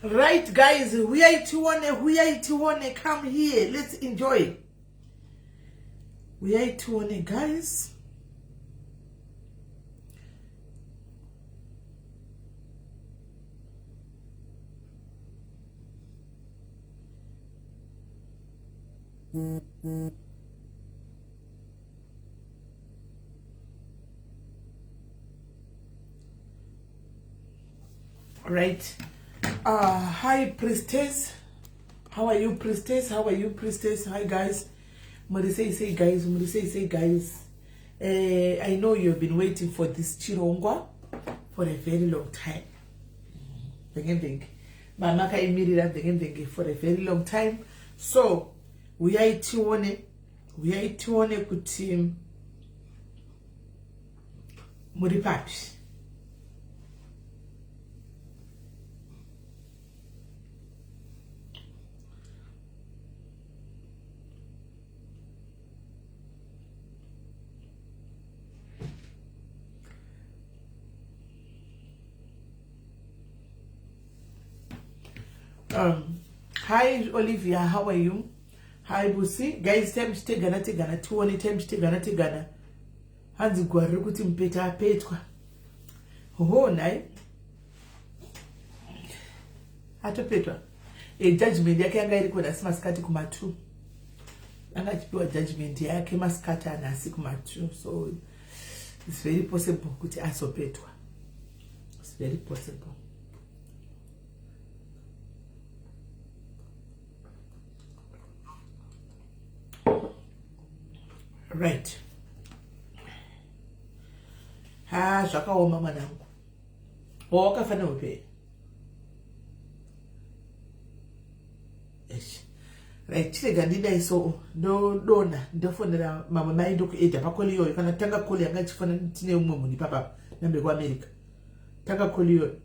Right guys, huyai tione, huyai tione, come here, let's enjoy. Huyai tione guys. Right. Hi priestess. How are you priestess? How are you priestess? Hi guys. Muri sei sei guys, muri sei sei guys. I know you've been waiting for this chirongwa for a very long time. Venge venge. Mama kaimirira venge venge for a very long time. So, uyai tione, uyai tione kuti muri papi. Hi Olivia, how are you? Hi Busi. Guys, time chitegana tegana tione time chitegana tegana. Hanzi gwari riri kuti mupeta apetwa. Ho nhai. Atopetwa. E judgment yake yanga iriko nhasi masikati kuma 2. Anga achipiwa judgment yake masikati anhasi kuma 2. So it's very possible kuti azopetwa. It's very possible. Right. Ha, zvakaoma mwanangu. Wawakafa nehope. Eish. Right, chirega ndidai so ndodona ndofonera mamwe mai ndokuedha pakoli iyoyo kana tanga koli yanga ichifona tine umwe munhu ipapa nambe kuAmerica. Tanga koli iyoyo.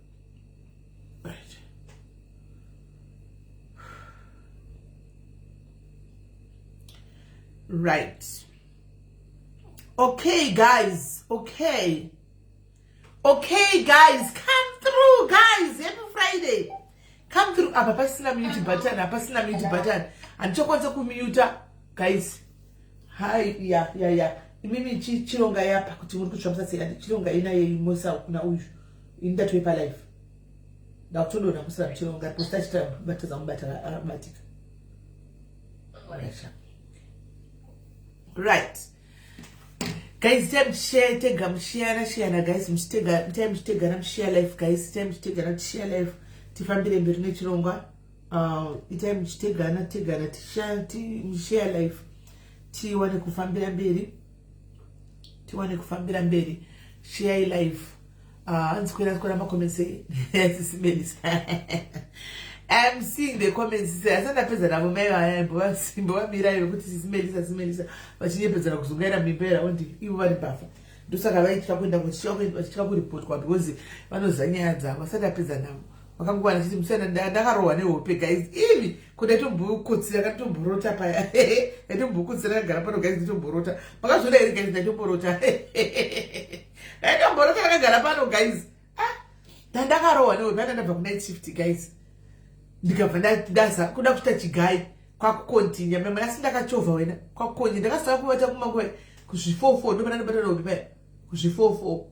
Right. Right. Okay, guys. Okay. Okay, guys. Come through, guys. Happy Friday. Come through. Apa pasina mute button. Apa pasina mute button. Handichakwanisa kumuta, guys. Hi, yeah, yeah, yeah. Imimi chironga yapa kuti muri kutsvamisa sei. Chironga ina yeyu mosa kuna uyu. Ini ndatoipa live. Ndakutodonha musina muchironga. Posta chita batadza mubata abatika. Right. Guys, time share tega mushiyana shiyana guys muchitega time muchitegana mushare life guys time muchitegana share life tifambire mberi nechirongwa itai muchitegana tegana tishare life tiwane kufambira mberi tiwane kufambira mberi share life hanzi kwera kwera macomments sisimelisa I'm seeing the comments asati ndapedza navo mai vaya mbovamirai vekuti sisimelisa simelisa vachinyepedzera kuzungaira mimba yeraundi ivo vari mbavha ndosaka vaitya kuenda vachitya kuripotwa because vanoziva nyaya dzavo asati apedza navo vakangowana chiti musana ndakarohwa nehope guys ivi ko ndaitombokotsira kanditomborota paya ndaitombokotsira kagara pano guys nditomborota makazviona here guys ndaitomborota ndaitomborota ndakagara pano guys ah ndandakarohwa nehope anda ndabva kunight shift guys ndikabva ndaza kuda kuita chigai kwakukontinya meme asi ndakachovha wena kwakukontinya ndakasara kuvata kumanguva kuzvi44 ndopana ndobata nehope paya kuzvi44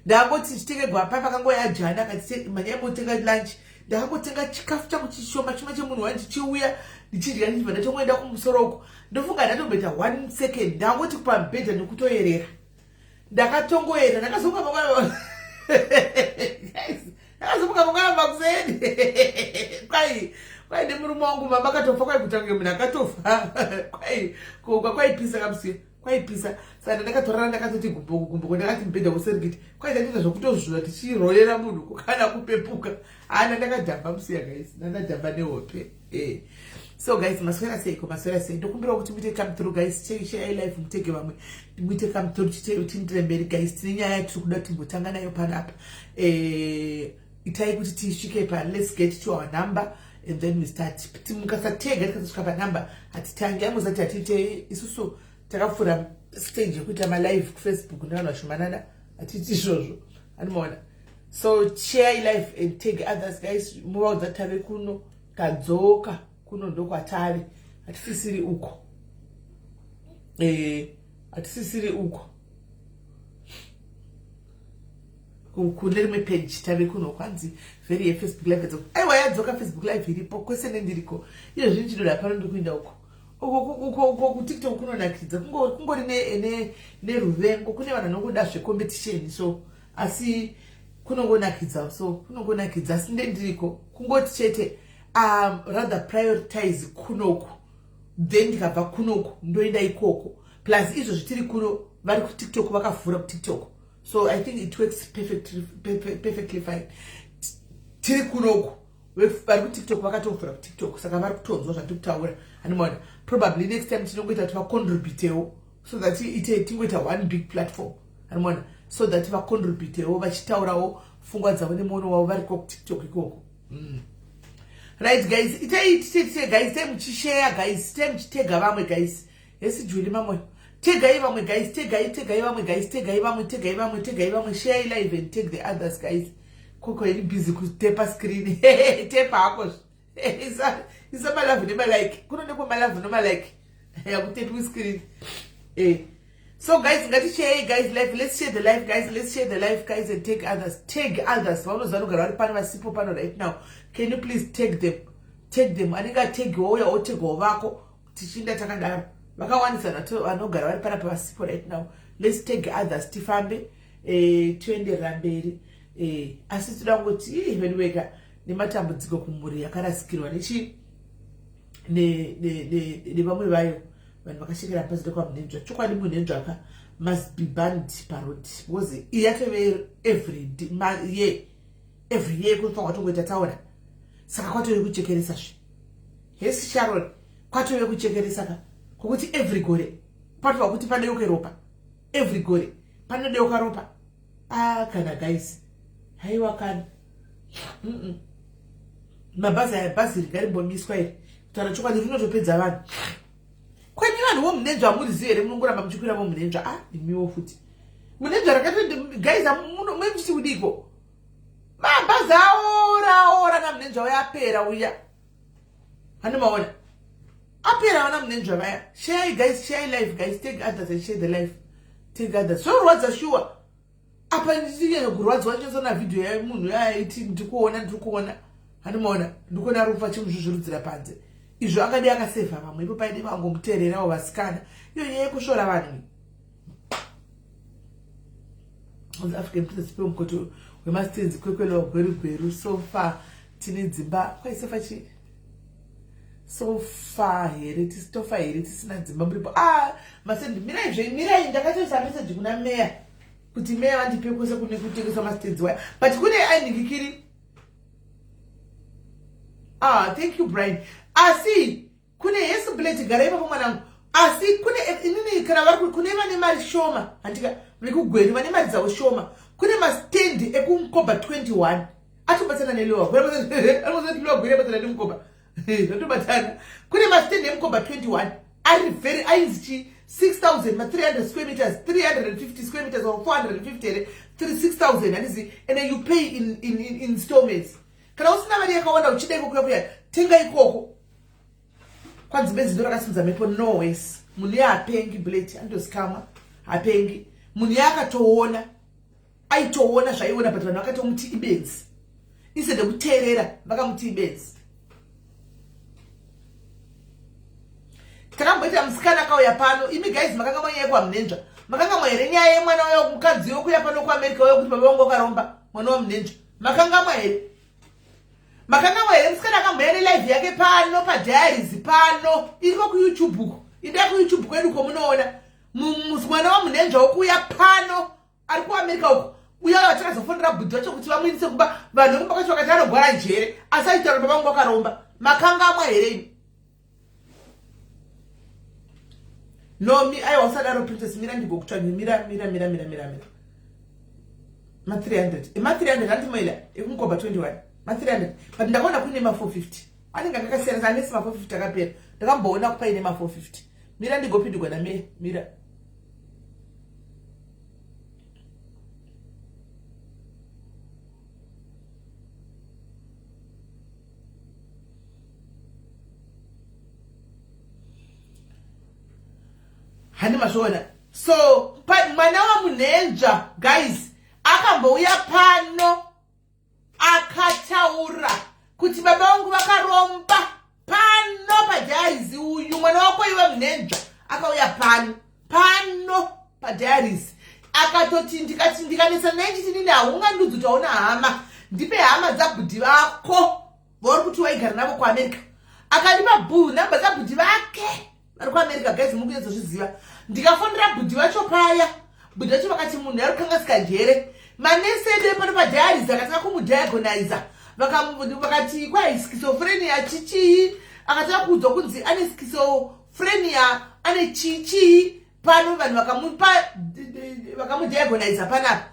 ndangoti chitenge gwapa pakangoya jana akati mhanyai motenga lunch ndakangotenga chikafu changu chishoma chuma chemunhu wani chichiuya ndichidya ndichibva ndatongoenda kumusoro uko ndofunga ndatomboita one second ndangoti pamubhedha nekutoyerera ndakatongoyera ndakazomuka mangwana ndakazomuka mangwana makuseni kwai kwai nemurume wangu mama akatofa kwai kutange munhu akatofa kwai kwaipisa kamusiya kwaipisa saka ndakatorara ndakatoti gumboko gumboko ndakati mubhedha kuserikiti kwaita ndiita zvekutozvura tichirorera munhu kukana kupepuka hana ndakadhamba musiya guys ndandadhamba nehope eh. So guys, maswera seiko maswera sei ndokumbira kuti muite come through guys share life mutege vamwe muite come through tiindire mberi guys tine nyaya yatiri kuda timbotanga nayo panapa eh, itai kuti tisvike pa let's get to our number and then we start mukasatega tikasasvika panumber hatitangi amuzati hatiite isusu takapfuura stage yekuita malive kufacebook nevanhu vashomanana hatiiti izvozvo anomaona. So share life and tag others guys, muvaudza tave kuno, tadzoka kuno ndokwatave, hatisisiri uko. Eh, hatisisiri uko kune rimwe page, tave kuno kwanzi very yefacebook live yadzoka. Aiwa, yadzoka Facebook live iripo kwese nendiriko iyo zvinhu chidoda pano ndikuinda uko uko uko kuTikTok kunonakidza, kungori neruvengo, kune vanhu vanokuda zvecompetition, so asi kunongonakidza, so kunongonakidza, asi ndendiriko kungoti chete rather prioritize kunoku, then ndikabva kunoku ndoenda ikoko. Plus izvo zvitiri kuno vari kuTikTok vakavhura kuTikTok, so I think it works perfectly fine. Tiri kunoku vari kuTikTok vakatovhura kuTikTok, saka vari kutonzwa zvatiri kutaura, handimaona. Probably next time tinongoita kuti vacontributewo so that ite tingoita one big platform, handimaona, so that vacontributewo vachitaurawo pfungwa dzavo nemuono wavo variko kuTikTok ikoko. Right guys, itei tite guys, itai muchishare guys, itai muchitega vamwe guys. Hesi Juli Mamoyo, tegai vamwe guys, tegai, tegai vamwe guys, tegai vamwe, tegai vamwe, tegai vamwe. Share live and tag the others guys. Koko iri busy kutepa screen, tepa hako, isa malove nemalike kuno, nekwemalove nomalike yakutepiwi screen eh. So guys, ngatishare guys live, let's share the live guys, let's share the live guys and take others, tag others vanoziva vanogara vari pano vasipo pano right now. Can you please tag them, tag them? Anenge ategiwa uya otegawo vako, tichinda takadaro. Vakawandisa vanogara vari panapa vasipo right now. Let's tag others, tifambe tienderera mberi. Asi toda kungoti veduweka nematambudziko kumhuri yakarasikirwa nechi nevamwe vayo, vanhu vakashekera pazita kwaMunhenzva. Chokwadi Munhenzvaka must be banned paroad because iyi yatove every year, every year kunofanwa kwatongoita taona, saka kwatove kuchekeresa zve. Hesi Sharon, kwatove kuchekeresa ka kwokuti every gore patova kuti padeuke ropa, every gore panodeuka ropa. Ah, kana guys, haiwa kana Mabhazi aya, bhazi rigarimbomiswa iri, kutaura chokwadi rinotopedza vanhu. Kwemi vanhu voMunhenzva hamurizivi here? Munongoramba muchikwira voMunhenzva. Ah, imiwo futi Munhenzva rakato guys, muchiti kudiko? Mabhazi aora, aora naMunhenzva uya, apera uya, handimaona apera vana Munhenzva vaya. Share guys, share live guys, take others and share the live, take others. Zvorwadza shuwa, apa ndichinyanya kurwadziwa ndichazona vhidhiyo yemunhu yaaiti ndikuona, ndiri kuona, handimaona, ndikuona rufa chimuzvuzvurudzira panze. Izvo akadi akasevha vamwe ipo paide vangomuteererawo vasikana. Iyo nyaya yekusvora vanhu. African Princess pe mukoto wemastenzi kwekwelewa Gweru, Gweru so far tine dzimba kwaisofa chi so far here, tofa here tisina dzimba muripo? Ah, masendi, mirai zve, mirai. Ndakatoisa meseji kuna meya kuti meya vandipe kwese kune kutengesa mastenzi waya, but kune ainhingikiri. Ah, thank you Brian. Asi kune hesi bullet, gara ipapo mwanangu. Asi kune inini kana vari kune vane mari shoma, handika vekuGweru vane mari dzavo shoma, kune mastendi ekuMkoba 21 atobatsana neLower Gweru, Gweru abatsana neMkoba, zvatobatana. Kune mastendi eMkoba 21 ari very ainzi chi 6000 ma 300 square meters, 350 square meters or 450 here, 6000 handizi, and then you pay in installments. Kana usina mari yakawanda uchida iko kuya kuya, tenga ikoko. Kwanzi benzi ndo rakasimudza mhepo. No ways, munhu yaapengi bullet andozikamwa, hapengi munhu yaakatoona, aitoona zvaiona, but vanhu vakatomuti ibenzi instead yekuteerera, vakamuti ibenzi. Takamboita musikana akauya pano. Imi guys, makanga manyaya yekwaMunhenzva, makangamwa here nyaya yemwana uyo mukadzi yokuya pano kuAmerica uyo kuti baba vangu wakaromba, mwana waMunhenzva? Makangamwa here? Makangamwa here? Musikana akamboya nelive yake pano padiaries pano, iriko kuYouTube uko, indai kuYouTube kwedu komunoona mwana waMunhenzva wokuuya pano ari kuAmerica uko, uya vatakazofonera bhudhi vacho kuti vamuindise kumba. Vanhu vekumba kwacho vakati anogwara njere, asi aitaura baba vangu wakaromba. Makangamwa here imi? Nomi, aiwa, usadaro Princess, mira ndigokutsvagi. Mira, mira, mira, mira, mira, mira. Ma300, ma300 handimoila ekuMkoba 21, ma300, but ndakaona kune ma450 anenge akakasiyana, anesi ma450 akapera. Ndakamboona kupaine ma450. Mira ndigopindugwa nameya, mira. Handi mazviona? So mwana waMunhenzva, guys, akambouya pano akataura kuti baba vangu vakaromba pano paDiaries. Uyu mwana wako iwe Munhenzva akauya pano paDiaries, akatoti, ndikati, ndikanetsa naye chiti, nini haungandudzi kuti hauna hama, ndipe hama dzabhudhi vako vauri kuti waigara navo kuAmerica. Akandipa bhu namba dzabhudhi vake vari kuAmerica. Guys, muri kunyatsozviziva. Ndikafonera bhudhi vacho paya, bhudhi vacho vakati munhu ari kukangasika njere. Manesi edu epano paDiaries akatanga kumudiagonaiza, vakati kwai schizophrenia chichii. Akatanga kuudzwa kunzi ane schizophrenia, ane chichii pano. Vanhu vakamupa, vakamudiagonaiza panapa.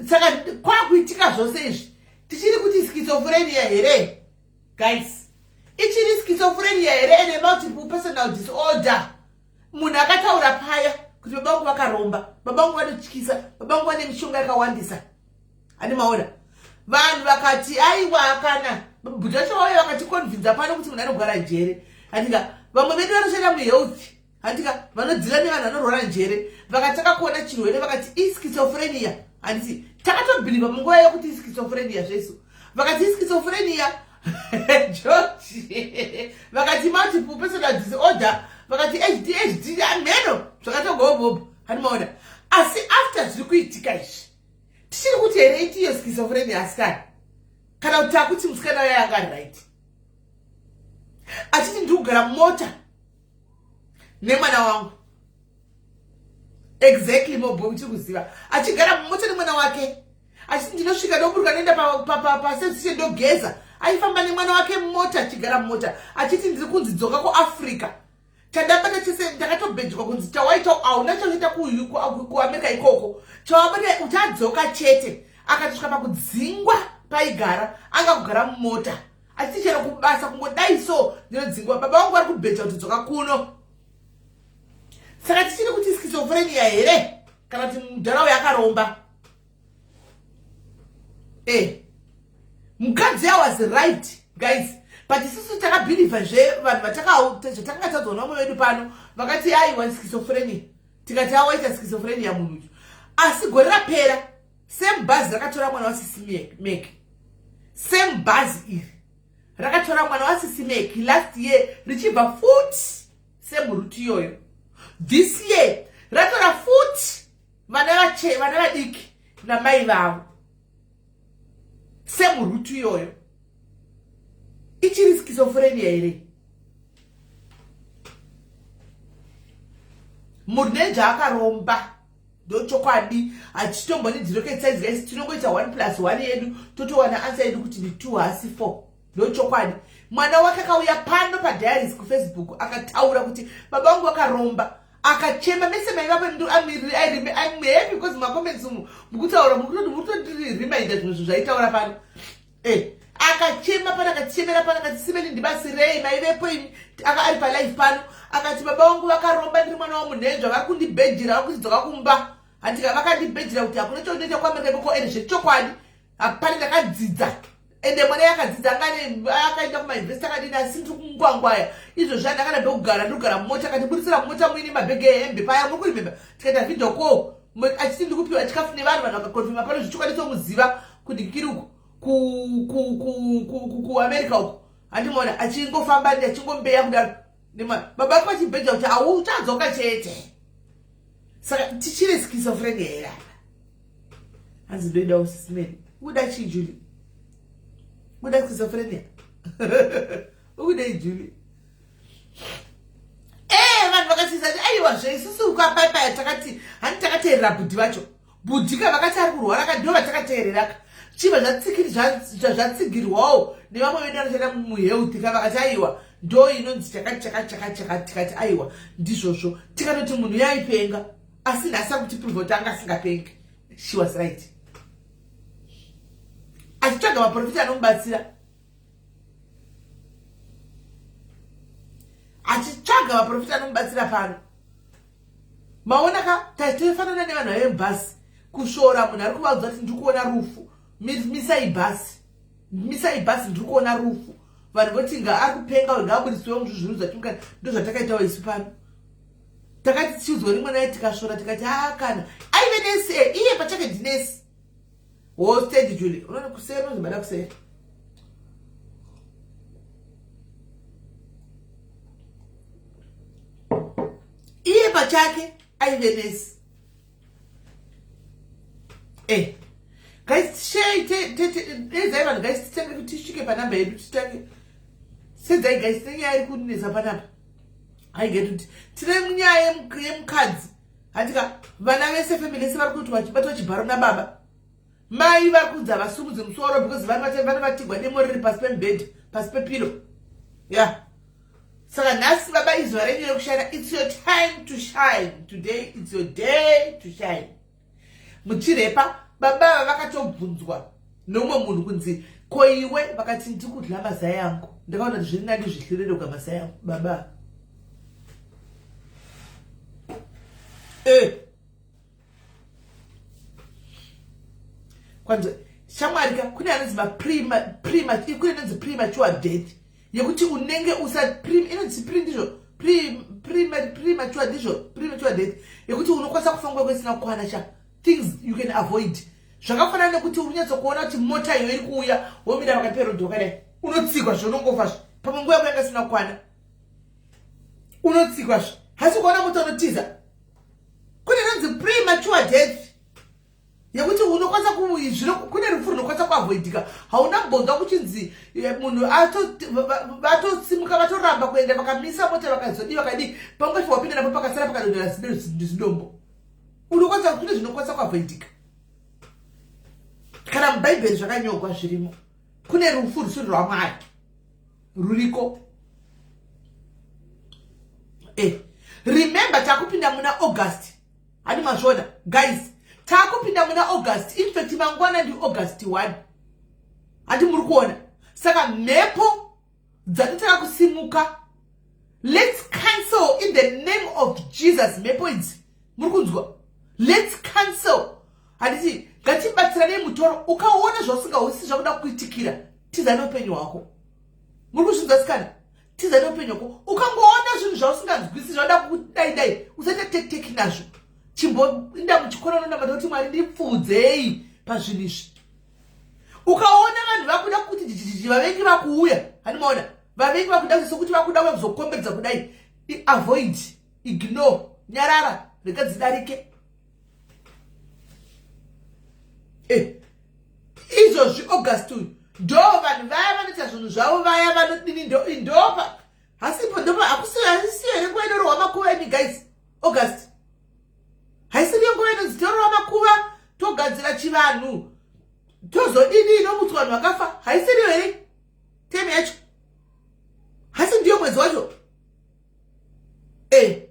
Saka kwakuitika zvose izvi, tichiri kuti schizophrenia here, guys? Ichiri schizophrenia here ene multiple personal disorder? Munhu akataura paya kuti baba vangu vakaromba, baba vangu vanotyisa, baba vangu vane mishonga yakawandisa. Handi maona? Vanhu vakati aiwa, kana bhuti vacho vauya vakaticonvinza pano kuti munhu anogara njere. Handika vamwe vedu vanoshanda muhealth, handika vanodzira nevanhu vanorwara njere, vakatanga kuona chirwere vakati ischizophrenia. Handiti takatobhilivha munguva yekuti ischizophrenia zvesu? Vakati ischizophrenia, George, vakati multiple personal disorder, vakati ADHD, amheno zvakatogobobo. Handimaona? Asi after zviri kuitika izvi, tichiri kuti here itiyo schizophrenia, asikana, kana kuti takuti musikana uyo anga ari right achiti ndiri kugara mumota nemwana wangu? Exactly, mobo uchiri kuziva, achigara mumota nemwana wake achiti ndinosvika, ndoburuka, noenda pasesishe, ndogeza. Aifamba nemwana wake mumota, achigara mumota, achiti ndiri kunzi dzoka kuAfrica. Chandabata chese ndakatobhejwa kunzi chawaita hauna chakuita kuAmerica ikoko, chawabata uchadzoka chete. Akatosvika pakudzingwa paigara, anga kugara mumota, achiti chero kubasa kungodai so ndinodzingwa, baba vangu vari kubheja kuti dzoka kuno. Saka tichiri kuti schizophrenia here, kana kuti mudhara uyo akaromba? Mukadzi was right, guys, but isusu takabhilivha zve vanhu zvatakanga tadzoona. Vamwe vedu pano vakati aiwa, schizophrenia. Tikati awaita schizophrenia munhu uyu. Asi gore rapera, same bhazi rakatora mwana wasisi Mek, same bhazi iri rakatora mwana wasisi Mek last year richibva futi same route iyoyo. This year ratora futi vana vadiki namai vavo, same route iyoyo. Ichiri schizophrenia here? Munhu akaromba, ndochokwadi. Hachitomboni rocket science, guys. Tinongoita 1 plus 1 yedu, totowana answer yedu kuti ndi 2 hasi 4. Ndochokwadi. Mwana wake akauya pano paDiaries kuFacebook, akataura kuti baba vangu vakaromba, akachema. Mese maivapo. I'm happy because macomments umu mukutaura, mukutotiriminda zvimwe zvinhu zvaitaura pano. Akachema pano, akatichemera pano, akati simeni ndibasirei, maivepo imi. Ari palive pano, akati baba vangu vakaromba, ndiri mwana waMunhenzva, vari kundibhejera, vari kutidzoka kumba. Handika vakandibhejera kuti hakuna chaunoita kuAmerica ikoko. Ende zvechokwadi hapana, ndakadzidza, ende mwana yakadzidza, angane akaenda kumayunivhesiti, akadini, asi ndiri kungwangwaya izvozvi. Handakana pekugara, ndiri kugara mumota. Akatibudisira mumota muine mabhege ehembe paya, muri kurimemba, tikaita video call, achiti ndiri kupiwa chikafu nevanhu. Vanhu vakakonfirma pano zvechokwadi, tomuziva kuti kiri uku kuAmerica uku. Handimaona achingofamba, achingombeya kudaro, baba vake vachibheja kuti hauchadzoka chete. Saka tichiri schizophrenia here apa? Hanzi ndoida usisimeni. Ukuda chii, Juli? Ukuda schizophrenia? Ukudei, Juli? Vanhu vakatisa aiwa zveisusu ukapaipaya. Takati handi takateerera bhudhi vacho, bhudhika vakati ari kurwara ka, ndo vatakateereraka. Chibva zvatsigirwawo nevamwe vedu vanoshanda muhealth ka, vakati aiwa, ndo inonzi chakati chakati chakati chakati. Tikati aiwa, ndizvozvo. Tikanoti munhu yaipenga, asi nhasi akutiprova kuti anga asingapengi. She was right, achitsvaga maprofita anomubatsira, achitsvaga vaprofita anomubatsira pano. Maona ka, taitofanana nevanhu vaive mubhasi, kusvora munhu ari kuvaudza kuti ndiri kuona rufu, misai bhasi, misai bhasi, ndiri kuona rufu. Vanhu voti nga ari kupenga, ngaabudisiwe muzvizvinhu zvatimukani. Ndo zvatakaitawo isu pano. Takati tichiudzwa rimwe naye tikasvora tikati haa kana aive nesi eh, iye pachake ndinesi. Hostage Julie, unoona kuseri unozobada kuseri. Iye pachake aive nesi. Eh. Guys, share te vanhu guys titange kuti tisvike panamba yedu titange. Sedzai guys nenyaya iri kunetsa panapa. I get it. Tine nyaya yemukadzi. Handika vana vese family yese vari kuti vachibatwa chibharo nababa. Mai vari kunzi havasumudze musoro because vari vatigwa demo riri pasi pemubhedha, pasi pepilo. Yeah. Saka nhasi baba izuva renyu rekushina. It's your time to shine. Today it's your day to shine. Muchirepa baba ava vakatobvunzwa neumwe munhu kunzi ko iwe vakati ndiri kudya mazai angu ndakaona kuti zviri nani zvihlirereuka mazai angu baba eh. Kwanzi shamwari ka kune anonzi kune inonzi premature death yekuti unenge usa inonzi pre ndizvo premature ndizvo premature death yekuti unokwanisa kufa nguva isina kukwana cha things you can avoid zvakafanana nekuti unyatsokuona kuti mota iyo iri kuuya womira pakati perodhi wakadai unotsikwa zve unongofa zve pamwe nguva yako yanga isina kukwana unotsikwa zve hasi kuona mota unotiza kune inonzi premature death yekuti unokwanisa zvino kune rufu runokwanisa kuavoidika hauna mbonga kuchinzi eh, munhu vatosimuka vatoramba kuenda vakamisa mota vakazodii vakadii panguva wapinda napo pakasara pakadonhera zidombo unokwanisa kune zvinokwanisa kuavoidika kana mubhaibheri zvakanyogwa zvirimo kune rufu rusiri rwamwari ruriko eh, remember takupinda muna august handi mazviona guys takupinda muna august infact mangwana ndi august 1 handi muri kuona saka mhepo dzatotanga kusimuka let's cancel in the name of jesus mhepo idzi muri kunzwa let's cancel handiti ngatibatsiranei mutoro ukaona zvausingahwisisi zvakuda kuitikira tiza neupenyu hwako muri kuzvinzwa sikana tiza neupenyu hwako ukangoona zvinhu zvausinganzwisisi zvauda kudai dai usaita tekiteki nazvo chimboinda muchikoro unonamata kuti mwari ndipfuudzei pazvinhu izvi ukaona vanhu vakuda kuti jijiji vavengi vakuuya handimaona vavengi vakuda sokuti vakuda uya kuzokomberedza kudai avoid ignore nyarara rega dzidarike eh, izvozvi august uyu ndo vanhu vaya vanoita zvinhu zvavo vaya vanodini ndopa hasipo ndopa hakusiyo here nguva inorohwa makuva imi guys august haisiriyo nguva inonzi torohwa makuva togadzira chivanhu tozodini inomutswa vanhu vakafa haisiriyo here teme yacho hasi ndiyo mwedzi wacho eh.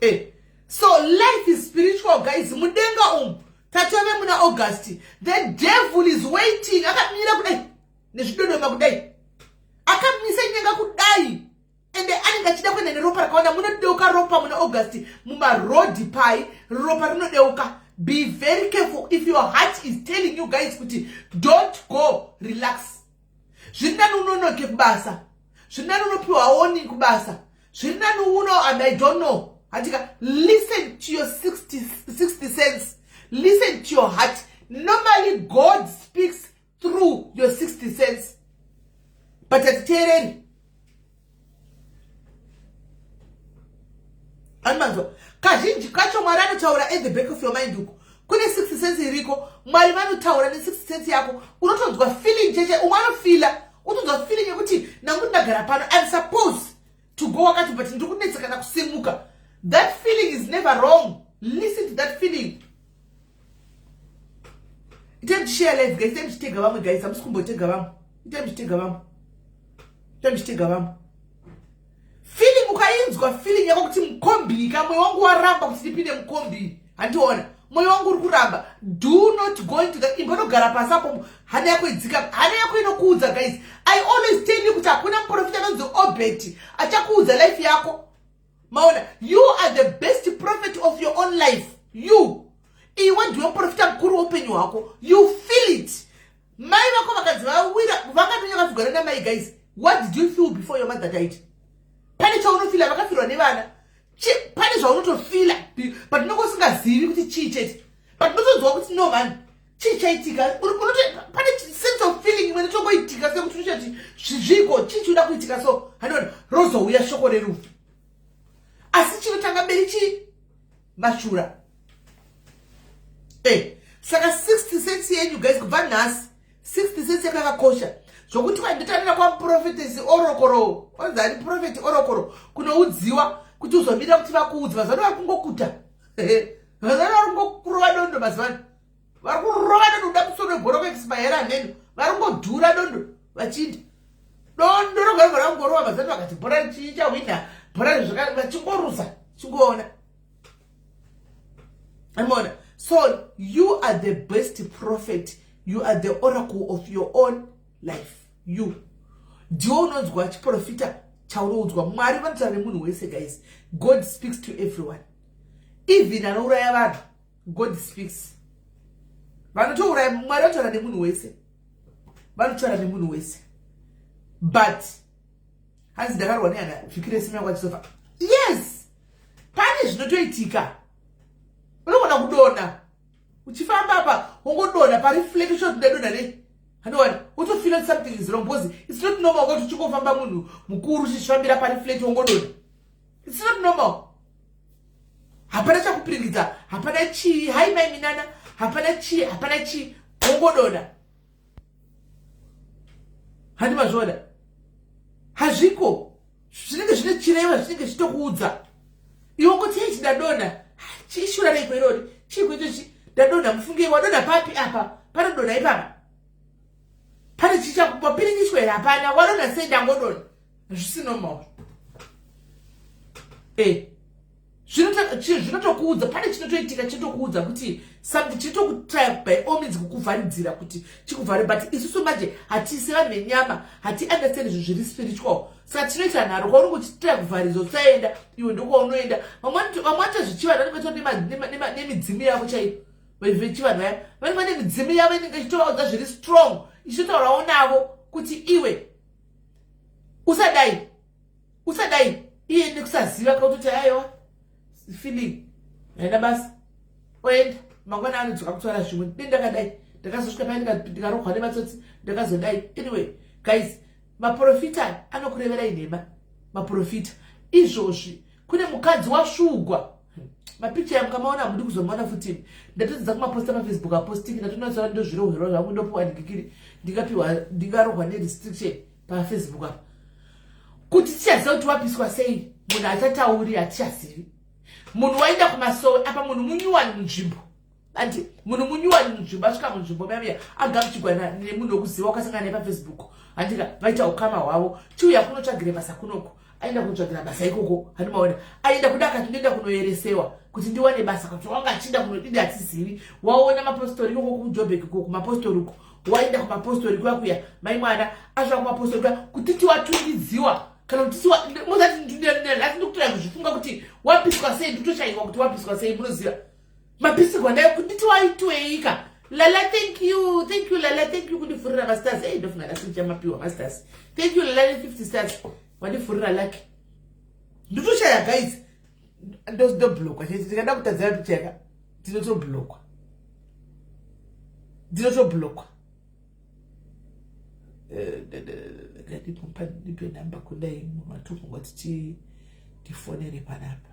Eh. So life is spiritual guys. Mudenga umu tatove muna August. The devil is waiting. Akamira kudai nezvidodoma kudai. Akamisa nyenga kudai. Ende anenge achida kuenda neropa rakawanda munodeuka ropa muna August mumarodhi pai ropa rinodeuka. Be very careful if your heart is telling you guys kuti don't go relax. Zviri nani unonoke kubasa. Zviri nani unopiwa warning kubasa. Zviri nani uno and I don't know. Hatika listen to your 60, 60 cents. Listen to your heart. Normally God speaks through your 60 cents. But hatiteereri. Anomanzwa. Kazhinji kacho Mwari anotaura at the back of your mind uko. Kune 60 cents iriko. Mwari vanotaura ne 60 cents yako. Unotonzwa feeling cheche. Umwe anofila. Unotonzwa feeling yekuti nangu ndagara pano. I'm supposed to go wakati but ndiri kunetsekana kusimuka. That feeling is never wrong. Listen to that feeling. Itai muchishare live guys, itai muchitega vamwe guys, hamusi kumbotega vamwe. Itai muchitega vamwe. Itai muchitega vamwe. Feeling ukainzwa feeling yako kuti mukombi ka moyo wangu waramba kuti ndipinde mukombi. Handiona. Moyo wangu uri kuramba. Do not go into the imbonogara pasi apo hana yako idzika. Hana yako inokuudza guys. I always tell you kuti hakuna muprofita anonzi Obert achakuudza life yako. Maona, you are the best prophet of your own life. You. Iwe ndiwe muprofita mukuru weupenyu hwako. You feel it. Mai vako vakanzi vawira, vakatonya kafugara namai guys. What did you feel before your mother died? Pane chaunofila, vakafirwa nevana, pane zvaunotofila, but unenge usingazivi kuti chii chete, but unotonzwa kuti no man, chii chaitika. Pane sense of feeling imwe inotongoitika sekuti unochati zvizviko, chii chinoda kuitika. So handiona rozouya shoko rerufu, asi chinotanga mberi chii? Mashura. Saka 60 cents yenyu guys, kubva nhasi 60 cents yakakakosha zvokuti kwanditanira kwamuprofetesi orokoro, onzi ani profeti orokoro, kunoudziwa kuti uzomira kuti vakuudze. Mazuvano vari kungokuta, mazuvano vari kungokurova dondo, mazuvano vari kurova dondo kuda musoro wegoroko expire hameno, vari kungodhura dondo vachinda dondo rogarogara kungorova. Mazuvano vakati bhora chichahwina bhora, vachingoruza chingoona amona. So you are the best prophet, you are the oracle of your own life. You ndiwo unonzwa chiprofita chaunoudzwa. Mwari vanotaura nemunhu wese guys. God speaks to everyone, even anouraya vanhu God speaks. Vanotouraya, Mwari vanotaura nemunhu wese, vanotaura nemunhu wese. But hanzi ndakarwa nehana vhiki rese yangu achisofa. Yes, pane zvinotoitika, unogona kudonha uchifamba apa, wongodonha pari flat, uchoti ndadonha nei? Handiwana utofeel something is wrong, because it's not normal kuti uchingofamba, munhu mukuru, uchifambira pari flat, wongodonha. It's not normal. Hapana chakupiringidza, hapana chii, hai mai minana, hapana chii, hapana chii, wongodonha. Handi mazviona? Hazviko, zvinenge zvine chireva, zvinenge zvichitokuudza iwe kuti hei, ndadonha, chiishura reiko irori, chii kuito chi ndadonha. Mufunge, wadonha papi apa? Panodonha ipapa pane chichakupapiringishwa here? Hapana. Wadonha sei? Ndangodonha. Zvisi normal. Zvinotokuudza pane chinotoitika, chinotokuudza kuti something chinotokutry by all means kukuvharidzira kuti chikuvhare. But isusu manje hatisi vanhu venyama, hati understand zvinhu zviri spiritual, saka tinoita nharo. Kwauri kuchitry kuvharidzwa usaenda, iwe ndokwaunoenda. Vamwe vanoita zvichivanhu, vanenge nemidzimu yavo chaiyo. Vechivanhu vaya vanenge vane midzimu yavo inenge ichitovaudza zviri strong, ichitotaurawo navo kuti iwe usadai, usadai. Iye nekusaziva kautoti aiwa, feeling haina basa, oenda. Mangwana anodzoka kutaura zvimwe, de ndakadai, ndakazosvika pai, ndikarohwa nematsotsi, ndakazodai. Anyway guys, maprofita anokureverai nhema. Maprofita izvozvi, kune mukadzi wasvugwa mapicha yamukamaona, hamudi kuzomaona futi. Ndatodzidza kumaposta paFacebook, apostiki ndatonatsora, ndozvirohwerwa zvangu, ndopiwa ndikikiri, ndingapiwa, ndingarohwa nerestriction paFacebook apa kuti tichaziva kuti wapiswa sei. Munhu achatauri, hatichazivi. Munhu waenda kumasowe apa, munhu munyuwani munzvimbo, andi munhu munyuwani munzvimbo, asvika munzvimbo mamiya, agamuchigwa nemunhu wekuziva, wakasangana naye paFacebook, handika vaita ukama hwavo, chiuya kunotsvagire basa kunoko. Aenda kunotsvagira basa ikoko, handimaona aenda kuda, akati ndoenda kunoeresewa kuti ndiwane basa, kuti wanga achienda kunodidi, hatizivi. Waona mapostori ikoko kuJobek uko, kumapostori uko, waenda kumapostori kuya kuya, mai mwana asvika kumapostori kuya, kutiti watungidziwa kana kutiti muzati nhasi ndikutoya kuzvifunga kuti wapiswa sei, ndikutoshaiwa kuti wapiswa sei. Munoziva mapisirwa ndayo kunditi waitweika. Lala, thank you, thank you Lala, thank you kundifurira mastars. Ei, ndofunga ndasichamapiwa mastars. Thank you Lala ne50 stars wandifurira lucky. Nditoshaya guys, ndoblockwa chete. Tikada kutadzira picheka, tinotoblockwa, ndinotoblockwa. Ndipe nhamba kudai, munhu atokungwa tichi tifonere panapa.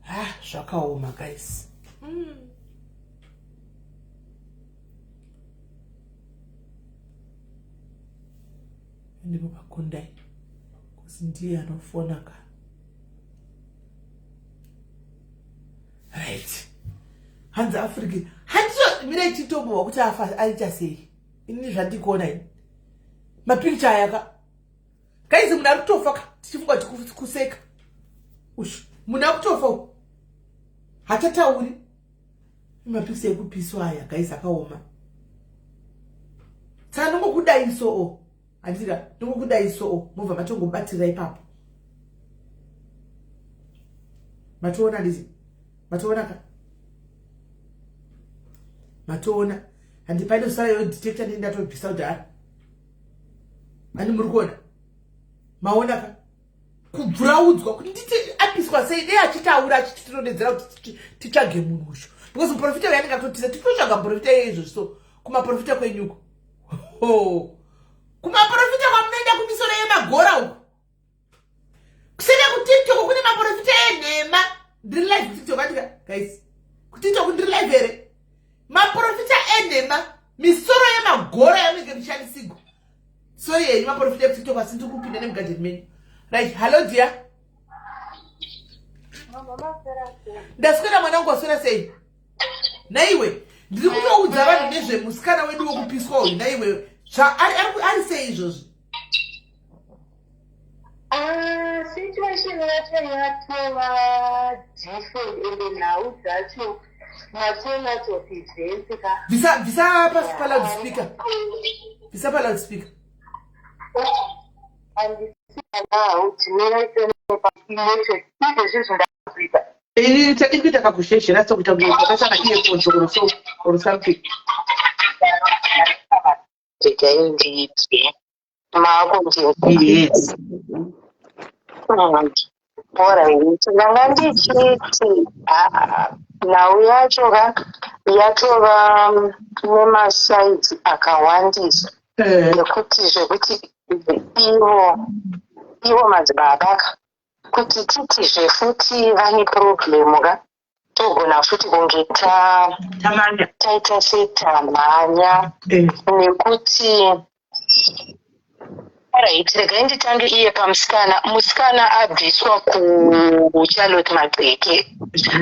Ah, zvakaoma guys. Ndipo pakundai kuzi ndiye anofona ka. Right, hanzi Africa handito mirai titombowa kuti afa aita sei. Ini zvandikuona ini mapikicha aya ka guys, munhu ari kutofa ka, tichifunga kuti kuseka. Ushu munhu ari kutofa, hachatauri. Mapikicha ekupiswa aya guys akaoma. Saka ndongokudai soo, handika ndongokudai soo, mobva matongobatira ipapo. Matoona ndizi, matoona ka, matoona handi paine sara yodetecta. Ndi ndatobvisa kudhara handi. Muri kuona, maona ka kubvuraudzwa kuti nditi apiswa sei. Dei achitaura, achitironedzera kuti titsvage munhu uyu, because muprofita uyu anenge atotiza. Titotsvaga muprofita iye izvozvi. So kumaprofita kwenyuko, kumaprofita kwamunoenda kumisoro yemagora uku, kusene kuTikTok kune maprofita enhema. Ndiri live kuTikTok andika guys? KuTikTok ndiri live here? Maprofita enhema, misoro yemagora yamunenge muchishandisigwa. Sorry henyu maprofita ekuTikTok, asi ndiri kupinda nemugadheni menyu. Right, hello dear. Ndaswera mwana wangu, waswera sei? Naiwe, ndiri kutoudza vanhu nezvemusikana wedu wekupiswa uyu. Naiwe, ari sei izvozvi? Ah, situation yacho yatova different, ende nhau dzacho maturn of events ka. Bvisa, bvisa paloud speaker, bvisa paloud speaker. Handisinawo tineraitnetwork izvezvi zvindakuita. Ini tadi kuita kakusheshera, so kuita kunge zvakasana earphones or so or something. Regai ndidye maakundinzwa? Yes. Alright, ndanga ndichiti nhau yacho ka yatova nemasides akawandisa, nekuti zvekuti ivo madzibaba ka, kuti titizve futi vane problem ka, togona futi kunge Tamanya. Taita setamhanya, nekuti right, regai nditange iye pamusikana. Musikana abviswa kuCharlotte Maxeke,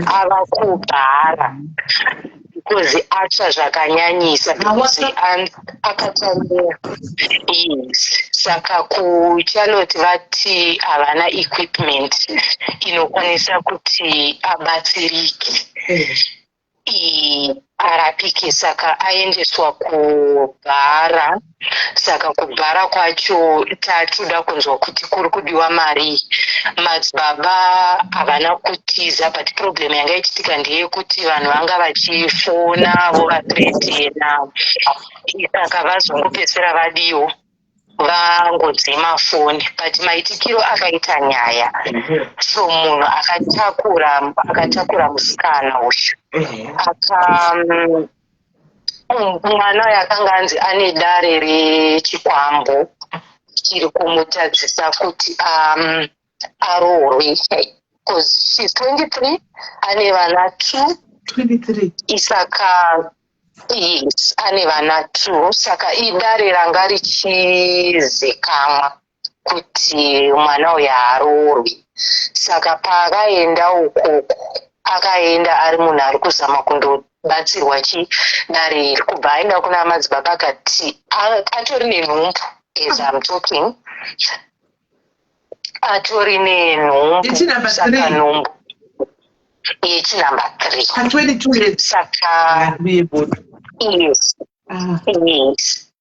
ava kubhara because atsva zvakanyanyisa, because akatamira, yes. Saka kuCharlotte vati havana equipment inokwanisa kuti abatsirike, arapike. Saka aendeswa kubhara. Saka kubhara kwacho tatoda kunzwa kuti kuri kudiwa mari. Madzibaba havana kutiza, but problem yanga ichiitika ndeyekuti vanhu vanga vachifona vovathreatena. Saka vazongopedzisira vadiwo vangodzima foni. But maitikiro akaita nyaya, so munhu akatakura musikana uyu, aka mwana uyu akanga anzi ane dare rechikwambo chiri kumutadzisa kuti aroorwe, because she's 23, ane vana 2. 23? Isaka, yes, ane vana 2. Saka idare ranga richizikamwa kuti mwana uyu haaroorwi. Saka paakaenda ukoko, akaenda ari munhu ari kuzama kundobatsirwa chidare iri. Kubva aenda kuna madzibaba akati atori nenhumbu. As I'm talking, atori nenhumbu. Yechinumber Saka three. Nhumbu yechinumber 3. Pa22 years? Saka Uyebodo. Yes. Ah, Yes.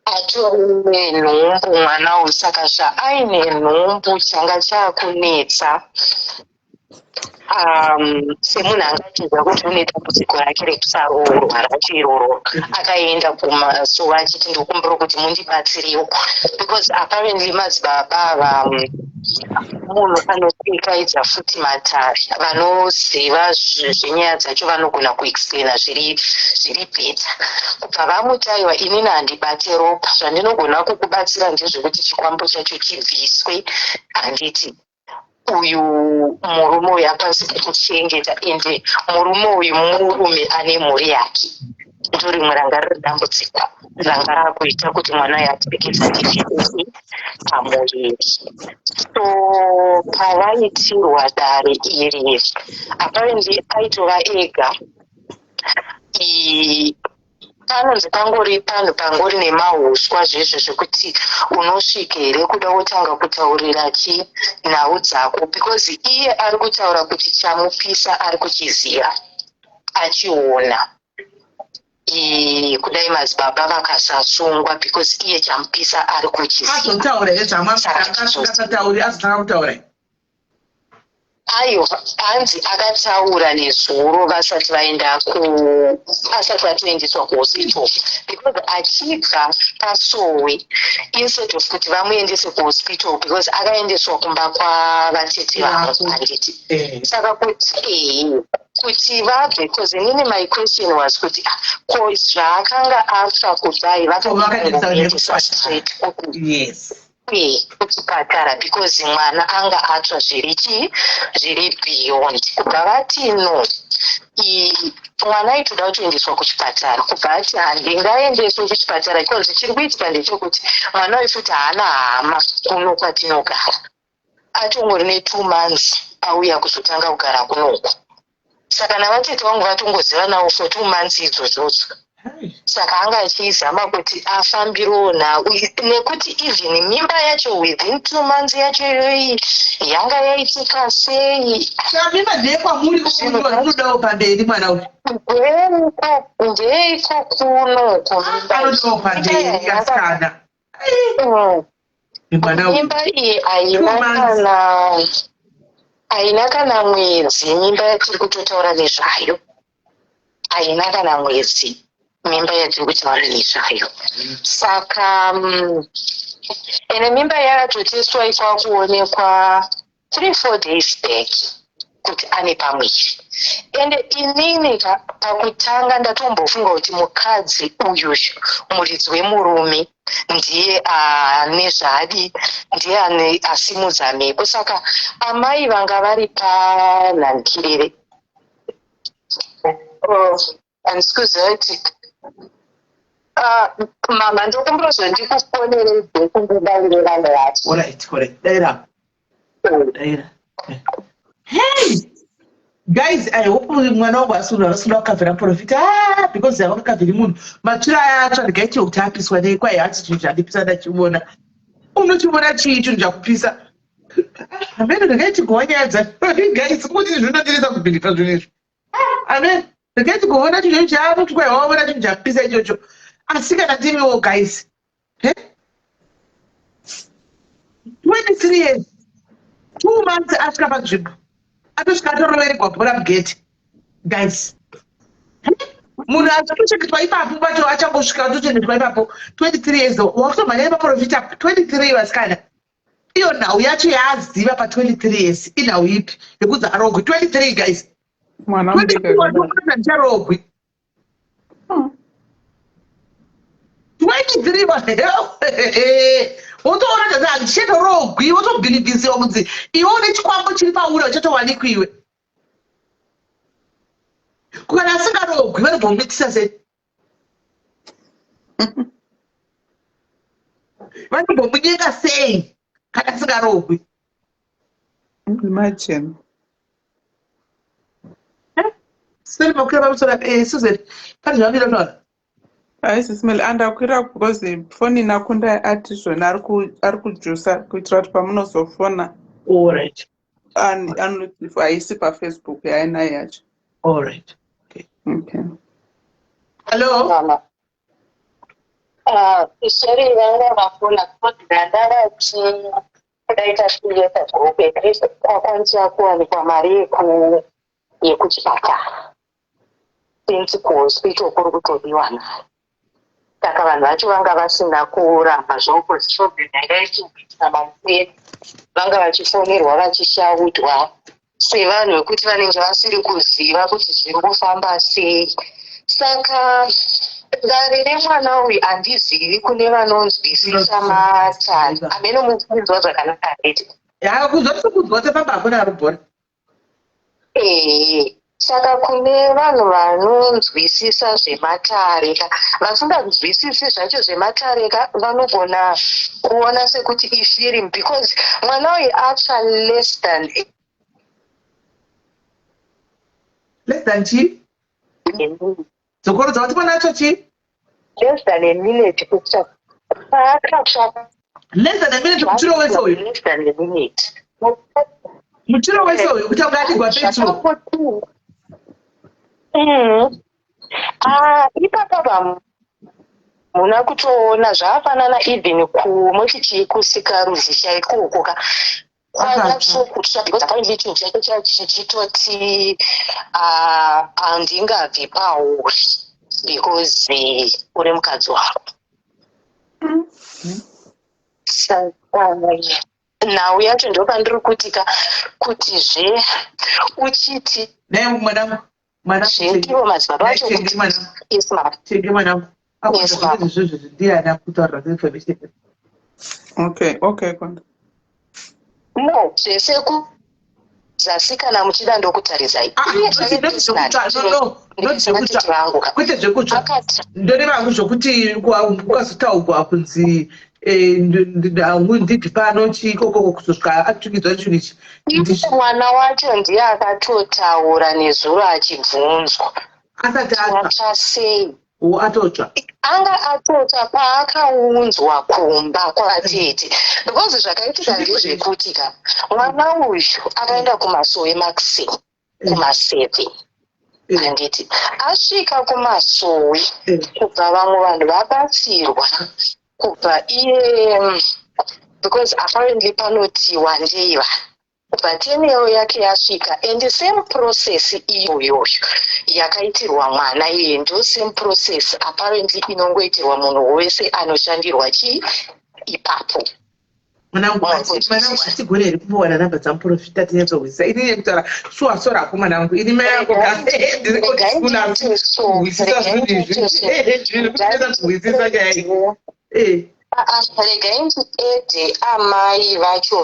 Atori nenhumbu mwana uyu. Saka zvaaine nhumbu, changa chaakunetsa, semunhu anga achiziva kuti une dambudziko rake rekusaroorwa racho iroro, akaenda kumasuva achiti, "Ndokumbira kuti mundibatsirewo," because apparently madzibaba ava munhu anopfekaidza futi matare. Vanoziva zvenyaya dzacho vanogona kuexplaina zviri better. Kubva vamuti, "Aiwa, inini handibate ropa. Zvandinogona kukubatsira ndezvekuti chikwambo chacho chibviswe, handiti uyu murume uyu akwanise kukuchengeta." Ende murume uyu murume ane mhuri yake. Ndo rimwe ranga riri dambudziko ranga rakuita kuti mwana uyu aperekedza ndivhidii pamuviri. So pavaitirwa dare iri, apparently aitova ega. Panonzi pangori panhu pangori nemahuswa zvezvo zvekuti unosvika here kuda wotanga kutaurira chi nhau dzako, because iye ari kutaura kuti chamupisa ari kuchiziva, achiona. Kudai madzibaba vakasasungwa, because iye chamupisa ari kuchiziva. Azotaura here zvamwasingatauri? Azotanga kutaura? Aiwa, hanzi akataura nezuro vasati vaenda ku asati vatoendeswa kuhospital, because achibva pasowe, instead of kuti vamuendese kuhospital, because akaendeswa kumba kwavatete vavo, handiti? Saka kuti kuti vabve, because inini my question was kuti, ah, ko zvaakanga afa kudai, vakamuendesa straight kuchipatara, because mwana anga atsva zviri chii, zviri beyond. Kubva vati no, mwana aitoda kutoendeswa kuchipatara. Kubva ati handingaendeswe kuchipatara, because chiri kuitika ndechekuti mwana uyu futi haana hama kuno kwatinogara. Atongori ne2 months auya kuzotanga kugara kunoku, saka navatete vangu vatongoziva navo for 2 months idzodzodzo. Saka anga achizama kuti afambirewo nhau, nekuti even mimba yacho within 2 months yacho iyoyi yanga yaitika sei? Saka mimba ndeyekwamuri kunodawo pamberi mwana uyu? Ndeiko kunoko. Anodawo pamberi, asikana. Mwana uyu. Mimba iyi haina kana, haina kana mwedzi. Mimba yatiri kutotaura nezvayo haina kana mwedzi, mimba yatiri kutaura nezvayo. Saka ene mimba yakatotestwa ikwakuonekwa 3-4 days back kuti ane pamwiri. Ende inini pakutanga ndatombofunga kuti mukadzi uyuyu, muridzi wemurume, ndiye ane zvadi, ndiye ane asimudza mhepo. Saka amai vanga vari panhankirere, handisi kuziva kuti, ah, mama, ndokumbira zvondikufoneredze kundidaire vanhu vacho. Alright, daira, daira. Hey guys, I hope mwana wangu asina kukavhera profita. Ah, because havakakavheri munhu matsviro aya atsva. Ndingaitiwo kuti apiswa nei? Kwai hati chinhu chandipisa ndachiona. Unochiona chii chinhu chakupisa? Hameno, ndingaitigowa nyaya dzacho, guys. Kuti zvinondiresa kubhilifa zvinhu izvi. Amen, ndingaiti kuona chinhu chaanoti kwai waona chinhu chakupisa ichocho. Asi kana ndimiwo, guys, 23 years, 2 months asvika panzvimbo, atosvika atorovererwa bhora mugate. Guys, munhu achitochengetwa ipapo pacho, achangosvika atochengetwa ipapo. 23 years, wakutomhanya nepaprofita 23. Vasikana, iyo nhau yacho yaaziva pa23 years inhau ipi yekuti arogwi 23, guys? Mwana mudiki akadai. Ndicharogwi 23, wotoona kuti handichatorogwi, wotobhilivhisiwa kunzi iwe une chikwambo chiri pauri, uchatowanikwa iwe. Kana asingarogwi, vanobvomitisa sei? Vanombomunyenga sei kana asingarogwi? Imagine. Seri makwira pamusoro. Susan, pane zvavamira kutaura? Haisi smell andakwira, because foni nakunda ati zvona ari kujusa kuitira kuti pamunozofona. Alright. Haisi paFacebook yainayo yacho. Alright. Okay. Hello. Mama. Sorry, vanga vafona kuti ndandavati kudai tasiyesa group, at least kwakwanisa kuwanikwa mari yekuchipatara, since kuhospital kuri kutodiwa mari. Saka vanhu vacho vanga vasina kuramba zvavo, because problem yanga ichikuitika mamuseni, vanga vachifonerwa vachishaudwa sevanhu vekuti vanenge vasiri kuziva kuti zviri kufamba sei. Saka dare remwana uyu handizivi, kune vanonzwisisa matare amene mukunzwa zvakanaka reti? Ya, kunzwa tiri tafamba, hakuna ari bhora. Ee, saka kune vanhu vanonzwisisa zvematare ka, vasinganzwisisi zvacho zvematare ka, vanogona kuona sekuti ifirimu, because mwana uyu atsva less than Less than chii? Dzokorodza kuti mwana atsva chii? Less than a minute kutsva paakatsva. Less than a minute, mutsviro wese uyu? Less than a minute. Mutsviro wese uyu, kuti anga adigwa petro? Ah, ipapa muna kutoona zvaafanana, even kumoti chii, kusikarudzi chaikoko ka. Kwanyatsokutsva, because apparently chinhu chacho chichitoti, "Handingabvi pauri because uri mukadzi wangu." Saka nhau yacho ndopandiri kutika kuti zve uchiti Naye mwanangu, mwanangu. Zve ivo madzibaba vacho. Chenge, mwanangu. Yes, ma'am. Chenge, mwanangu. Yes, ma'am. Izvozvo ndiani kutaurira information? Okay, Konda. No, zvese kuzasi, kana muchida ndokutarisai. Ah, Iye zvake personally, vangu ka. Kwete zvekutsva. Akati Ndoreva hangu zvokuti kwazotaurwa kunzi hangu ndibvi pano chikokoko kuzosvika atumidzwa chinhu ichi. Iye mwana wacho ndiye akatotaura nezuro achibvunzwa. Asati atsva? Atsva sei? O, atotsva? Anga atotsva paakaunzwa kumba kwavatete, because zvakaitika ndezvekuti ka, mwana uyu akaenda kumasowe maxim kuma7, handiti? Asvika kumasowe, kubva vamwe vanhu vabatsirwa, kubva iye, because apparently panoti wandei vanhu, kubva teneyo yake yasvika, and same process iyoyoyo yakaitirwa mwana iye, ndo same process apparently inongoitirwa munhu wese anoshandirwa chii ipapo. Mwanangu, mwanangu, atigone here kumbowana namba dzamuprofita tinyatsohwisisa? Ini nekutaura shuwa, sora hako mwanangu, ini mai ako ndiri kuhwisisa zvinhu izvi, zviri kutoita kuhwisisa nyaya iyi. Regai ndiede amai vacho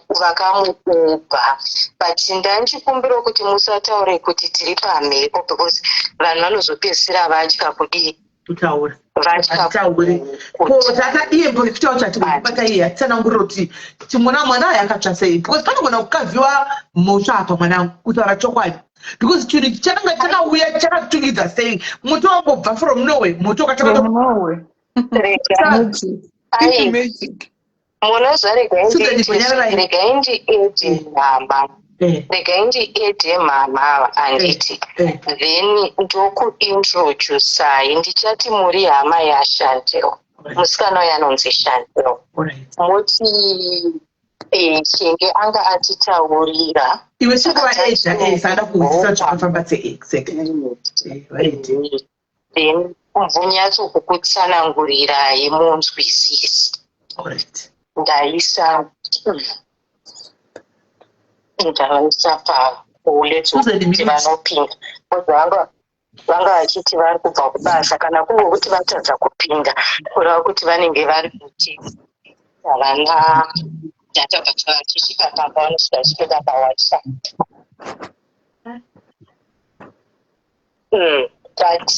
vakamuubva, but ndanchikumbira kuti musataure kuti tiri pamhepo, because vanhu vanozopedzisira vatya kudii? Kutaura. Vatya. Hatitaure ko tata iye muprofita wacho atigobata iye atitsanangurira kuti chimwana, mwana aya akatsva sei, because panogona kukavhiwa mhosva apa, mwanangu, kutaura chokwadi, because chinhu ichi chakanga chakauya chakatungidza sei moto wangobva from nowhere, moto From nowhere. Rega. It's Ai. magic. Munoziva, regai Susan, bonyararai. regai ndiede mama. Regai ndiede mama ava, handiti? Then ndokuintroducai, ndichati muri hama yaShantel, musikana uyo anonzi Shantel. Moti Chenge anga atitaurira. Iwe sikuvaedza, saka kuhwisisa zvakafamba sei exactly. Vaite. Then vunyatso-kukutsanangurirai munzwisisi. Ndaisa Susan, pakuti mute. vanopinda, because vanga vachiti vari kubva kubasa, kana kungokuti vatadza kupinda, kureva kuti vanenge vari kuti havana data, but vachisvika pamba vanosvika vachipinda paWhatsApp. But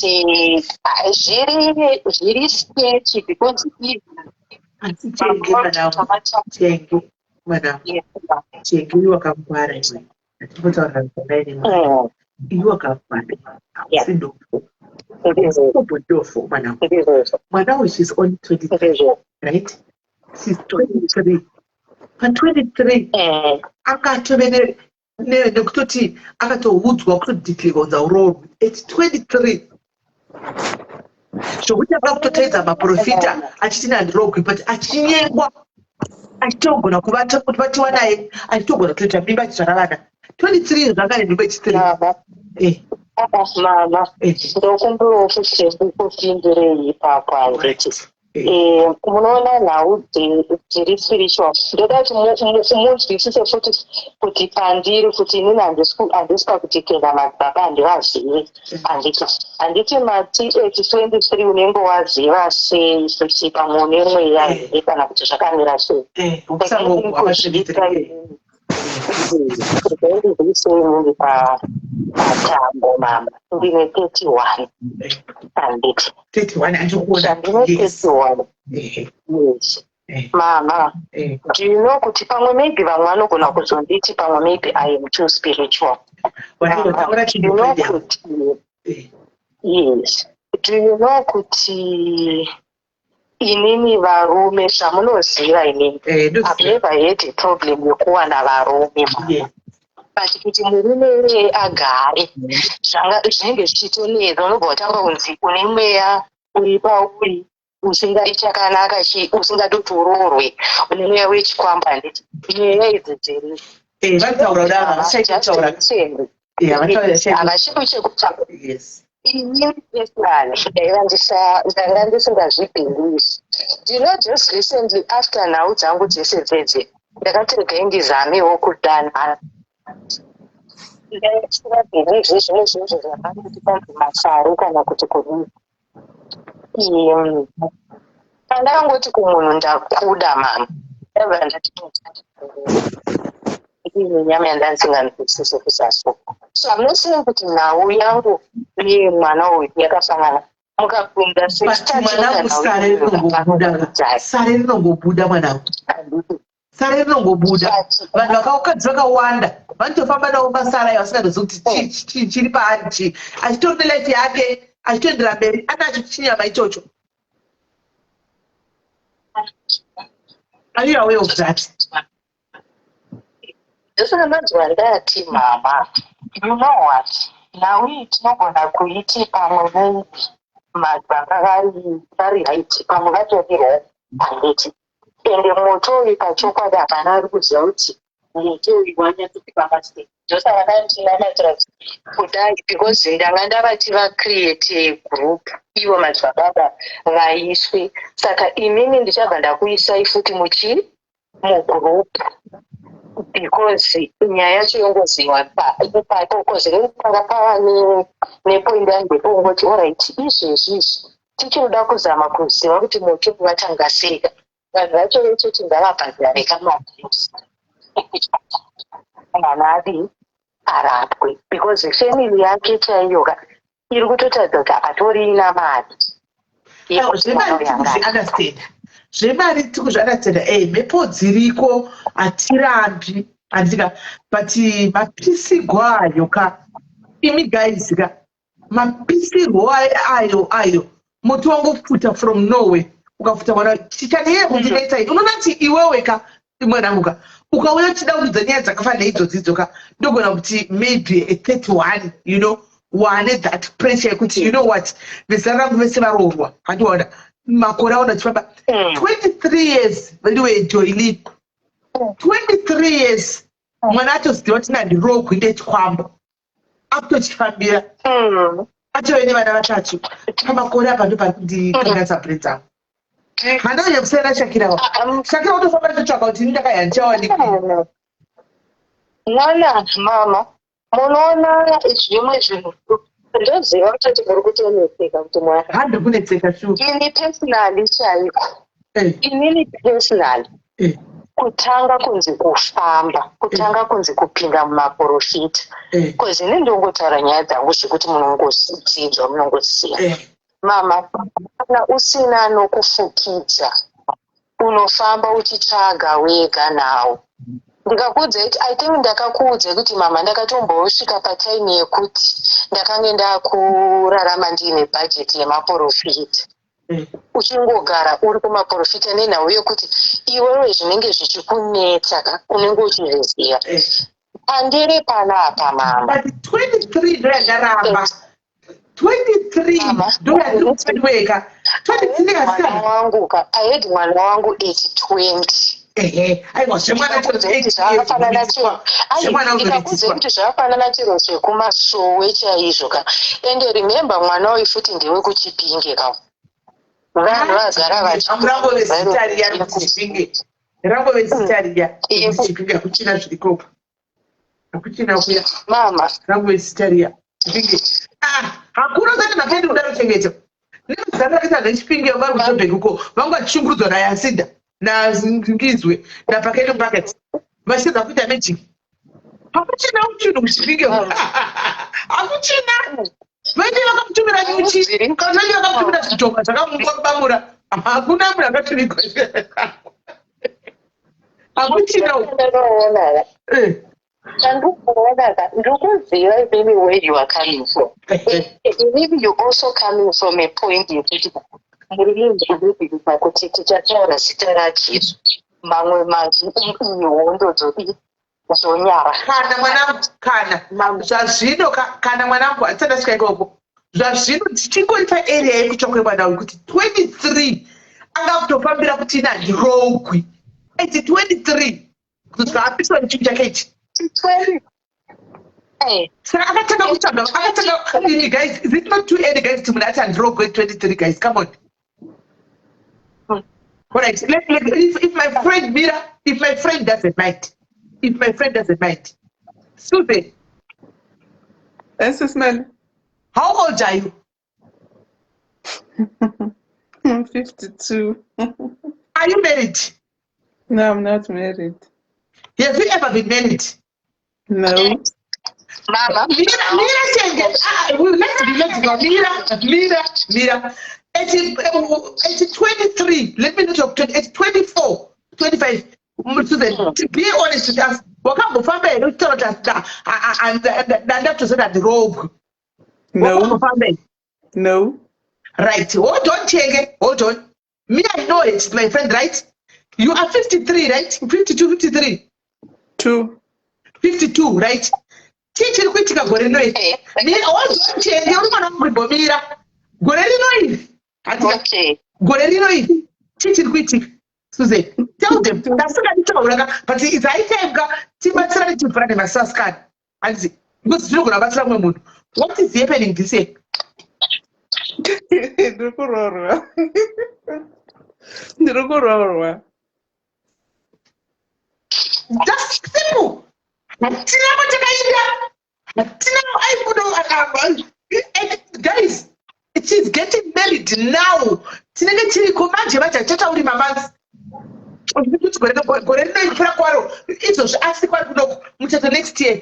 zviri sketchy because Asi Chenge, mwanangu, Chenge, mwanangu, Chenge, iwe wakangwara iwe. Atimbotaura zvakadai nemwana. Iwe wakangwara, hausi dofo. Ndofo, mwanangu. Mwana uyu, she's only 23, right? She's 23. Pa23 akatove nekutoti akatoudzwa kutodeclare kunzi auroorwi at 23, zvokuti ava kutoteedza maprofita achiti nandirogwi, but achinyengwa, achitogona kuvata kuti vatiwa naye, achitogona kutoita mimba, achizvara vana 23, zvanga nemimba yechi3. Mama. Mama, ndokumbirawo kuti ndikupindirei ipapo, handiti? Munoona, nhau dziri spiritual, ndoda kuti munzwisise futi kuti pandiri kuti inini handisi pakuti kenda madzibaba handivazivi, handiti? Handiti mati at 23 unenge waziva sei kuti pamwe une mweya here, kana kuti zvakamira sei? Ukusangogwa pa23. Ndizisei muri patambo, mama, ndine 31, handiti? 31, andikuona. Zvandine 31. Yes. Mama, do you know kuti pamwe maybe vamwe vanogona kuzonditi pamwe maybe I am too spiritual? Wataura. Do you know kuti, yes, do you know kuti inini varume, zvamunoziva, inini I've never had a problem yekuwana varume, mama, but kuti murume iyeye agare, zvinenge zvichitonetsa. Unobva watanga kunzi une mweya uri pauri. Usingadi chakanaka chi, usingadi kuti uroorwe, une mweya wechikwambo, handiti? Nyaya idzi dziri Vanotaura kudaro, havashaiki kutaura. Havataura. Havachidi chekutaura. Inini personally ndaiva ndanga ndisingazvibhilivhi. Just recently, after nhau dzangu dzese dzedze, ndakati regai ndizamewo kudanana. Ndisingabhilivhi zvimwe zvinhu zvakangoti kwanzi masare kana kuti kudii. Pandakangoti kumunhu, "Ndakuda, mama," ndabva ndati ine nyama yandandisinganzwisisi kuzaso. So I'm not saying kuti nhau yangu yemwana uyu yakafanana. Mukabvunza Mwanangu, sare rinongobuda, sare rinongobuda, mwanangu, sare rinongobuda. Vanhu vakakadzi vakawanda vanotofamba navo masara ayo, vasingazozivi kuti chii chiri paari, chii. Achitori nelife yake, achitoendera mberi anacho chinyama ichocho. Are you aware of that? Ndosaka manzwa ndati, mama, you know what, nhau iyi tinogona kuiti pamwe maybe madzibaba vari right, pamwe vatori wrong, handiti? Ende moto uyu, pachokwadi hapana ari kuziva kuti moto uyu wanyatsokufamba sei. Ndosaka ndandinamatira kudai, because ndanga ndavati vacreate group, ivo madzibaba vaiswe. Saka inini ndichabva ndakuisai futi muchi mugroup, because nyaya yacho yongoziwa ipapo, because panga pava nepoint yangu yekungoti, alright, izvezvi izvi tichinoda kuzama kuziva kuti moto vatanga sei. Vanhu vacho vechoti ngavabhadhare kamabhisi, mwana adii, arapwe, because family yake chaiyo ka iri kutotaridza kuti hapatorina mari. Zvemari tikuzviunderstanda, zvemari tikuzviunderstanda. Mhepo dziriko, hatirambi, handika? But mapisigwo ayo ka, imi guys ka, mapisirwo ayo muti wangopfuta from nowhere, ukapfuta mwana chanyanya kundinetsa. Unoona kuti iwewe ka, mwanangu ka, ukauya uchida kudza nyaya dzakafanana idzodzidzo ka, ndogona kuti maybe a 31, wane that pressure yekuti, you know what, vezera rangu vese varoorwa, handiona makore aona achifamba. 23 years, vediwe Joili, 23 years, mwana atoziva kuti nandirogwi, ndechikwambo, akutochifambira, atove nevana vatatu pamakore apa. Ndo pari kundikanganisa brain dzangu. Handanyanya kusiyana Shakira. Shakira utofamba achitsvaka kuti ini ndakaya ndichawanikwi. Mwana, mama, munoona zvimwe zvinhu, ndoziva kutoti muri kutonetseka kuti mwana Handi kunetseka, sure. Ini personally chaiko, inini personally, kutanga kunzi kufamba, kutanga kunzi kupinda mumaprofita, because ini ndongotaura nyaya dzangu zvekuti munongodzinzwa, munongoziva. Mama, kana usina nokufukidza, unofamba uchitsvaga wega nhau. Ndikakuudza kuti, I think ndakakuudza kuti, mama, ndakatombosvika patime yekuti ndakange ndakurarama ndiine bhajeti yemaprofita. Uchingogara uri kumaprofita nenhau yekuti iwewe zvinenge zvichikunetsa ka, unenge uchizviziva. Pandiri panapa, mama, But 23 ndo yandaramba, 23. Mama. Ndo yandikuweka 23. Mwana Asikana. wangu ka, I had mwana wangu at 20. Ehe, aiwa, zvemwana. Ndikakuudza kuti zvakafanana chero, Zvemwana. ndikakuudza kuti zvakafanana chero zvekumasowe chaizvo ka. Ende remember, mwana uyu futi ndewekuChipinge ka. Vanhu vagara Rangove zita riya rekuti Chipinge, rangove zita riya rekuti Chipinge. Hakuchina zvirikopa, hakuchina kuya. Mama. Rangove zita riya, Chipinge. Ah, hakuna usati makaendi kuda kuchengeta nemazana akaita nechipinge. Vari kuJobheki uko, vanga vachishungurudzwa naYasinda, naNgizwe, napakeni mupaketi, vachitadza kuita magic. Hakuchina chinhu kuChipinge, hakuchina. Vaite vakamutumira nyuchi, kana vaite vakamutumira zvidhoma zvakamubamura. Hakuna munhu akatumigwa, hakuchina. Ndakaona, chandikuona ka, ndikuziva inini where you are coming from. Inini, you also coming from a point yekuti muri munhu unobhilivha kuti tichataura zita raJesu, mamwe mazwi, ihondo dzodii, zonyara. Kana mwanangu, kana zvazvino kana mwanangu, hatisati asvika ikoko. Zvazvino tichingori paarea yekutsva kwemwana uyu kuti 23. Anga kutofambira kuti ina handirogwi at 23, kuzosvika apiswa nechinhu chake ichi. Saka akatanga kutsvaga, akatanga. Guys, is it not too early, guys, kuti munhu ati handirogwe at 23? Guys, come on. All right, if my friend Mira, if my friend doesn't mind, if my friend doesn't mind, Susan. Yes, Mel. How old are you? I'm 52. Are you married? No, I'm not married. Have you ever been married? No. Mama. Mira, Mira, Chenge. Ah, let's be, let's go. Mira, Mira, Mira. At 23, let me not talk, 20, at 24, 25, Susan, to be honest with us, wakambofamba here uchitaura kuti ndatozoti handirogwi? No. Wakambofamba here? No. Right, hold on, Chenge, hold on. Me, I know it, my friend, right? You are 53, right? 52, 53? Two. 52, right? Chii chiri kuitika gore rino iri? Mira, hold on, Chenge, uri mwana wangu, imbomira. Gore rino iri, handika? Okay. Gore rino iri, chii chiri kuitika? Susan, tell them. Tasingadi ka, but it's high time ka tibatsirane, tivhurane masaskani, handiti? Because zvinogona kubatsira mumwe munhu. What is happening this year? Ndiri kuroorwa. Ndiri kuroorwa. Just simple. Hatina kwatakaenda, hatina aibudo. Guys, it is getting married now. Tinenge tiriko manje manje, hatichatauri mamanzi kuti gore rino ipfuura kwaro izvozvi, asi kwari kunoko muchato next year.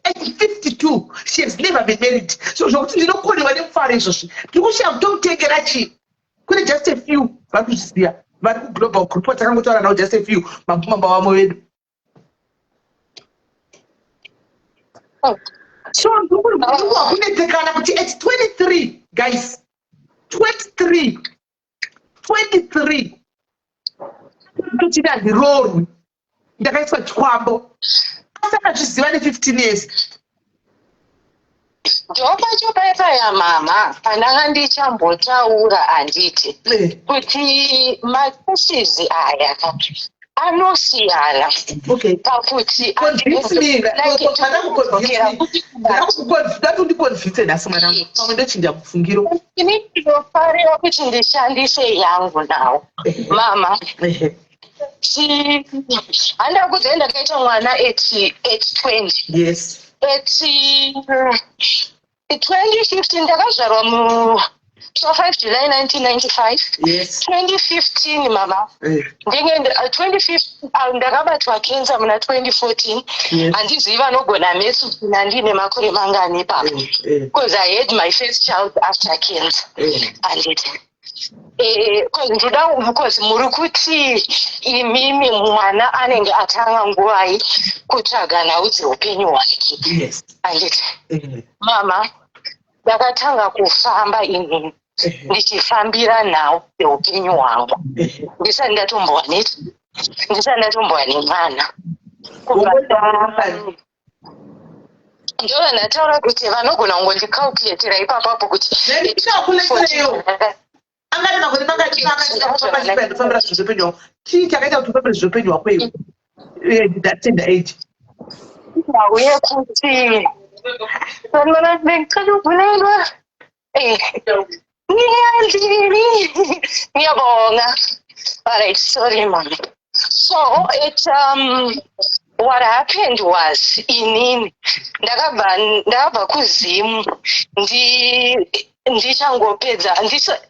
At 52, she has never been married. So zvokuti ndinokoniwa nemufaro izvozvi, ndiri kushaya kutomutengera chii. Kune just a few vari kuzviziva, vari kuglobal group vatakangotaura navo, just a few, mapumamba vamwe vedu. So ndikuwakunetsekana kuti at 23, guys, 23, 23, tochiti handiroorwi, ndakaiswa chikwambo, asi akazviziva ne15 years. Ndopacho paipaya, mama, pandanga ndichambotaura, handiti, kuti macases aya anosiyana pakuti Convince me. Dati undiconvince nhasi, mwanangu, pamwe ndochinja mufungiro. Ini ndinofarira kuti ndishandise yangu nawo, mama. Handa kudze ndakaita mwana at 20. At 2015 ndakazvarwa mu so 5 July 1995. 2015, mama. Ndenge 2015, ndakabatwa cancer muna 2014. Handizivi vanogona maths kuti ndandine makore mangani ipapo, because I had my first child after cancer, handiti? 'Cause ndoda, because muri kuti imimi mwana anenge atanga nguvai kutsvaga nhau dzeupenyu hwake, handiti? Mama, ndakatanga kufamba inini ndichifambira nhau dzeupenyu hwangu ndisati ndatombowa ndisati ndatombowa nemwana. Kubva ndova ndataura kuti vanogona kungondicalculatira ipapapo kuti Ndicalculatereyo. Angati makore mangati ndofambira zvinhu zveupenyu hwako? Chii chakaita kuti ufambire zveupenyu hwako iwe that tender age? Nhau yekuti sanibona, bengicela ukuvulelwa. Ngiyandini, ngiyabonga. Alright, sorry, mama. So it what happened was, inini ndakabva kuZimu ndichangopedza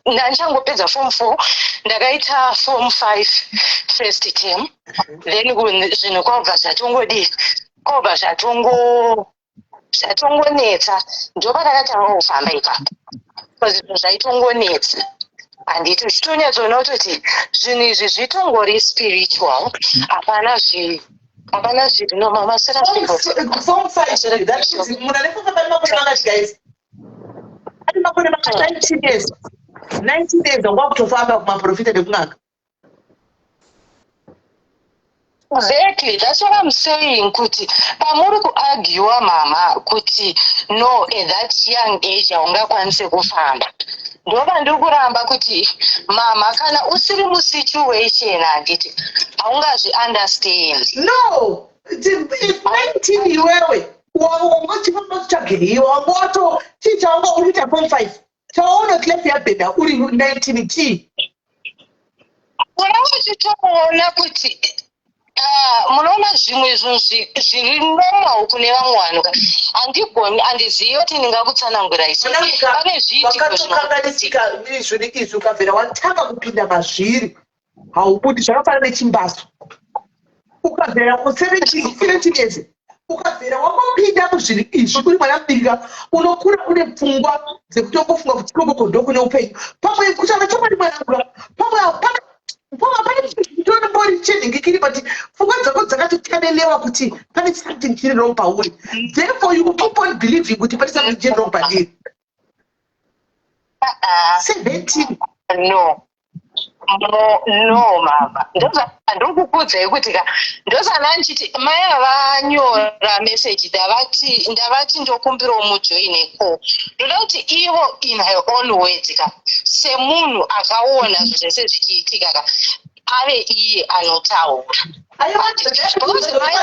ndandichangopedza form 4. Ndakaita form 5 first term, then zvinhu kwabva zvatongodii, kwabva zvatongonetsa. Ndopandakatanga kufamba ipapo, because zvinhu zvaitongonetsa, handiti? Uchitonyatsoona kutoti zvinhu izvi zvitongori spiritual, hapana zviri nomamasera. Form 5, that is munhu ane form 5 ane makore mangati, guys? Ane makore mangati? 19 years, 19 years, wanga kutofamba kumaprofita nekun'anga. Exactly, that's what I'm saying, kuti pamuri kuargua, mama, kuti no, at that young age haungakwanisi kufamba. Ndova ndiri kuramba kuti, mama, kana usiri musituation, handiti, haungazviunderstand. No, 19 iwewe wanga uchifamba kutsvagei? Wanga wato chii chawanga uri kuita form 5 chawaona kuti life yabhedha uri 19 chii? Unenge uchitoona kuti, ah, munoona zvimwe zvinhu zviri normal kune vamwe vanhu ka. Handigoni, handizivi kuti ndingakutsanangurai sei. Pane zviitiko. Wakatokanganisika zvinhu izvi. Ukabvera watanga kupinda mazviri, haubudi. Zvakafanana nechimbaso. Ukabvera 17 years, ukabvera wangopinda muzvinhu izvi uri mwana mudika, unokura une pfungwa dzekutongofunga kuti ikokoko ndokune upenyu. Pamwe, kutaura chokwadi, mwanangu, pamwe hapana, pamwe pane chitombori chenhingikiri, but pfungwa dzako dzakatochanelewa kuti pane something chiri wrong pauri. Therefore you keep on believing kuti pane something chiri wrong pandiri. Ah, 17. No, mama, ndozandikukudzai kuti ka, ndosana ndichiti mai avanyora meseji, ndavati ndokumbirawo mujoine call. Ndoda kuti ivo, in her own words ka, semunhu akaona zvese zvichiitika ka, ave iye anotaura. Because mai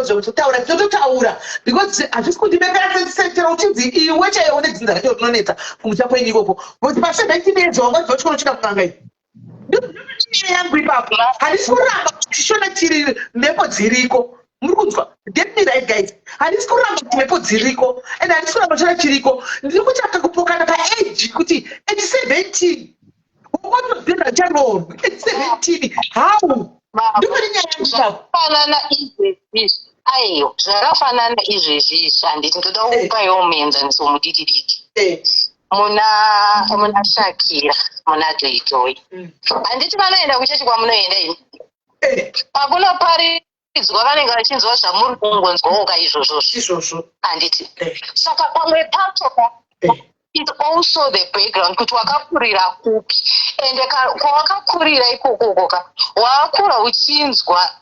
Zvekutaura tinototaura, because hazvisi kundibekera sechero uchinzi iwe chaiwo nedzinza racho rinonetsa kumusha kwenyu ikoko, kuti pa17 years wangabva chikoro chida kun'anga iyi. Ndonyaya yangu ipapo. Handisi kuramba kuti shona chiri mhepo dziriko. Muri kunzwa? Get me right, guys. Handisi kuramba kuti mhepo dziriko and handisi kuramba shona chiriko. Ndiri kutsvaka kupokana paage, kuti at 17 watodzera charoorwi at 17, how? Ndopane nyaya yangu ipapo. Zvakafanana izvezvi, aiyo, zvakafanana izvezvi izvi, handiti? Ndoda kukupaiwo muenzaniso mudiki diki. Muna Shakira, muna Joy Joy, handiti vanoenda kuchechi kwamunoenda imi? Pakunoparidzwa vanenge vachinzwa zvamuri kungonzwawo ka izvozvozvo. Izvozvo. Handiti? Saka pamwe pacho it's also the background, kuti wakakurira kupi, ende kwawakakurira ikokoko ka, wakakura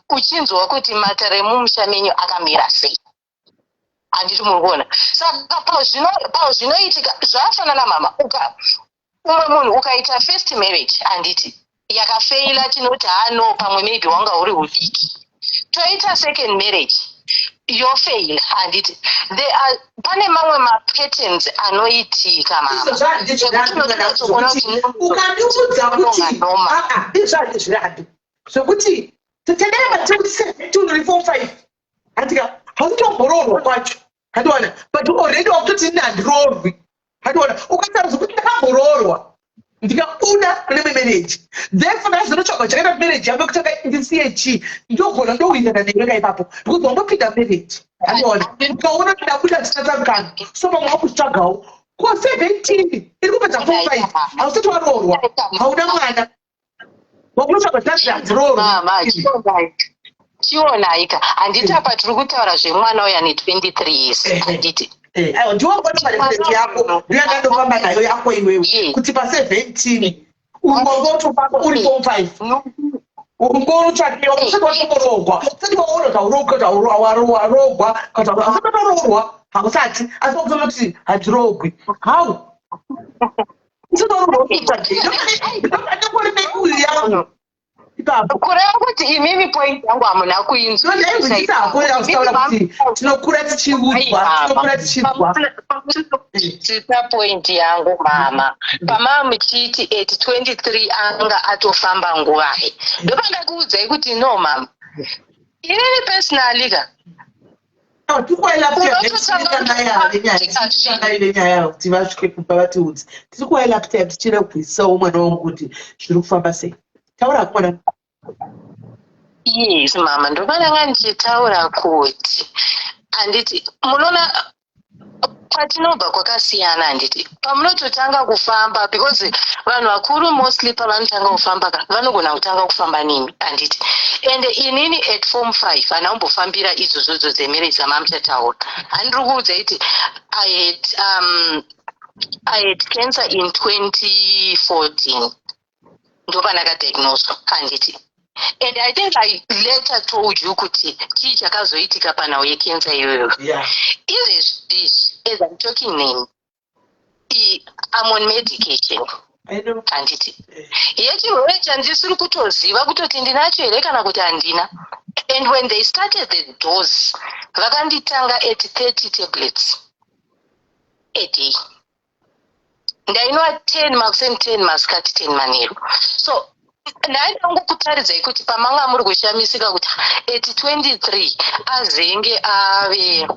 uchinzwa kuti matare emumusha menyu akamira sei, handiti? Muri kuona? Saka pazvinoitika zvafanana, mama, uka umwe munhu ukaita first marriage, handiti, yakafeila, tinoti hano pamwe maybe wanga uri udiki. Toita second marriage, yofeila, handiti? There are, pane mamwe mapatterns anoitika, mama. Izvo zvandizvirambi. Ukandiudza kuti aa, izvo handizvirambi, zvokuti tendera mati kuti 17 uri form 5, handika, hautomboroorwa kwacho, handiwana, but already wakutoti ini handiroorwi, handiwana. Ukataura zvokuti ndakamboroorwa, ndikabuda mune marriage, therefore ndazonotsvaga chakaita kuti marriage yangu yekutanga ndisiye chii, ndogona ndowinana newe ka ipapo, because wambopinda marriage, handiona, ukaona kuti ndabuda zvisina, so pamwe wakutsvagawo. Ko 17 iri kupedza form 5, hausati waroorwa, hauna mwana, wakunotsvaga zvinazvi handiroorwi. Mama, chionaika, handiti apa tiri kutaura zvemwana uya ne23 years, handiti? Aiwa, ndiwo ngotopa reference yako, ndiyo yandandofamba nayo yako iwewe, kuti pa17 ungongotofamba uri form 5, ungotsvakewa, usati watongoroorwa, usati waona kuti hauroorwi, kuti waroorwa, kuti usati watoroorwa, hausati, asi wakutonoti handiroorwi. How usati waroorwa utotsvakei? Ndokori neuyu yangu ipapo. Kureva kuti imimi point yangu hamuna kuinzwa. Ndainzwisisa hako kutaura kuti tinokura tichiudzwa, tinokura tichinzwa. Sisa point yangu, mama, pamama muchiti at 23 anga atofamba nguvai, ndopandakuudzai kuti no, mama, inini personally ka. Tiri nyaya kuti vasvike kumba vatiudze. Tiri kuwaila time, tichida kubvisawo mwana wangu kuti zviri kufamba sei. Taura hako, mwana. Yes, mama, ndopananga ndichitaura kuti, handiti munoona kwatinobva kwakasiyana, handiti? Pamunototanga kufamba, because vanhu vakuru mostly pavanotanga kufamba ka, vanogona kutanga kufamba nemi, handiti? Ende inini at form 5 handambofambira idzozodzo dzemarriage dzamamuchataura. Handiri kuudza iti I had cancer in 2014, ndopandakadiagnoswa, handiti? And I think I later told you kuti chii chakazoitika panhau yecancer iyoyo. Izvezvi izvi, as I'm talking nemi. I'm on medication. I know. Handiti yechirwere chandisiri kutoziva kutoti ndinacho here kana kuti handina. And when they started the dose, vakanditanga at 30 tablets a day. Ndainwa 10 makuseni, 10 masikati, 10 manheru. So ndaida kungokutaridzai kuti pamanga muri kushamisika kuti at 23 azenge ave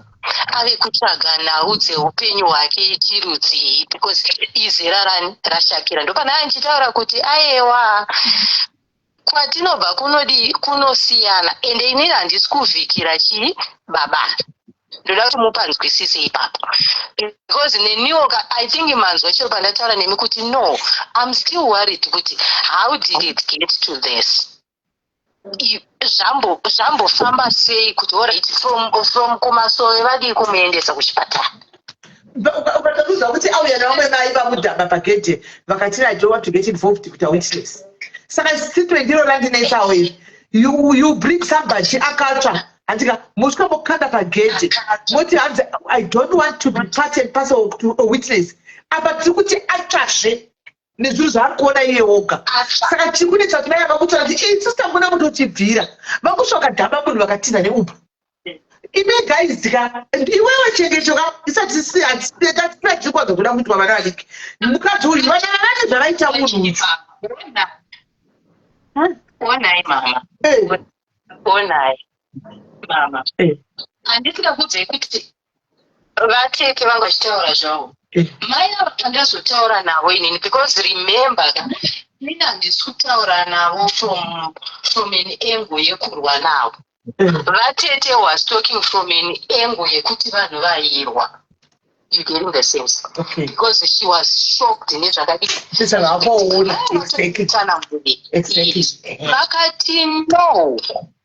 kutsvaga nhau dzeupenyu hwake chirudzii, because izera rani raShakira. Ndopana ndichitaura kuti aiwa, kwatinobva kunodi kunosiyana. Ende inini handisi kuvhikira chii baba, ndoda kuti mupanzwisise ipapo, because neniwo I think manzwa chero pandataura nemi kuti no, I'm still worried kuti how did it get to this? Zvambofamba sei kuti alright, from kumasowe vadii kumuendesa kuchipatara? Ukatokuudza kuti auya nevamwe mai vamudhamba pagedhe, vakati, "I don't want to get involved," kuti witness. Saka statement iro randinetsawo iri. You bring somebody akatsva, handika, mosvika mokanda pagedhe, moti hanzi, "I don't want to be part and parcel to a witness." Apa tiri kuti atsvazve nezvinhu zvaari kuona iye woga. Saka tiri kunetsa kuti mai vakutaura kuti ii, sister, muna mutotibvira vangosvaka dhamba munhu vakatiza neUber. Ime guys ka, iwewe chengeto ka, isati tiri kwanza kuda kuitwa vana vadiki. Mukadzi uyu, vana vane zvavaita munhu uyu. Onai mama. Onai mama. Handisi kakudzai kuti vatete vanga vachitaura zvavo. Mai ava pandazotaura navo inini, because remember ka, inini handisi kutaura navo from an angle yekurwa navo. Vatete was talking from an angle yekuti vanhu vairwa. You getting the sense? Okay. Because she was shocked nezvakadii. Sezvavakoona, exactly. Tsananguri. Exactly. Vakati, "No,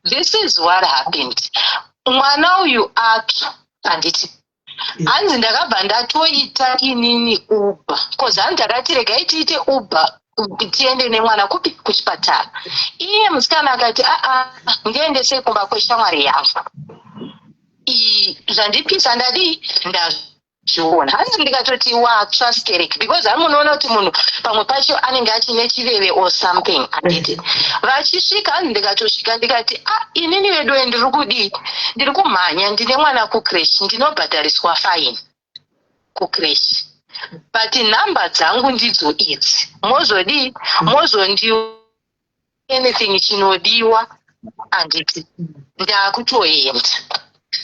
this is what happened. Mwana uyu atsva, handiti?" Hanzi ndakabva ndatoita inini Uber, 'cause hanzi ndakati regai tiite Uber tiende nemwana kupi, kuchipatara. Iye musikana akati, "Aa, ndiendesei kumba kweshamwari yangu." Zvandipisa ndadii, ndazviona. Hanzi ndikatoti watsva sterek, because hamunoona kuti munhu pamwe pacho anenge achine chiveve or something, handiti? Vachisvika, hanzi ndikatosvika ndikati, "A, inini veduwe, ndiri kudii, ndiri kumhanya, ndine mwana kucreche, ndinobhadhariswa fine kucreche, but nhamba dzangu ndidzo idzi, mozodii, mozondi anything chinodiwa, handiti? Ndakutoenda."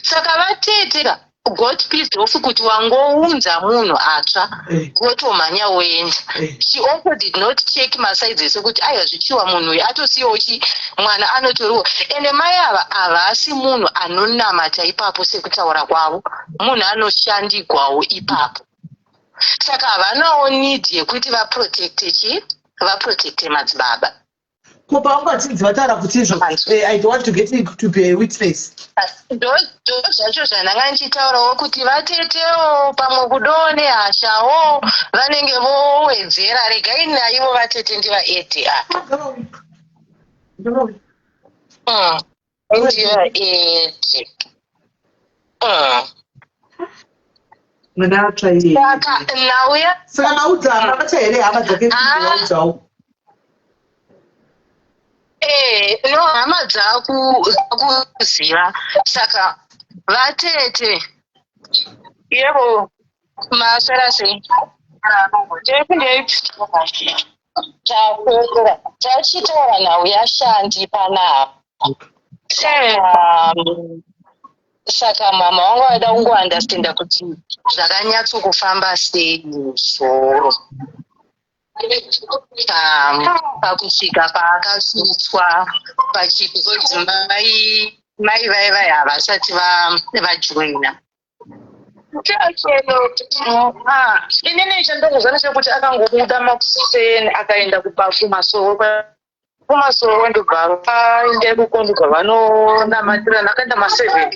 Saka vatetera got pissed off kuti wangounza munhu atsva, gotomhanya woenda. She also did not check masides ese kuti aiwa, zvichiwa munhu uyu atosiyawo chi mwana anotoriwo. Ende mai ava havasi munhu anonamata ipapo sekutaura kwavo, munhu anoshandigwawo ipapo. Saka havanawo need yekuti vaprotecte chi, vaprotecte madzibaba. Ko paungatinzi vataura kuti izvo, "I don't want to get to be a witness"? Ndo zvacho zvandanga ndichitaurawo kuti vatetewo pamwe kudowo nehashawo vanenge vowedzera. Regai naivo vatete ndivaedhe apa. Ndivaedhe. Mwana atsva iye. Saka nauya. Saka maudza hama here, hama dzake? Ah. Vaudzawo? No, hama dzakuziva. Saka vatete, Yebo. Maswera sei? Ndeipi, ndeipi. Takwekera tachitaura nhau yashandi panapa. Saka mama wangu aida kungounderstanda kuti zvakanyatsokufamba sei musoro pakusvika paakasutswa pachi, because mai vai vai havasati vajoina. Ah, inini chandongozwa ndechekuti akangobuda makuseni akaenda kumasowe. Kumasowe ndobva vaenda ikoko, ndobva vanonamatirana. Akaenda ma7,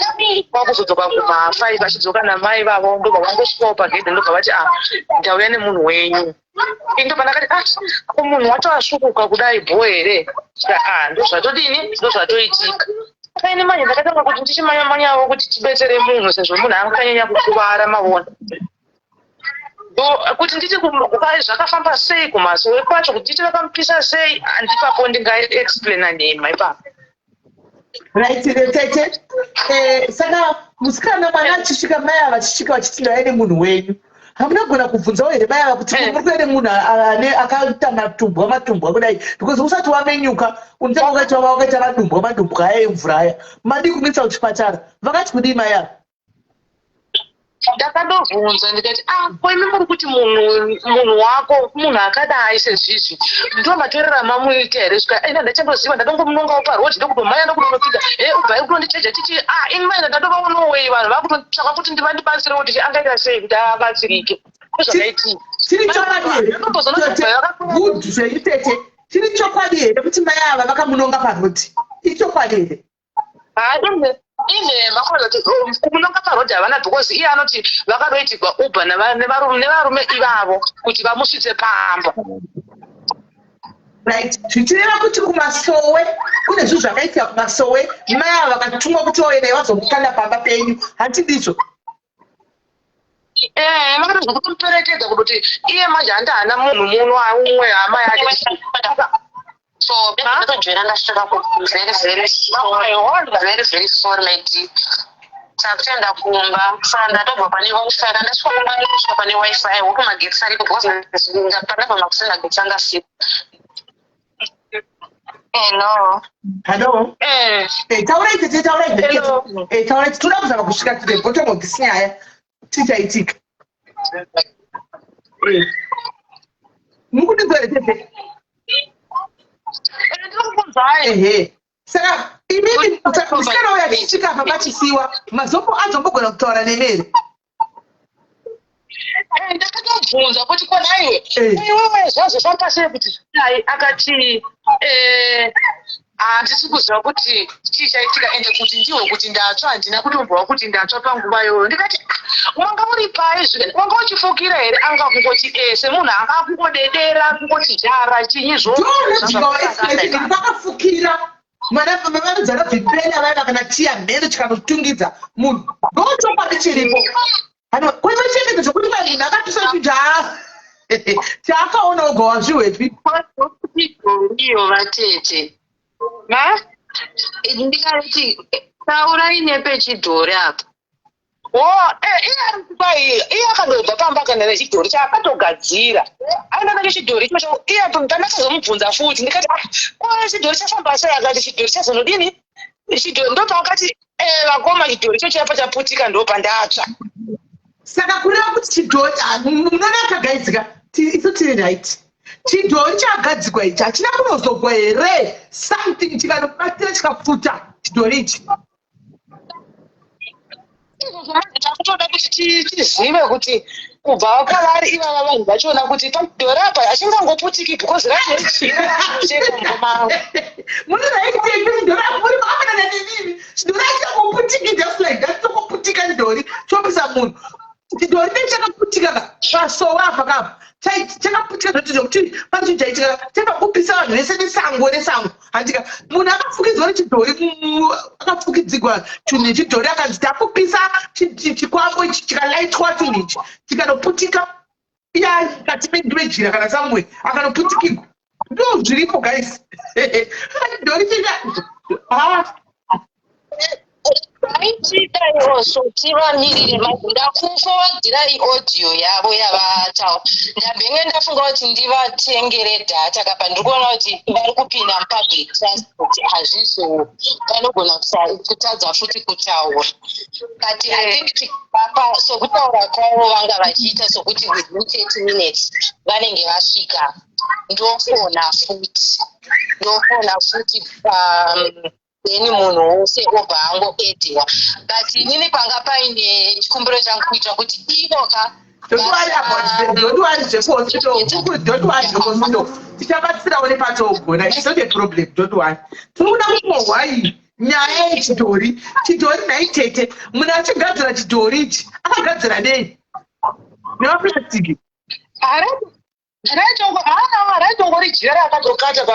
kwakuzodzoka kuma5, achidzoka namai vavo. Ndobva vangosvikawo pagedhe, ndobva vati, "Ah, ndauya nemunhu wenyu." Ini ndobva ndakati, "Ah, ko munhu wacho asvukuka kudai bho here?" Ah, ndozvatodini, ndozvatoitika. Saka ini manje ndakatanga kuti ndichimanya manyawo kuti tibetsere munhu, sezvo munhu anga akanyanya kukuvara, mavona. Kuti nditi zvakafamba sei kumasowe kwacho, kuti nditi vakamupisa sei, handipapo ndingaexplaina nhema ipapo. Right, tete, saka musikana, mwana achisvika, mai ava vachisvika vachiti ndauya nemunhu wenyu, hamunagona kubvunzawo here mai ava kuti muri kuya nemunhu ane akaita matumbwa matumbwa kudai? Because usati wamenyuka unotanga wakaita madumbwa madumbwa aya emvura aya. Madii kumuisa kuchipatara? Vakati kudii mai ava? Ndakandobvunza ndikati, "Ah, ko imi muri kuti munhu wako, munhu akadai sezvizvi, ndo matorero amamuita here?" Svika ina ndachandoziva, ndadongomunongawo parodi, ndokutomhanya, ndokutonopinda, e ubva kutondicheja chichi. Ah, ini maina ndadovaonowei, vanhu vakutotsvaka kuti ndivandibatsire kuti angaita sei kuti abatsirike. Ndozvakaitika. Chiri chokwadi here, good zvenyu tete, chiri chokwadi here kuti mai ava vakamunonga parodi? Ichokwadi here? Inhema kuti kumunonga parodhi havana, because iye anoti vakadoitirwa Uber nevarume ivavo kuti vamusvitse pamba. Right, zvichireva kuti kumasowe kune zvinhu zvakaitika kumasowe, mai ava vakatumwa kuti vauye naye vazomukanda pamba penyu, hanti ndizvo? Eh, vakatozwa kutomuperekedza kutoti iye manje handi haana munhu muno umwe hama yake. So ndatojoina ndasvika ku, very very sorry, very very sorry, my dear. Takutoenda kumba, saka ndatobva pane WiFi. Kana ndasvika kumba, ndasvika pane WiFi. I hope magetsi ariko, because pandabva makuseni magetsi anga asipo. Hello? Hello. Eh. Taurai tete, taurai tete. Hello. Taurai, toda kuzama kusvika to the bottom of this nyaya tichaitika. Mukundinzwa here, tete? Ndiri kukunzwai. Ehe, saka imimi, musikana uyo achisvika apa pachisiwa mazombo, azombogona kutaura nemi here? Ndakatobvunza kuti konaiwe iwewe zvazofamba sei kuti zvidai, akati handisi kuziva kuti chii chaitika, ende kuti ndihwo kuti ndatsva, handina kutombova kuti ndatsva panguva iyoyo. Ndikati, "Ah, wanga uri pai zvika, wanga uchifukira here?" Anga kungoti e semunhu anga kungodedera, kungoti jara chinyi. Zvo vakafukira mwana vanodzana bvipena vaiva kana tiya mheno chikanotungidza munhu, ndochokwadi chiripo. Ano kwete zvokuti munhu akatusa chinhu chaakaona oga wazvihwepi. Iyo vatete, Ma? Ndikati taurai nepechidhori apa. O, iye ari kupa, iye akandobva pamba akaenda nechidhori chaakatogadzira, aenda nacho chidhori ichocho. Iye pandakazomubvunza futi ndikati, "Ah, ko chidhori chafamba sei?" Akati chidhori chazonodini, chidhori ndopaakati, "Vakoma, chidhori icho chaipa chaputika, ndopandatsva." Saka kureva kuti chidhori, ah, munoona kagaidzika, isu tiri right, chidhori chagadzikwa ichi hachina kunozogwa here something chikanobatira chikapfuta chidhori ichi? Izvozvo manje takutoda kuti tizive kuti kubva kwavari ivava vanhu vachona kuti pachidhori apa hachingangoputiki, because racho. Muri right, chidhori muri makafanana nenini. Chidhori hachingangoputiki just like that, chokoputika chidhori chopisa munhu. Chidhori ne chakaputika ka pasowa apa kapa, chakaputika zvoti zvokuti pane chinhu chaitika chabva kupisa vanhu vese nesango nesango, handika? Munhu akafukidzwa nechidhori, akafukidzigwa chinhu nechidhori, akanzi takupisa chikwambo ichi, chikalaitwa chinhu ichi chikanoputika, iye kati mejira kana somewhere akanoputikigwa. Ndo zviripo guys, chidhori chika, ah. Vaitidaiwo tivamirire manje. Ndakufowadhirai audio yavo yavataura. Ndambenge ndafunga kuti ndivatengere data kapa, ndiri kuona kuti vari kupinda mupublic transport, hazvizo vanogona kutadza futi kutaura, but I think tikavapa sokutaura kwavo vanga vachiita sokuti within 30 minutes vanenge vasvika. Ndofona futi then munhu wose obva angoedhiwa. But inini panga paine chikumbiro changu kuitira kuti ivo ka Don't worry about them. Don't worry zvekuhospital. Don't worry zvekuhospital. Tichabatsirawo nepatogona. It's not a problem. Don't worry. Tiri kuda kungohwa iyi nyaya yechidhori. Chidhori nhai tete, munhu achigadzira chidhori ichi akagadzira nei? Nemapurastiki. Raitongori jira raakatokata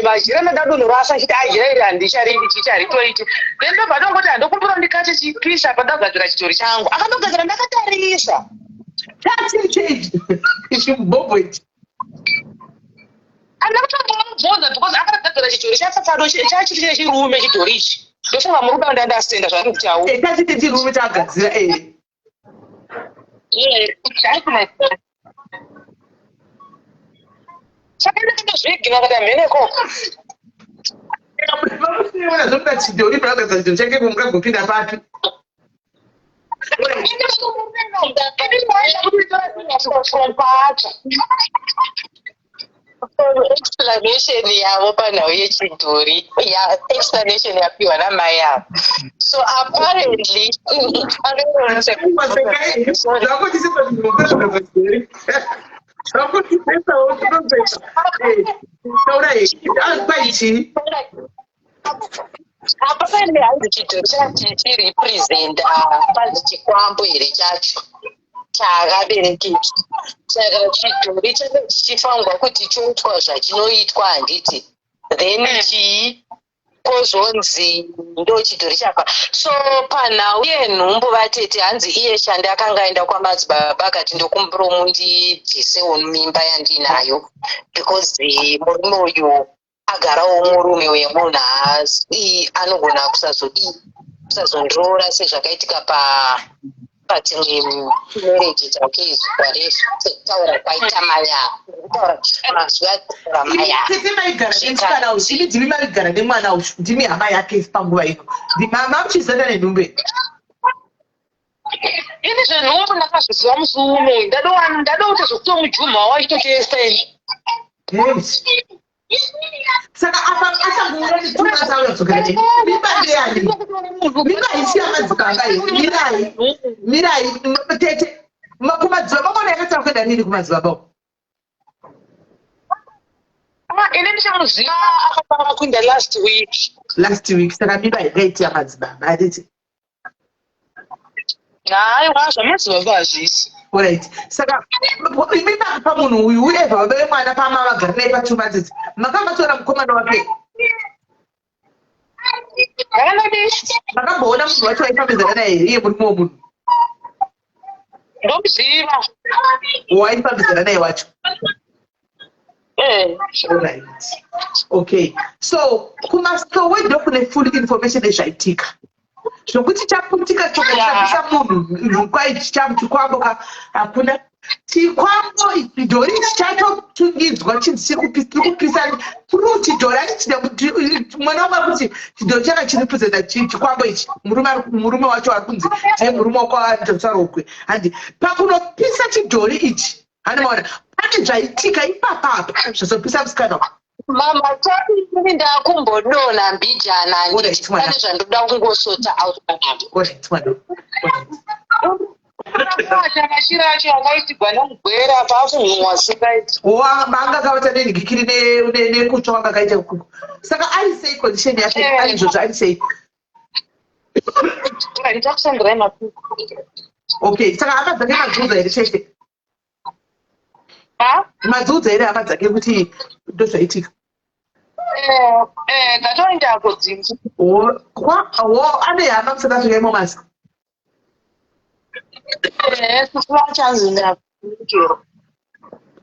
pajira, ndadonhorasa achiti ajira iri handicharidi, chicharitoiti. Then ndobva ndongoti, "Handokumbira ndikate chipisa pandagadzira chidhori changu." Akandogadzira ndakatarisa. Chachiri chei chimubhobho ichi? Handina kutombomubvunza because akatogadzira chidhori chatsatado chachiri chechirume chidhori ichi. Ndofunga murume wanda ndasenda zvaari kutaura. Eh, chachiri chechirume chaagadzira eh. Saka ndakatozviignora kuti hamheno ikoko. Vamusiona zvokuda chidhori paakagadzira chidhori chake mungagopinda papi? Explanation yavo panhau yechidhori, ya explanation yapiwa namai avo. So apparently apa pane hanzi chidhori chacho chichirepresenta panzi chikwambo here chacho chaakaberekeki. Saka chidhori chacho chichifanirwa kuti choitwa zvachinoitwa handiti, then chii kozonzi ndochidhori chafa. So panhau yenhumbu vatete, hanzi iye Shandi akanga aenda kwamadzibaba akati ndokumbiro mundibvisewo mimba yandinayo because murume uyu agarawo murume wemunhu haasi anogona kusazodii kusazondiroora sezvakaitika pa padzimwe marriage dzake izvi whatever sekutaura kwaita mai ava kutaura mazwi ataura mai ava. Tete maigara nemusikana uyu, imi ndimi maigara nemwana uyu, ndimi hama yake panguva ino, ndimama muchizana nenhumbu iyi. Ini zvenhumbu ndakazviziva musi uno, ndadoita zvekutomujumha wachitotesta ini. Yes. Saka apa achangoona netumasa auya kudzokera nei? Mimba ndeyani? Mimba haisi yamadzibaba here? Mirai, mirai, tete. Kumadzibaba mwana yakatanga kuenda nini kumadzibaba uko? Ah, ini ndichamuziva akatanga kuenda last week. Last week, saka mimba ingaiti yamadzibaba, handiti? Haiwa, zvamadzibaba hazvisi. Alright. Saka imi pamunhu uyu whoever baba vemwana pama vagara naye patumba dzidzi makamatora mukomana wake? Makamboona munhu wacho waifambidzana naye here iye murume wemunhu? Ndomuziva. Waifambidzana naye wacho? Eh. Alright. Okay. So kumasowe ndokune full information ezvaitika. Zvokuti chaputika choka chapisa munhu kwai chikwambo ka hakuna chikwambo chidhori ichi chatotungidzwa chinzi chiri kupisa proof chidhori achida mwana wangu ari kuti chidhori chaka chiri presenta chikwambo ichi murume wacho ari kunzi dai murume wako atorokwe handi pakunopisa chidhori ichi handi maona pane zvaitika ipapa apa zvazopisa musikana. Mama Tati, ini ndakumbodonha mbijana handiti pane zvandoda kungosota out panapa. Alright, mwana. Akabata machira acho akaitigwa nemugwere apa akunhuhwa singaiti. Manga akabata nenhikikiri nekutsva kwanga akaita kuku. Saka ari sei condition yake ari izvozvo ari sei? Ndichakusenderai mapic. Okay, saka hama dzake madziudza here chete? Ha? Madziudza here hama dzake kuti ndozvaitika? Eh, eh, ndatoenda kodzinza. Wo, kwa, wo, ane hama muSouth Africa imo masi? Eh, sisi vachanzi ndakero.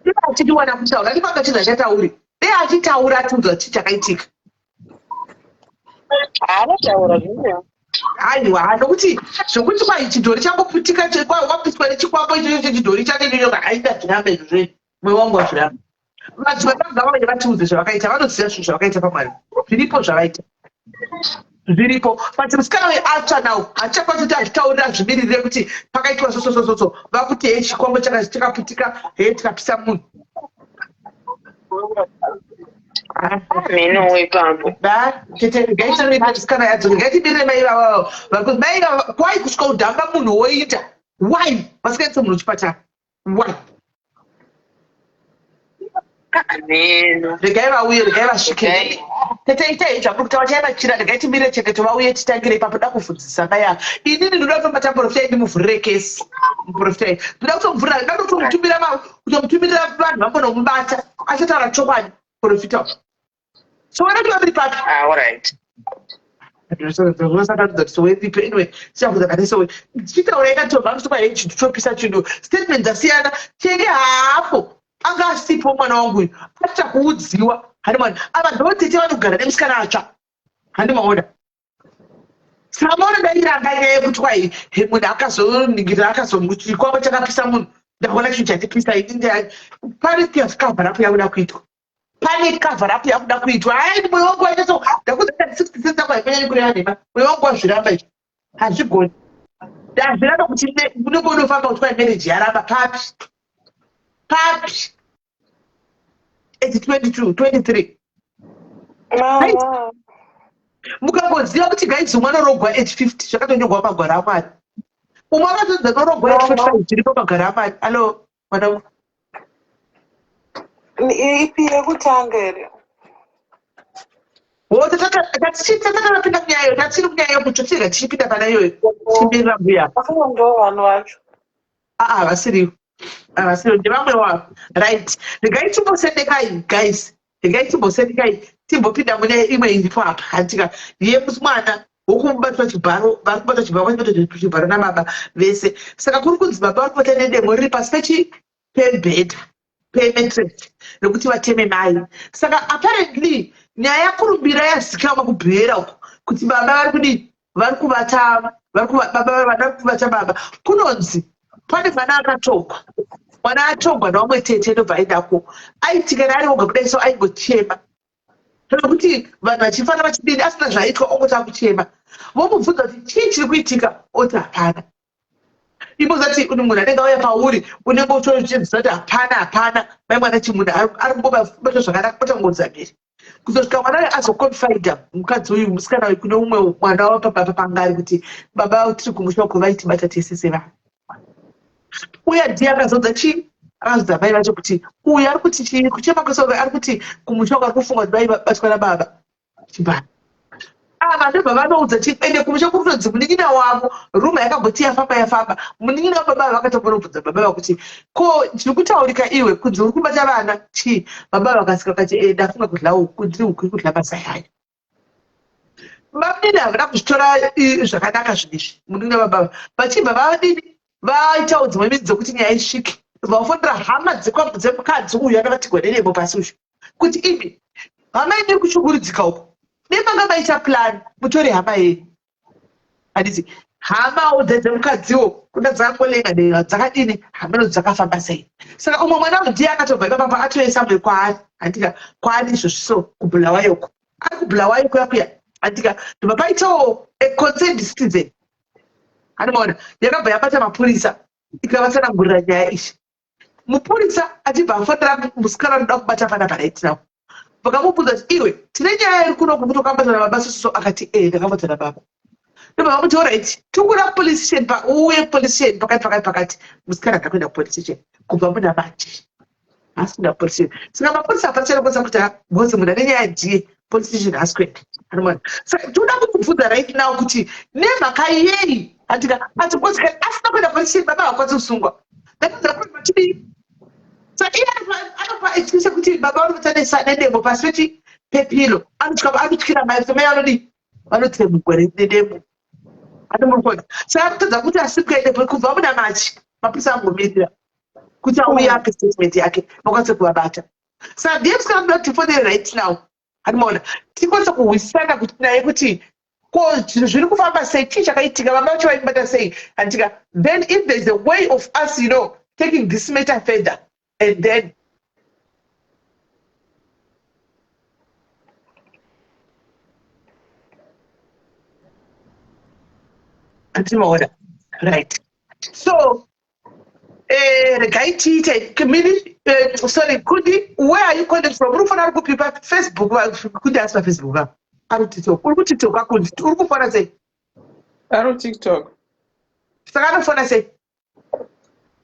Dai achitiwana kutaura, ndipo akachinzi achatauri. Dai achitaura atiudza chii chakaitika. Anotaura zvino. Aiwa, nokuti zvokuti kwai chidhori changoputika wapiswa nechikwambo ichocho chechidhori chake ichocho haida zviramba izvo zve mweya wangu wazviramba. Madzibaba ngavauye vatiudze zvavakaita, vanoziva zvinhu zvavakaita pamwari. Zviripo zvavaita. Zviripo. But musikana uyu atsva now, hachakwanisi kuti azvitaurire azvimiririre kuti pakaitwa so so so so so. Vakuti hei chikwambo chakaputika, hei tikapisa munhu. Mheno wepapo. Ba, tete regai tione musikana yadzoka. Regai tibirire mai ivava. Vakuti mai ivava why kusvika kudhamba munhu woita? Why? Vasikaitse munhu kuchipatara. Why? Mheno. Regai vauye, regai vasvike. Tete itai zvamuri kutaura chai machira, regai timirire chengeto vauye titangire ipapo da kuvhunzisa mai ava. Inini ndinoda kutobata muprofita ndimuvhurire kesi. Muprofita ndoda kutomuvhurira, ndoda kutomutumira kutomutumirira vanhu vambonomubata achataura chokwadi. Profita. So vana kuti vamiri papi? Ah, all right. Sakaratidza kuti sowe ripi. Anyway, tichakuza kane sowe tichitaura ikatomba kutopa chinhu chopisa chinhu. Statement dzasiyana. Chenge haapo, anga asipo mwana wangu uyu acha kuudziwa. Hani mwana ava ndotete vanogara nemusikana atsva. Handi maona samaona ndairamba nyaya yekuti kwai munhu akazoningira akazochikwama chakapisa munhu. Ndaona chinhu chatipisa ini. Pane cover up yakuda kuitwa, pane cover up yakuda kuitwa. Hai, mwoyo wangu waita so. Ndakudza 60 cents ako haifanyanyi kureva nhema. Mwoyo wangu wazviramba izvi, hazvigoni. Ndazviramba kuti unenge unofamba kuti kwai marriage yaramba. Papi, papi at 22 23? Mama. Mukangoziva kuti guys, umwe anorogwa at 50, zvakatonyorwa pagwaro amwari. Umwe akatodza norogwa at 45, zviripo pagwaro amwari. Alo, mwana wangu. Ipi yekutanga here? Tatatapinda munyaya iyoyo, tatiri munyaya yekutsva. Tirega tichipinda pana iyoyo, tichimirira mbuya. Afunga ndo vanhu vacho. Aa, vasiriwo, havasiriwo, ndevamwe wavo. Right, regai timbosendekai guys, regai timbosendekai, timbopinda mune imwe iripo apa. Handika yemwana wokubatwa chibharo, vari kubatwa chibharo, vachibatwa chibharo nababa vese. Saka kuri kunzi baba vari kubata nedemo riri pasi pechi pemubhedha, pemattress, rekuti vateme mai. Saka apparently nyaya yakurumbira, yazikanwa kubhera uko kuti baba vari kudii, vari kuvata, baba vana kuvata baba. Kunonzi pane mwana akatogwa, mwana atogwa nevamwe tete, ndobva aendako. Aiti kana ari oga kudai so aingochema, nekuti vanhu vachifana vachidini, asina zvaitwa, ongoti akuchema. Vomubvunza kuti chii chiri kuitika, oti hapana. Imbozati munhu anenge auya pauri, unenge utochiziva kuti hapana, hapana. Mai mwana chimunhu ari kumbobata zvakanaka, otangodza mberi kuzosvika mwana uyu azoconfida mukadzi uyu, musikana uyu, kune umwe mwana wapababa pangari kuti baba tiri kumusha uko vaitibata tese sevanhu. Uye ndiye akazodza chii, akazodza mai vacho kuti uyu ari kuti chii, kuchema kwese ari kuti kumusha uko ari kufunga kuti vaibatwa nababa chibharo. Ava ndobva vanoudza chi ende kumusha kuri kutonzi munin'ina wavo. Rumour yakamboti yafamba yafamba, munin'ina wababa vakatombonobvunza baba vakuti ko zviri kutaurika iwe kunzi uri kubata vana chii? Baba vakasika vakati, e, ndafunga kudla huku, ndiri huku iri kudla mazai ayo. Bamunini havana kuzvitora zvakanaka zvinhu izvi. Munin'ina wababa vachibva vadini, vaitawo dzimwe midzi dzokuti nyaya isvike. Vafonera hama dzemukadzi uyu anavatigwa nedemo pasi uyu kuti imi hama yenyu iri kushungurudzika uko, nemanga maita plan mutore hama yenyu. Handiti hamawo dzemukadziwo kuda dzakangolenga denga dzakadini, hameno dzakafamba sei. Saka umwe mwana ndiye akatobva ipapapa atoesa mwe kwaari. Handika kwaari izvozvi so kuBhulawayoko, ari kuBhulawayo kuya kuya. Handika ndobva paitawo a concerned citizen, handimaona, yakabva yabata mapurisa ikavatsanangurira nyaya iyi. Mupurisa achibva afonera musikana anoda kubata panapa right now. Vakamubvunza kuti iwe, tine nyaya iri kuno kukuti wakabata nababa soso. Akati e, ndakabata nababa. Ndobva vamuti alright, tikuda police station pa uuye police station pakati pakati pakati. Musikana akakuenda kupolice station kubva muna manje haasi kuenda kupolice station. Saka mapurisa hapana chanokwanisa kuti because munhu ane nyaya ndiye, police station haasi kuenda. Anoona. Saka toda kumubvunza right now kuti nemhaka yei, handika ati because kana asina kuenda police station baba havakwanisi kusungwa. Ndakadza kuti vachidii. Saka iye anopa excuse yekuti baba vanobata nedemo pasi pechi pepillow, anotya, anotyira mai kuti mai vanodii, vanotsemugwa nedemo. Ati muri kuona, saka akutadza kuti asimuke aende kubva muna machi. Mapurisa angomirira kuti auye ape statement yake vakwanise kuvabata. Saka ndiye musikana kuda kuti tifonere right now. Handimaona tikwanisa kuhwisana kuti naye kuti ko zvinhu zviri kufamba sei, chii chakaitika, vanga vacho vaibata sei. Handika then if there is a way of us taking this matter further and then handimaona. Right, so regai tiite mini sorry Kundi, where are you calling from? Uri kufona ari kupi, paFacebook? Kundi asi paFacebook apa ari kuTikTok? Uri kuTikTok akundi uri kufona sei? Ari kuTikTok. Saka anofona sei?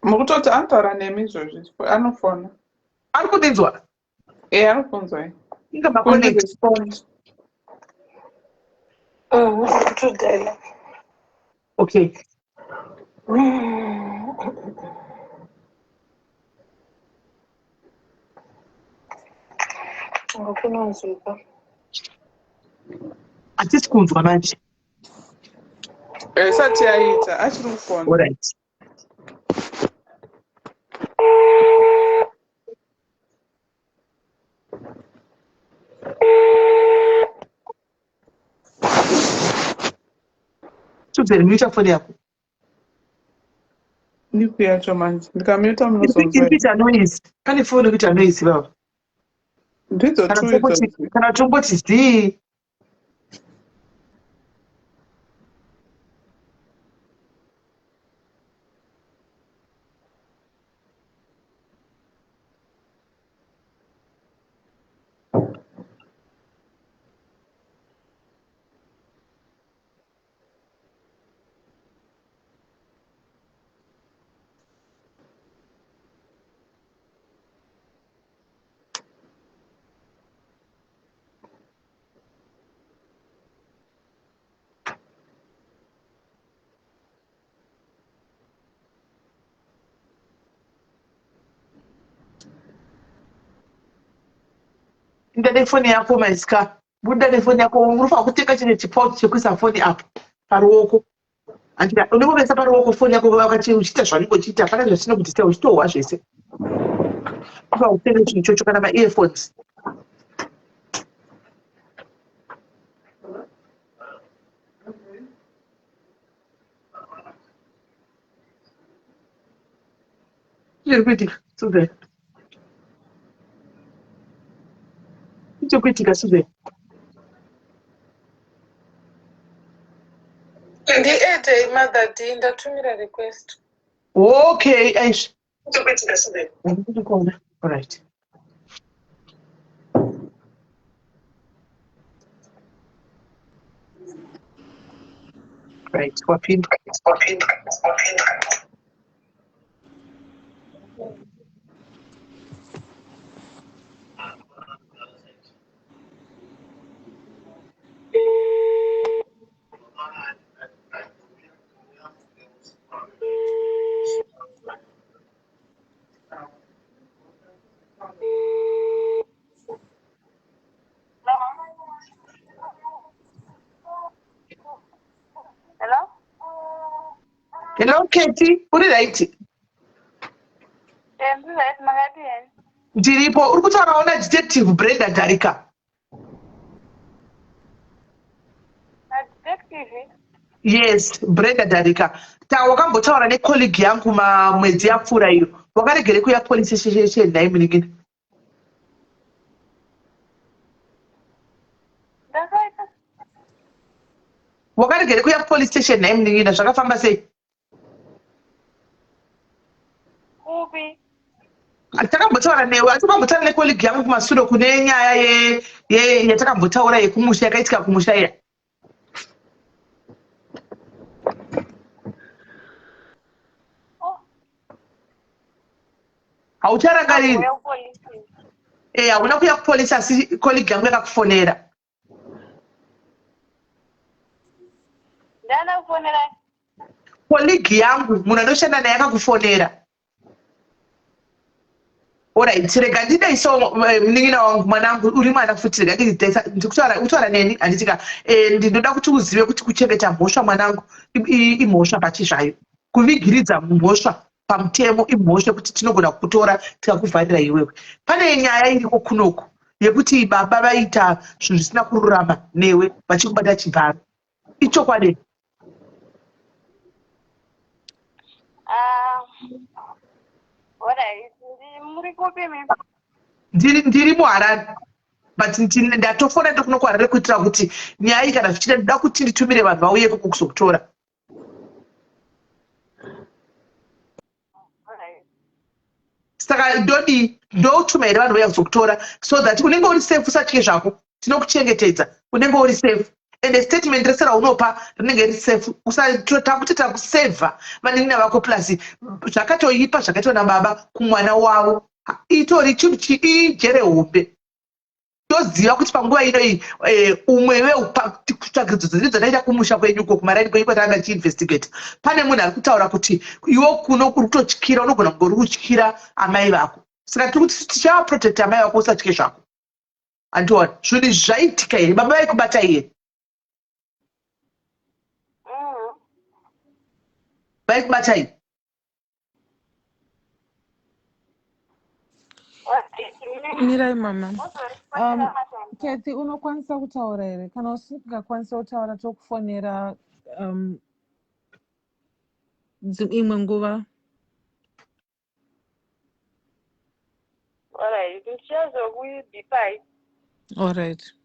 Mukutoti anotaura nemi izvozvi, anofona. Ari kundinzwa? E, ari kunzwa. Inga maconnect. Respond. Kutodela. Okay. Ngokunonzwika. Hatisi kunzwa manje. Isati yaita, achiri kufona. Alright. Susan, mute foni yako. Ndipi yacho manje? Ndikamuta munozonzwa. Iri kuita noise. Pane foni iri kuita noise baba. Ndidzo Kana two tomboti idzodzo. kana tomboti zii. Buda nefoni yako maisika. Buda nefoni yako. Unofanira kutenga chine chipauchi chekuisa foni apo paruoko. Andika unenge ukaisa paruoko foni yako wakati uchiita zvaunenge uchiita hapana zvasina kuti uchitohwa zvese. Unofanira kutenga chinhu ichocho kana maearphones. Zviri kuitika Susan. Chiri kuitika Susan. Ndiedei Mother D, ndatumira request. Okay, eish. Ndiri kuona. All right. Right, wapinda. Hello? Hello, Katie. Uri right? Eh, ndiri right, makadini? Ndiripo. Uri kutaurawo nadetective Brenda Darika. Nadetective? Yes, Brenda Darika. Ta wakambotaura necolleague yangu mamwedzi yapfuura iyo. Wakaregere kuya police station nhai munin'ina? Ndakaita Wakaregere kuya police station nhai munin'ina zvakafamba sei? kupi? Takambotaura newe, asi wakambotaura necolleague yangu kumasure kune nyaya ye, ye yatakambotaura yekumusha yakaitika kumusha iya. Oh, Haucharangariri? ndakauya kupolisi. Eh, hauna kuya kupolice asi colleague yangu yakakufonera. Ndana kufonera Colleague yangu munhu anoshanda naye akakufonera. Alright, rega ndidaiso munin'ina wangu mwanangu uri mwana futi rega ndidai ndikutaura kutaura neni handiti ka ndinoda kuti uzive kuti kuchengeta mhosva mwanangu imhosva pachizvayo. Kuvigiridza mhosva pamutemo imhosva yekuti tinogona kukutora tikakuvharira iwewe. Pane nyaya iriko kunoku yekuti baba vaita zvinhu zvisina kururama newe vachikubata chibharo. Ichokwadi. Ah, alright. Muri kupi mi? Ndiri muHarare but ndatofona ndiri kuno kuHarare kuitira kuti nyaya iyi kana zvichida ndoda kuti nditumire vanhu vauye ikoko kuzokutora. Alright. Saka ndodii? Ndotuma here vanhu vauya kuzokutora so that unenge uri safe usatye zvako. Tinokuchengetedza. Unenge uri safe. And statement rese raunopa rinenge riri safe. Takuti takusevha vanin'ina vako plus zvakatoipa zvakaitwa nababa kumwana wavo. Itori chinhu ijere hombe. Toziva kuti panguva ino iyi umwe vekutsvagidzo dzedu dzataita kumusha kwenyu uko kumaraini kwenyu kwatanga tichiinvestigate pane munhu ari kutaura kuti iwe kuno uri kutotyira unogona kunge uri kutyira amai vako. Saka tiri kuti tichavaprotecta amai vako usatye zvako. Andiona zvinhu izvi zvaitika here? Baba vaikubata here? Vaikubatai. Mirai mama. Kathy, unokwanisa kutaura here? Kana usingakwanisa kutaura tokufonera imwe nguva. Alright, ndichazokubipai. Alright.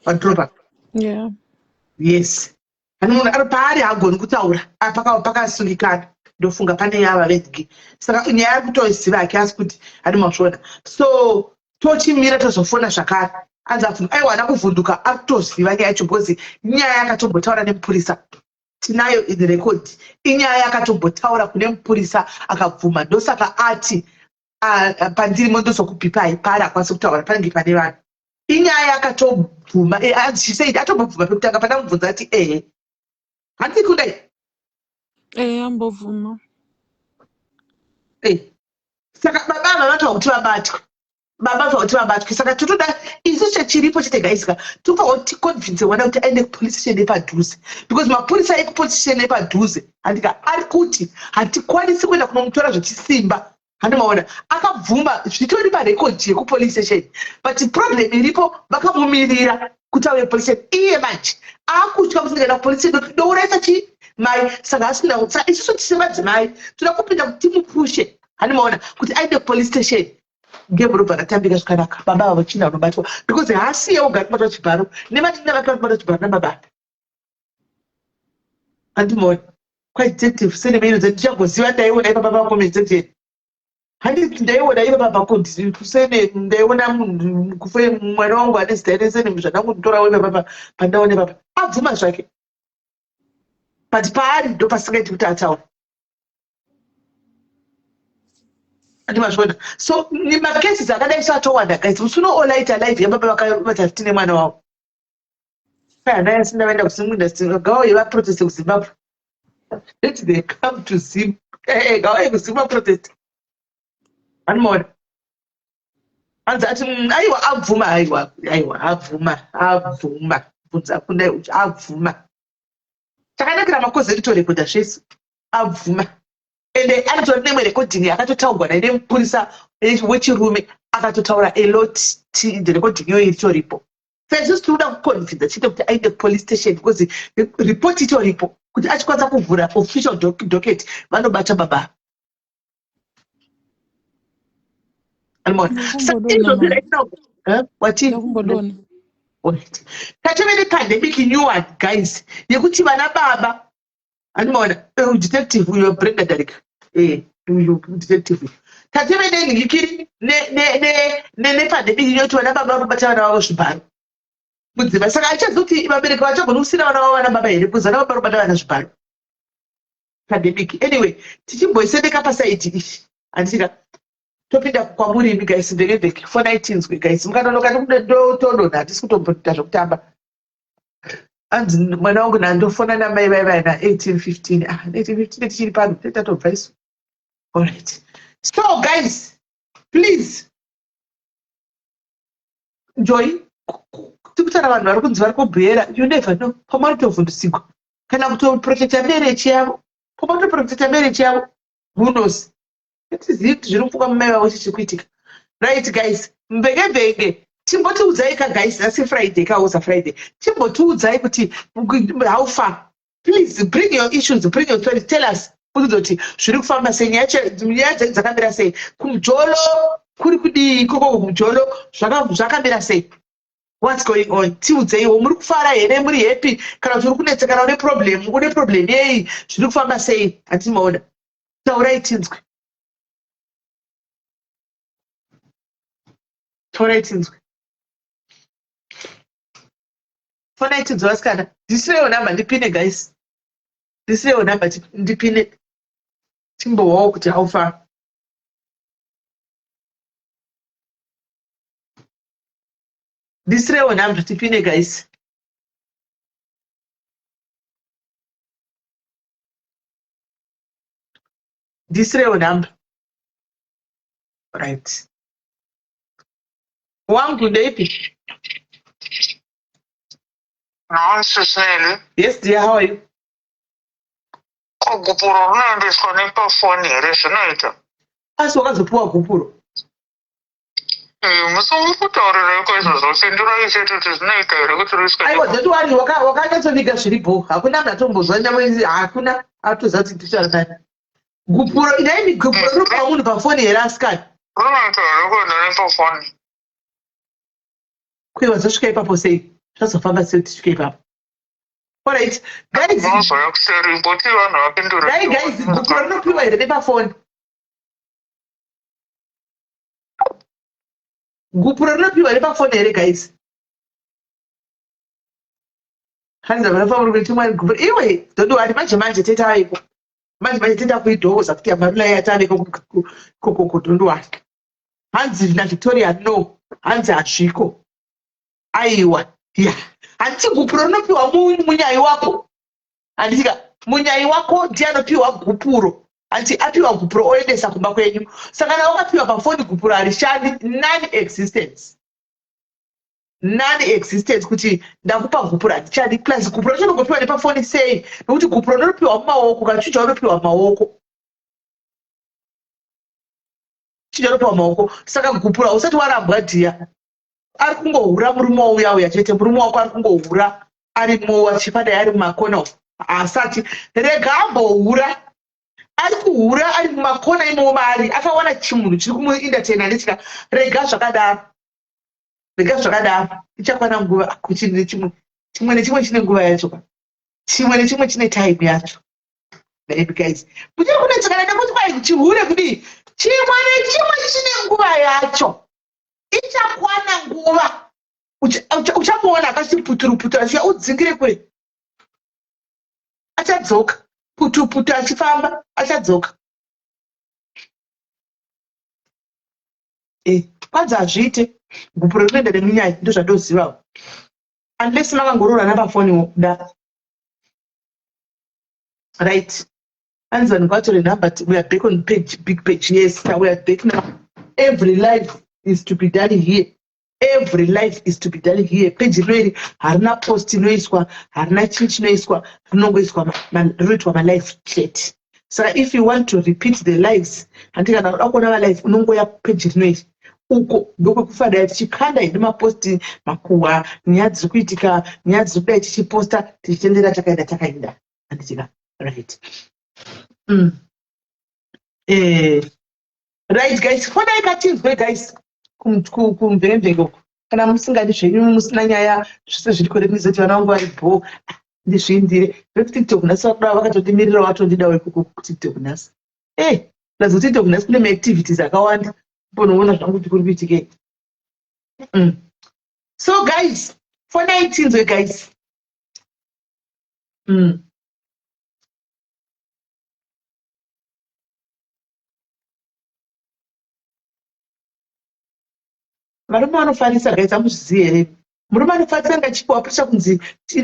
Padropa. Yeah. Yes. Ani munhu ari paari haagoni kutaura pakasungikana ndofunga pane yava vedgi saka nyaya ari kutoziva hake asi kuti ani mazviona so tochimira tozofona zvakare anzi abvunduka aiwa haana kuvhunduka ari kutoziva nyaya yacho because inyaya yakatombotaura nemupurisa tinayo in record inyaya yakatombotaura kune mupurisa akabvuma ndosaka ati pandiri mondozokubipai paari akwanisi kutaura panenge pane vanhu inyaya yakatobvuma eh, she said atombobvuma pekutanga pandamubvunza ati ehe handii kudai ehe ambobvuma eh, saka baba ava vatoda kuti vabatwe baba vatoda kuti vabatwe saka totoda isu chechiripo chete guys ka tofanira kuti ticonvince mwana kuti aende kupolice station yepadhuze because mapurisa ekupolice station yepadhuze handika ari kuti hatikwanisi kuenda kunomutora zvechisimba Handi maona akabvuma zvitori parecord yekupolice station but problem iripo vakamumirira kuti auye police station iye manje akutya kuti ndikaenda kupolice station ndouraisa chii mai saka asina saka isusu tise madzimai toda kupinda kuti timupushe handi maona kuti aende kupolice station game robva ratambika zvakanaka baba vavo china unobatwa because haasiye oga kubatwa chibharo nevatina vake vari kubatwa chibharo nababa handimaona Kwa detective sene meno ndichagoziva ndaiona ipapa pa comment section. Handiti ndaiona ipapa pa comment sene ndaiona munhu kufe mwana wangu ane zita ine sene zvandangotora ipapa pandaona ipapa. Abvuma zvake. But paari ndopasingaiti kuti ataure. Andimazviona. So ni macases akadai so atowanda guys. Musi unoolaita live yababa vakabata tine mwana wavo. Hana yasina vaenda kuZim industry ngavauye vaproteste kuZimbabwe. Let they come to Zim. Eh, eh, ngavauye kuZim vaproteste. Anomaona. Hanzi ati aiwa abvuma aiwa aiwa abvuma abvuma bvunza kundai uchi abvuma. Chakanakira makozi ekutorekodha zvese abvuma. Ende anotori nemwe recording yakatotaurwa naye nemupurisa wechirume akatotaura a lot the recording iyoyo iritoripo. Saka isusu tiri kuda kuconvinza chete kuti aende kupolice station because report itoripo kuti achikwanisa kuvhura official docket vanobata baba. Anomaona. Saka izvozvi right now, huh? Wati? Ndakumbodona. Wait. Tatove nepandemic new one guys yekuti vana baba Andimaona eh, detective uyo Brenda Darika. Eh, uyo detective. Tateve nenhikiri ne ne ne ne nepandemic inoti vana baba vanobata vana vavo zvibharo. Mudzimba saka achaziva kuti vabereki vachagona kusiyira vana vavo vana baba here because vana baba vanobata vana zvibharo. Pandemic. Anyway, tichimboisendeka pasaidi ichi. Handika topinda kwamuri imi guys ndege ndege fonai tinzwe guys mukanonoka todonha hatisi kutomboita zvekutamba anzi mwana wangu nandofona namai vai vai na 1815 ah 1815 tichiri pano tatobva isu alright so guys please joy tikutaura vanhu vari kunzi vari kubhera you never know pamwe vanotovhundusigwa kana kutoprotecta marriage yavo pamwe vanotoprotecta marriage yavo who knows Hatizivi kuti zviri kupfuka mumai vavo chichiri kuitika. Right guys, mvenge chimbotiudzai ka guys, nhasi Friday kauza Friday. Chimbotiudzai kuti how far. Please bring your issues, bring your stories, tell us kuti zviri kufamba sei nyaya dzenyu dzakamira sei kumujolo kuri kudii ikoko kumujolo zvakamira sei what's going on tiudzeiwo muri kufara here muri happy kana kuti uri kunetsekana une problem une problem yei zviri kufamba sei handimaona Taurai tinzwe. Taurai tinzwe. Fonai tinzwe vasikana. Ndisirewo number ndipine guys. Ndisirewo number ndipine. Timbowawo kuti how far. Ndisirewo number tipine guys. Ndisirewo number. Right. Wangu ndeipi? Nonsense. Yes dear, how are you? Ko gupuro rinoendeswa nepafoni here zvinoita? Asi wakazopiwa gupuro? Eh, musi uri kutaurireiko izvozvo pindurai chete kuti zvinoita here kuti riiswe Aiwa, don't worry, wakanyatsoviga zviri bho. Hakuna munhu atombozwa nyama idzi, hakuna atoziva kuti ndichitaura nani. Gupuro, inaimi gupuro rinopiwa munhu pafoni here asikana? Rinoita here kuenda nepafoni? Kuiwa zvasvika ipapo sei? Zvazofamba sei kuti tisvike ipapo? Alright, guys. Unozouya kuseri mboti vanhu vapindure. Dai guys, gupuro rinopiwa here nepafoni? Gupuro rinopiwa nepafoni here guys? Hanzi vanofa muri kuti mwari gupuro. Iwe, don't worry, manje manje tete aveko. Manje manje tete akuidhokoza kuti amarula yati aveko kukoko, don't worry. Hanzi na Victoria no, hanzi hazviko. Aiwa, ya. Handiti gupuro rinopiwa munyai wako. Handiti ka munyai wako ndiye anopiwa gupuro. Hanti apiwa gupuro oendesa kumba kwenyu. Saka kana wakapiwa pafoni gupuro harishandi, non existence. Non existence kuti ndakupa gupuro handichadi. Plus gupuro racho rinongopiwa nepafoni sei? Nokuti gupuro rinopiwa mumaoko, kachucha unopiwa mumaoko. Chucha unopiwa mumaoko. Saka gupuro hausati warambwa dhiya. Ari kungohura murume wauya uya chete, murume wako ari kungohura arimo achifadai ari mumakona umu. Haasati rega ambohura. Ari kuhura ari mumakona imomo maari, akawana chimunhu chiri kumuentertaina ndechika rega zvakadaro. Rega zvakadaro. Ichakwana nguva kuchine chimwe. Chimwe nechimwe chine nguva yacho ka. Chimwe nechimwe chine time yacho. Baby guys, muchiri kunetsekana nekuti kwai chihure kudii? Chimwe nechimwe chine nguva yacho. Ichakwana nguva. Uchamuona akati puturu puturu achiuya, udzingire kure. Achadzoka. Putu putu achifamba, achadzoka. Kwanzi hazviite. Gupuro rinoenda nemunyai, ndozvandozivawo. Unless makangoroorana pafoniwo kuda. Right. Hanzi vanhu ngavatore number, we are back on page, big page. Yes, we are back now. Every life is to be done here. Every life is to be done here. Page rino iri harina post inoiswa, harina chii chinoiswa, rinongoiswa rinoitwa ma live chete. Saka if you want to repeat the lives, hanti kana uda kuona ma live unongoya page rino iri. Uko ndokwekufadaya tichikanda hedu maposti makuhwa, nyaya dziri kuitika, nyaya dziri kudai tichiposta, tichitendera takaenda takaenda. Handitika? Right. Right guys, fonai katinzwe guys kumvemvenge uko. Kana musingadi zvenyu musina nyaya zvese zviri kure mizoti vana vangu vari bho, ndizviindire. VekuTikTok nhasi vakuda vakatondimirira vatondidawo ikoko kuTikTok nhasi. Plus kuTikTok nhasi kune maactivities akawanda. Mbonoona zvangu kuti kuri kuitikei. So guys, fonai tinzwe guys. Varume vanofarisa guys, amuzvizivi here? Murume anofarisa anenge achipiwa pressure kunzi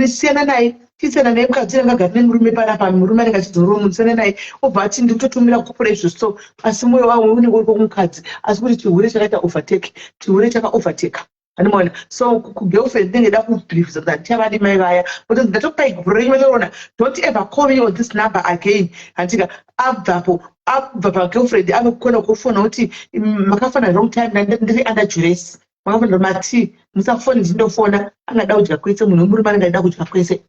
siyana naye, chisiyana naye mukadzi anenge agara nemurume panapa, murume anenge achidzorora munhu, siyana naye, obva ati ndikutotumira gupuro izvo so, asi moyo wavo unenge uri kumukadzi, asi kuti chihure chakaita overtake, chihure chaka overtake. Anomaona? So ku girlfriend inenge ida kubelieve kuti handichavadi mai vaya. Votonzi ndatokupai gupuro renyu vatoriona. Don't ever call me on this number again. Handika abvapo, abva pa girlfriend ave kukona kufona kuti makafona wrong time, ndiri under duress. Makafona mati musafoni ndindofona, angada kudya kwese munhu wemurume anenge achida kudya kwese.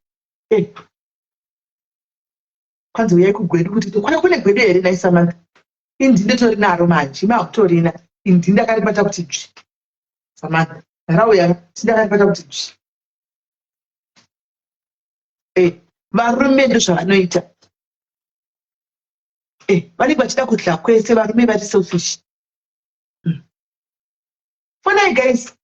Kwanzi uyai kugwedu kuti kwana kune gwedu here nhai Samantha? Ini ndinotori naro manje, makutorina. Ini ndakaribata kuti dzvi. Samantha, rauya tindakaribata kuti dzvi. Varume ndozvavanoita. Vanenge vachida kudya kwese, varume vari selfish. Fonai guys.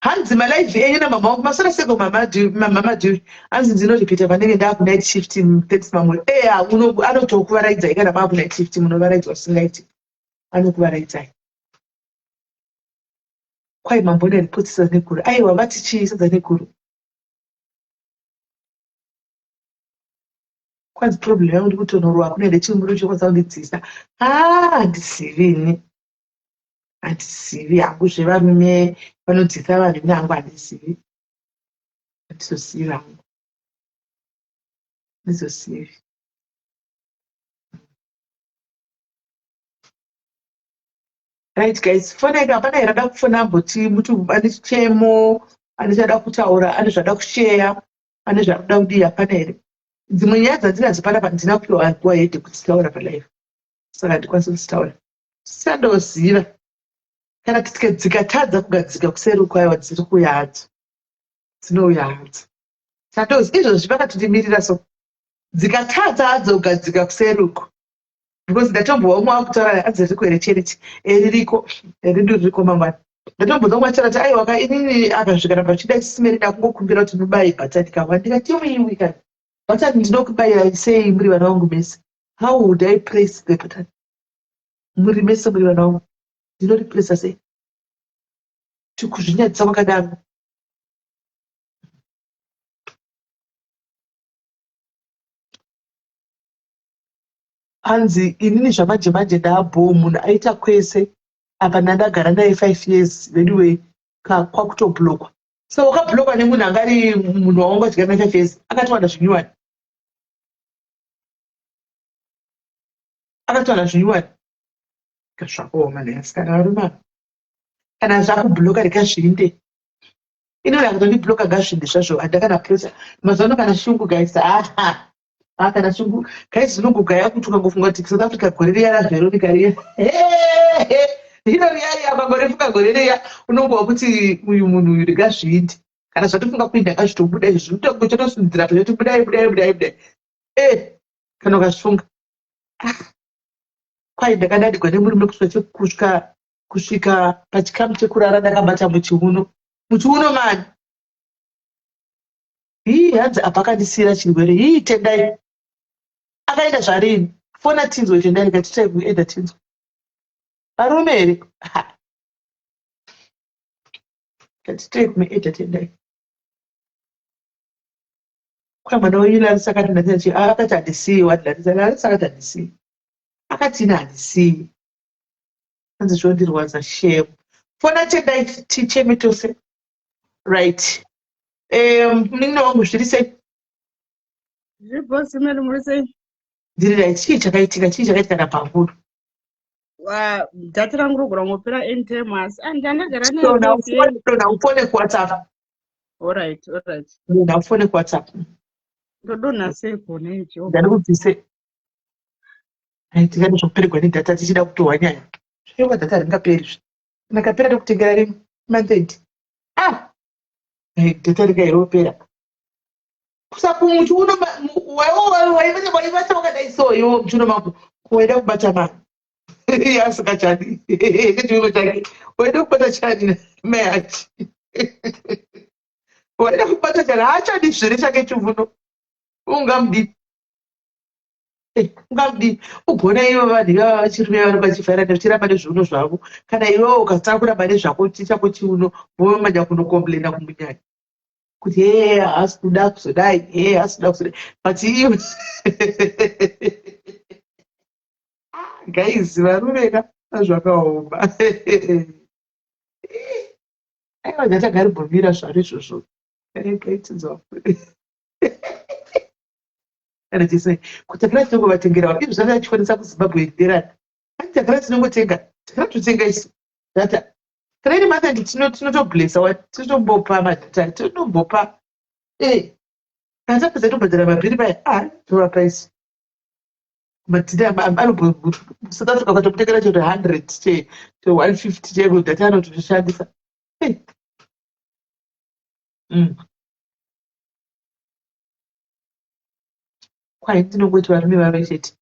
Hanzi malive enyu namama wangu maswera seko mama Duri. Hanzi ndinoripita panenge ndaaku night shift, thanks mamwe. Anotokuvaraidzai kana maaku night shift, munovaraidzwa zvisingaiti. Anokuvaraidzai. Kwai mambo neripoti sadza neguru. Aiwa vati chii sadza neguru? Kwanzi problem yangu ndikutonorwa hakuna here chimuri chokwanisa kundidzidzisa. Handizivi ini. Handizivi hangu zvevarume vanodzisa vanhu ini hangu handizivi. Handizozivi hangu. Handizozivi. Right guys, fonai ka hapana here ada kufona amboti muti ane chichemo, ane chada kutaura, ane zvada kusheya, ane zvakuda kudii hapana here? Dzimwe nyaya dzandinadzo panapa handina kupiwa nguva yede kudzitaura palife. Saka handikwanisi kudzitaura. Sandoziva kana dzikatadza kugadzika kuseri uko aiwa dziri kuuya hadzo. Dzinouya hadzo. Sandozi izvozvi vakatotimirira so. Dzikatadza hadzo kugadzika kuseri uko. Because ndatombowa umwe akutaura hanzi ririko here cherichi ririko redu ririko mangwana ndatombonzwa umwe achitaura kuti aiwa ka inini akasvika ramba chida chisimeri ndakungokumbira kuti mubaye bhatani kawa ndikati iwiwi ka bhatani ndinokubayirai sei muri vana vangu mese how would I press the button muri mese muri vana vangu ndinoripresa sei tikuzvinyadzisa kwakadaro. Hanzi inini zvamanje manje ndaabhoo munhu aita kwese apa ndandagara naye 5 years veduwee ka kwakutoblockwa so wakablockwa nemunhu anga ari munhu wawanga uchidyara naye 5 years akatowana zvinyuwani akatowana zvinyuwani zvakaoma nhai asikana varume ava kana zvakubloka rega zviinde ini munhu akatondibloka ngazviinde zvazvo handakana pressure mazuva ano kana shungu guys aha Ah, kana shungu guys zvinongogaya kuti ukangofunga kuti South Africa gore riya raVeronica riya hino riya riya ukangorifunga gore riya unongowa kuti uyu munhu uyu rega zviinde kana zvatofunga kuinda ngazvitobuda izvi zvinotongo chatosundidzira pachoti budai budai budai budai eh kana ukazvifunga ah kwai ndakadadigwa nemurume kusvika kusvika kusvika pachikamu chekurara ndakabata muchiuno muchiuno mani Hii hanzi apa akandisiira chirwere hii Tendai akaenda zvarini fona tinzwe Tendai rega titry kuenda tinzwe varume here ha ngatitry kumueda Tendai kwa mwana wenyu Larisa akati ndati akati handisiyi wati Larisa Larisa akati handisiyi akati ini handisiyi hanzi zvondirwadza shame fona Tendai ticheme tose right Munin'ina wangu zviri sei? Zviri boss Mary muri sei? Ndiri right. Chii chakaitika? Chii chakaitika napanguru? Data rangu rogona kungopera anytime asi andagara naye. Ufone kuWhatsApp. Alright, alright. Dona ufone kuWhatsApp. Ndodonha sei kona icho? Ndandikubvise. Ai tingade zvokuperegwa nedata tichida kutohwa nyaya. Zvaiwa data ringaperi zve. Kana kapera tokutengera rimwe month end. Ah! Data rikairopera. Kusakumuchiuno waibata wakadai so iwo muchiuno mako waida kubata mani asingachadi nechiuno chake waida kubata chani mai achi waida kubata chani haachadi zvere chake chiuno ungamudii ungamudii ugona ivo vanhu ivava vachirume vari vachivhaira vachiramba nezviuno zvavo kana iwewo ukasitanga kuramba nezvako chako chiuno vomanya kunokomplaina kumunyanya kuti hee haasi kuda kuzodai hee haasi kuda kuzodai but iwe guys varume ka zvakaoma aiwa ndatagaribhomira zvaro izvozvo regaitidza kana chese kuti takada tinongovatengerawo izvo zvanga achikwanisa kuzimbabwe nderani ani takada tinongotenga takada totenga isu data kana iri mathandi tinotoblesa wa tinotombopa madata tinotombopa e kana tapedza tobhadhara mabhiri paya a tovapa isu madhiri anobosouth Africa ukatomutengera chero 100 che 150 chaiko data anotoshandisa. Kwai ndinongoti varume vave chete.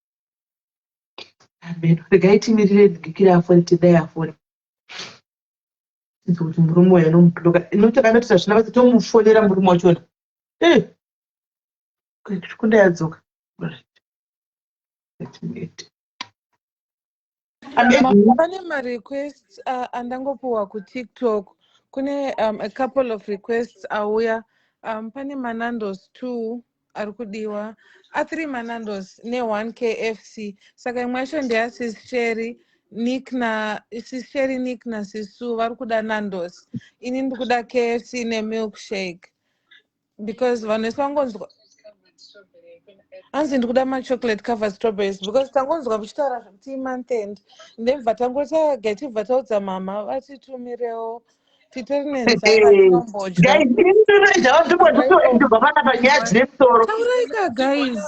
Ameno. Regai timirire gikira afore tendai afore. Tinzwe kuti murume uyu anomubloka. Nokuti akandoti hazvina basa tomufonera murume wachona. Eh. Kunda yadzoka. Right. Let me add. Pane marequests andangopuwa kuTikTok. Kune a couple of requests auya. Pane maNandos 2 ari kudiwa, a3 maNandos ne1 KFC. Saka imwe yacho ndeyaSis Sherry. Nick na Sisheri, Nick naSisu vari kuda Nandos. Ini ndiri kuda KFC nemilkshake because vanhu vese vangonzwa hanzi ndiri kuda machocolate covered strawberries, because tangonzwa muchitaura zvekuti month end, ndebva tangoti tibva taudza mama vatitumirewo, titori nenzara, tinombodya. Guys, ndobva panapa nyaya dzine musoro. Taurai ka, guys.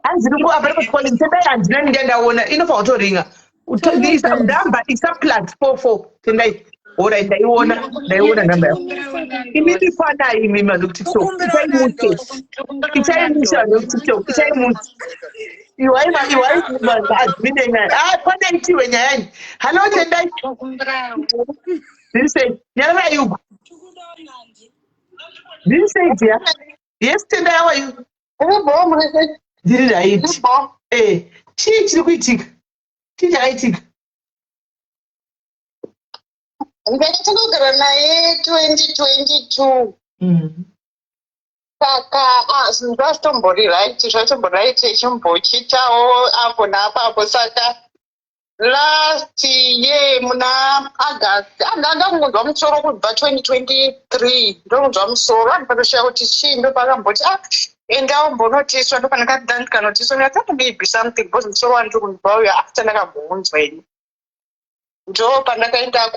Hanzi apa iri Tendai, handina ninge ndaona inofanira kutoringa. Taurai, guys. Namba isa +44, Tendai. Alright, ndaiona, ndaiona namba yako. Imimi kwanai, imi vanhu kuTikTok, itai mute, itai mute. Vanhu vekuTikTok, itai mute. Iwai, iwai admin enyaya. Ah, kwanai tiwe nyaya iyi. Hallo Tendai, zviri sei? Nyararai uko. Zviri sei, dear? Yes Tendai, how are you? Ndiri right. Chii chiri kuitika? Chii chakaitika? Ndakatanga kugara naye 2022. Saka zvinhu zvazvitombori right, zvatombori right, ichimbochiitawo apo naapapo. Saka last year muna August ndandakungonzwa musoro kubva 2023, ndokunzwa musoro, andipatoshaya kuti chii. Ndopakamboti, "Ah, enda umbonotiswa." Ndopanakati ndikanotiswa, ndikati, "Maybe something," because musoro wandiri kunzwa uyo after ndakambounzwa ini. Ndo pandakaenda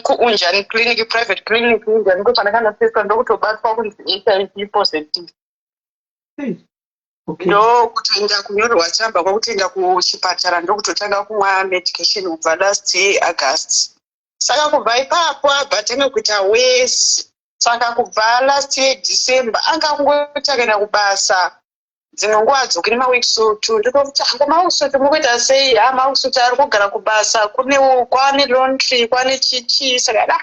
kuUnjani Clinic, private clinic Unjani, ndo pandakanotiswa, ndokutobatwa kunzi HIV positive. Ndokutoenda kunyorerwa tsamba, kwakutoenda kuchipatara, ndokutotanga kumwa medication kubva last year August. Saka kubva ipapo abva atanga kuita worse. Saka kubva last year December anga kungoti akaenda kubasa, dzimwe nguva adzoki nemaweeks 2. Ndikokuti, "Ango maweeks 2 mukuita sei?" "Ha, maweeks 2 ari kugara kubasa, kune kwane laundry, kwane chichi." Saka da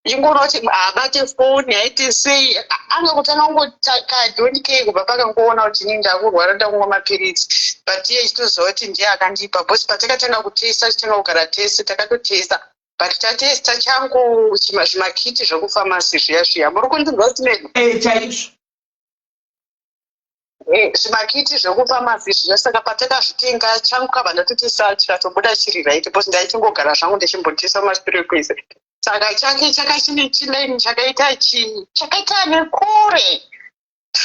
ndingoona kuti haabate foni, haite sei, anga kutanga kungoti care kubva pakangoona kuti inini ndakurwara, ndakumwa mapiritsi. But iye achitoziva kuti ndiye akandipa, because patakatanga kutesta, tichitanga kugara tese, takatotesta, but tatesta changu zvimakiti zvekufamasi zviya zviya. Muri kundinzwa, Simeni? Chaizvo. Zvimakiti zvekufamasi zviya. Saka patakazvitenga, changu kabva ndatotesta, chikatobuda chiri right, because ndaichingogara zvangu ndichimbotesta mumashure kwese. Saka chake chakachine chilaini chakaita chii, chakaita nekure.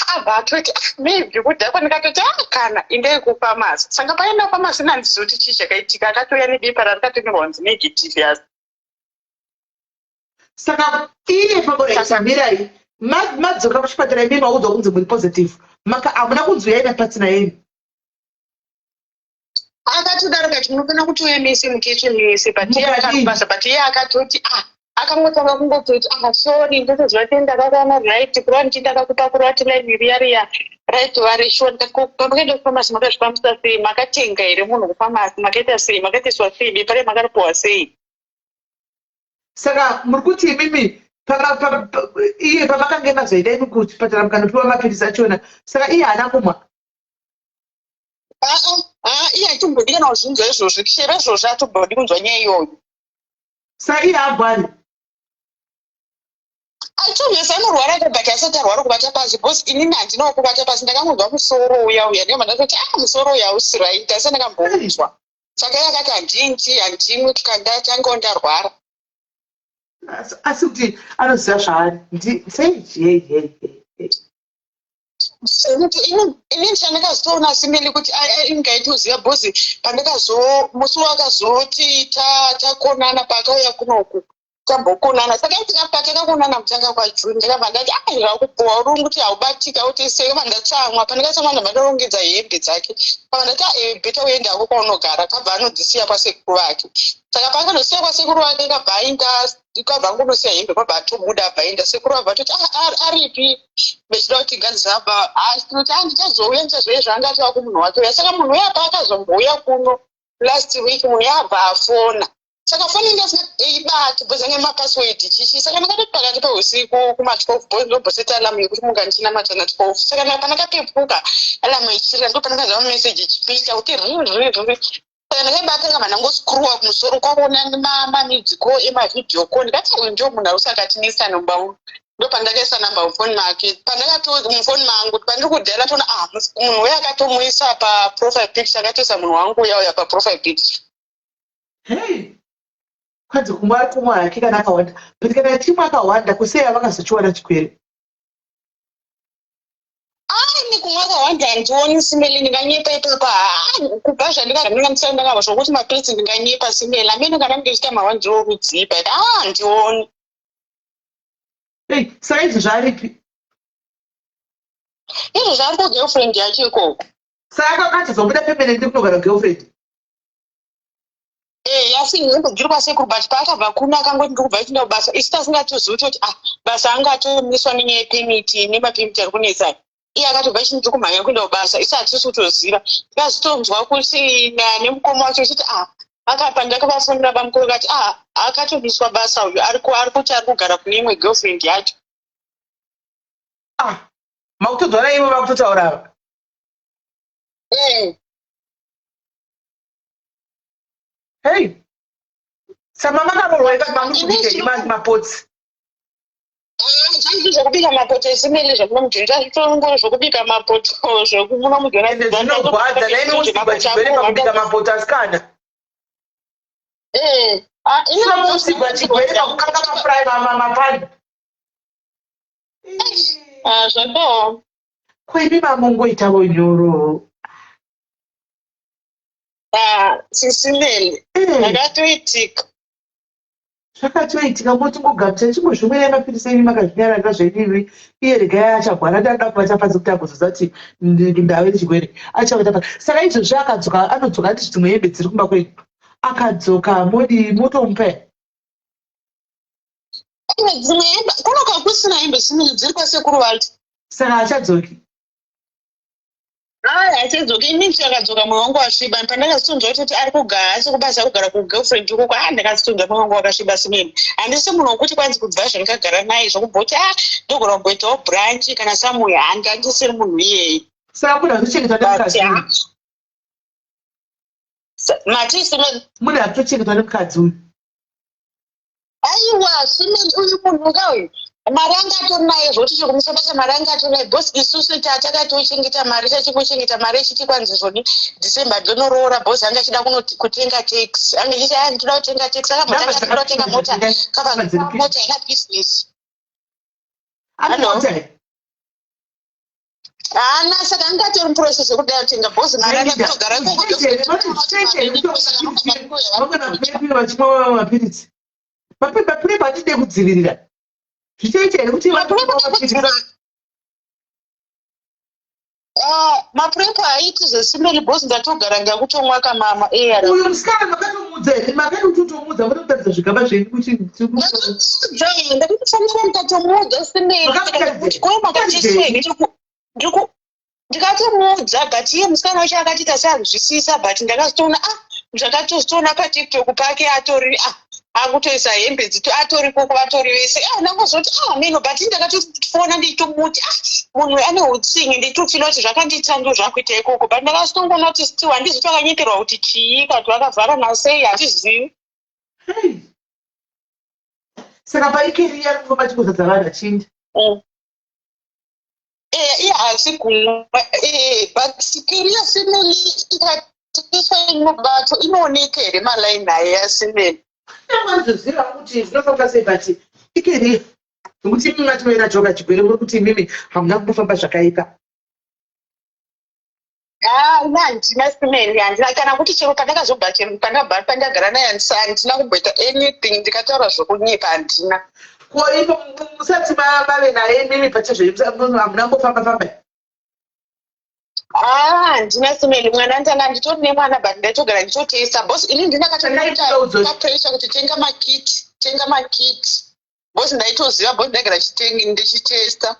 Abva atoti, "Ah, maybe kudhakwa." Ndikatoti, "Ah, kana indei kufamasi." Saka paenda kufamasi, nandizivi kuti chii chakaitika, akatouya nebepa rarikatonyorwa kunzi negative yasi. Saka iye pakoraisamirai, madzoka kuchipatara, imi maudzwa kunzi muri positive, maka hamuna kunzi uyai napartner yenyu? Akatodaro kati, "Munofanira kuti uye mese muteste mese." But iye Mukadii? Akabasa, but iye akatoti, ah, akangotanga kungototi, "Ah, sorry, ndotoziva kuti ndakakwana right kureva nditi ndakakupa, kureva kuti line riya riya raitova reshuwa." Pamakaenda kufamasi makazvifambisa sei? Makatenga here munhu kufamasi? Makaita sei? Makaiteswa sei? Bepa re makaripuwa sei? Saka muri kuti imimi iye pamakange mazoenda imi kuchipatara mukanopiwa mapirisi achona, saka iye haana kumwa? Aa, iye atombodi kana kuzvinzwa izvozvo, chero izvozvo atombodi kunzwa nyaya iyoyo. Saka iye haagwari? Atovese anorwara ka, but asati arwara kubata pasi, because inini handinawo kubata pasi. Ndakangonzwa musoro uya uya, ndobva ndatoti, "Ah, musoro uya hausi right," asi ndakamboudzwa. Saka iye akati, "Handinti, handimwi, ndatangawo ndarwara." Asi kuti anoziva zvaari sei? Hey, hey, hey. Sekuti inini chandakazotoona, Simeli, kuti ingaitoziva, because pandakazo musi wakazoti takonana, paakauya kunoku tambokonana, saka patakakonana kutanga kwaJune, ndakabva ndati, "Ai, zvakupuwa uri kuti haubatika uti sei?" Kabva ndatsamwa. Pandakatsamwa, ndabva ndarongedza hembe dzake, kabva ndati, "Better uendako kwaunogara." Kabva anodzisiya kwasekuru vake. Saka paakandosiya kwasekuru vake, kabva aenda, kabva angonosiya hembe, kwabva atobuda, abva aenda. Sekuru vabva atoti, "Aripi?" Vechida kuti gadzisa apa kuti, "Ah, ndichazouya, ndichazouya." Zvaanga atova kumunhu wake uya. Saka munhu uya paakazombouya kuno last week, munhu uya abva afona. Saka foni ingaibati because ane mapassword chichi. Saka ndakatoti pakati peusiku kuma12, because ndomboseta alarm yekuti munga ndichinamata na12. Saka pandakapepuka alarm ichirira, ndo pandakazama meseji ichipinda kuti ri ri ri. Saka ndakaibata, kabva ndangoscrolla kumusoro, kwakuona mamissed call emavideo call. Ndikati, "Uyu ndio munhu ausi akatinisa numba." Ndo pandakaisa namba mufoni make, pandakato mufoni mangu, pandiri kudhela, toona, ah, munhu uya akatomuisa paprofile picture, akatoisa munhu wangu uya uya paprofile picture. Hey, kwanzi kumwa ari kumwa hake kana akawanda, but kana achimwa akawanda, kusei avakazochiwana chikwere? Ani kumwa akawanda handioni, Simeli, ndinganyepa ipapa. Kubva zvandikagara ndisati ndakava zvokuti mapiritsi, ndinganyepa, Simeli. Amene kana ndichiita mawanziro orudzii, but handioni. Ei, saka izvi zvaaripi? Izvo zvaari kugirlfriend yacho ikoko. Saka akatozobuda permanent kunogara girlfriend? Eh, asi hembe dziri kwasekuru, but paakabva kuno akangoti ndikubva ichienda kubasa. Isu tasingatozivi kutoti ah, basa anga atomiswa nenyaya yepermit, nemapermit ari kunetsa. Iye akatobva ichiti ndiri kumhanya kuenda kubasa, isu hatisi kutoziva. Tikazotonzwa kuti nemukoma wacho uchiti ah, akapa ndakavafonera bamukuru kati ah, akatomiswa basa uyu, ari kuti ari kugara kune imwe girlfriend yacho. Ah, makutodzwana ivo vakutotaura ava? Eh. Hei, sama makaroorwa ikati mamuri kubika mapotsi? Zvaizvi zvokubika mapoto esimeli zvamuno mujoni, zvazvitongori zvokubika mapoto zvokumuno mujoni. Ende zvinorwadza naimi usigwa chigwere pakubika mapoto, asikana. Eh. Usigwa chigwere pakukanga mafry, mapani. Zvakaoma. Kwemi mamungoitavo nyoro. Sisimeli, zvakatoitika. Zvakatoitika, motingogamuchira chingozvimwirai mapirisi enyu makazvinyararira zvenyu ivi. Iye regai achagwara, ndada kubata panze kuti agozoziva kuti ndave nechirwere, achavata pa. Saka izvozvi akadzoka, anodzoka ati dzimwe hembe dziri kumba kwenyu, akadzoka modii? Motomupa? Dzimwe hembe kunoka kusina hembe, simeli, dziri kwasekuru vacho. Saka achadzoki? Aya, achadzoka. Inini akadzoka mwoyo wangu wasviba. Pandakazotonzwa kuti ari kugara, asi kubasa kugara kugirlfriend ikoko, a, ndakazotonzwa mwoyo wangu wakasviba, simeni. Handisi munhu wokuti kwanzi kubva zvandakagara naye zvokubva kuti a, ndogona kumboitawo branch kana somewhere, handisiri munhu iyeye. Saka munhu azochengetwa nemukadzi uyu? Mati, simeni? Munhu akutochengetwa nemukadzi uyu? Aiwa, simeni, uyu munhu ka uyu mari anga atori naye, zvokuti chikumisa basa mari anga atori naye, because isusu takatochengeta mari, tachingochengeta mari echiti kwanzi zvoni December ndonoroora, because anga achida kutenga taxi, anga achiti a, ndinoda kutenga taxi. Akambotanga ndoda kutenga mota, kava mota ina business. Ane mota? Haana, saka anga atori muprocess yekuda kutenga, because mari anga kutogara. Vachimwa mapiritsi, mapiritsi atide kudzivirira, zvichaita here kuti? MaPrEP haiti zvesimeli, because ndatogara ndakutomwa kamama AR. Uyu musikana makatomudza here? Makadi kutotomudza, mutomutatidza zvigaba zvenyu kuti? Ndakatofanira, ndikatomuudza, simeli, kuti koi makachiswei. Ndikatomuudza, but iye musikana wacho akatiita seanzwisisa, but ndakazotoona ah, zvakatozotoona paTikTok pake atori ah, akutoisa hembe dzito, atori koko, vatori vese. Ah, ndangozoti ah, meno, but ndakatofona ndichitomuti ah, munhu ane utsinye, ndichitofila kuti zvakandiita ndo zvakuita ikoko, but ndakazotongoona kuti still handizi kuti vakanyeperwa kuti chii, kana kuti vakavharana sei, handizivi. Saka paikeriya ari kufamba achingozadza vanhu achinda? Iye haasi kumwa, but keriya, simeli, ikatiswa mubato inooneka here malaini aya, simeli? Mazviziva kuti zvinofamba sei, but ikeriya, nekuti imi matoera joka chigwere, muri kuti imimi hamuna kumbofamba zvakaipa. Ina handina, simeli, handina kana kuti chero pandakazobva, chero pandabva pandagara naye, handina kumboita anything ndikataura zvokunyepa, handina. Ko ipo musati mave naye imimi pachezvenyu hamuna kumbofamba famba? Ah, handina, simeli. Mwana ndanga nditori nemwana, but ndaitogara ndichotesta, because ini ndinakatopressure kuti tenga makit, tenga makit, because ndaitoziva, because ndaigara ndichitesta.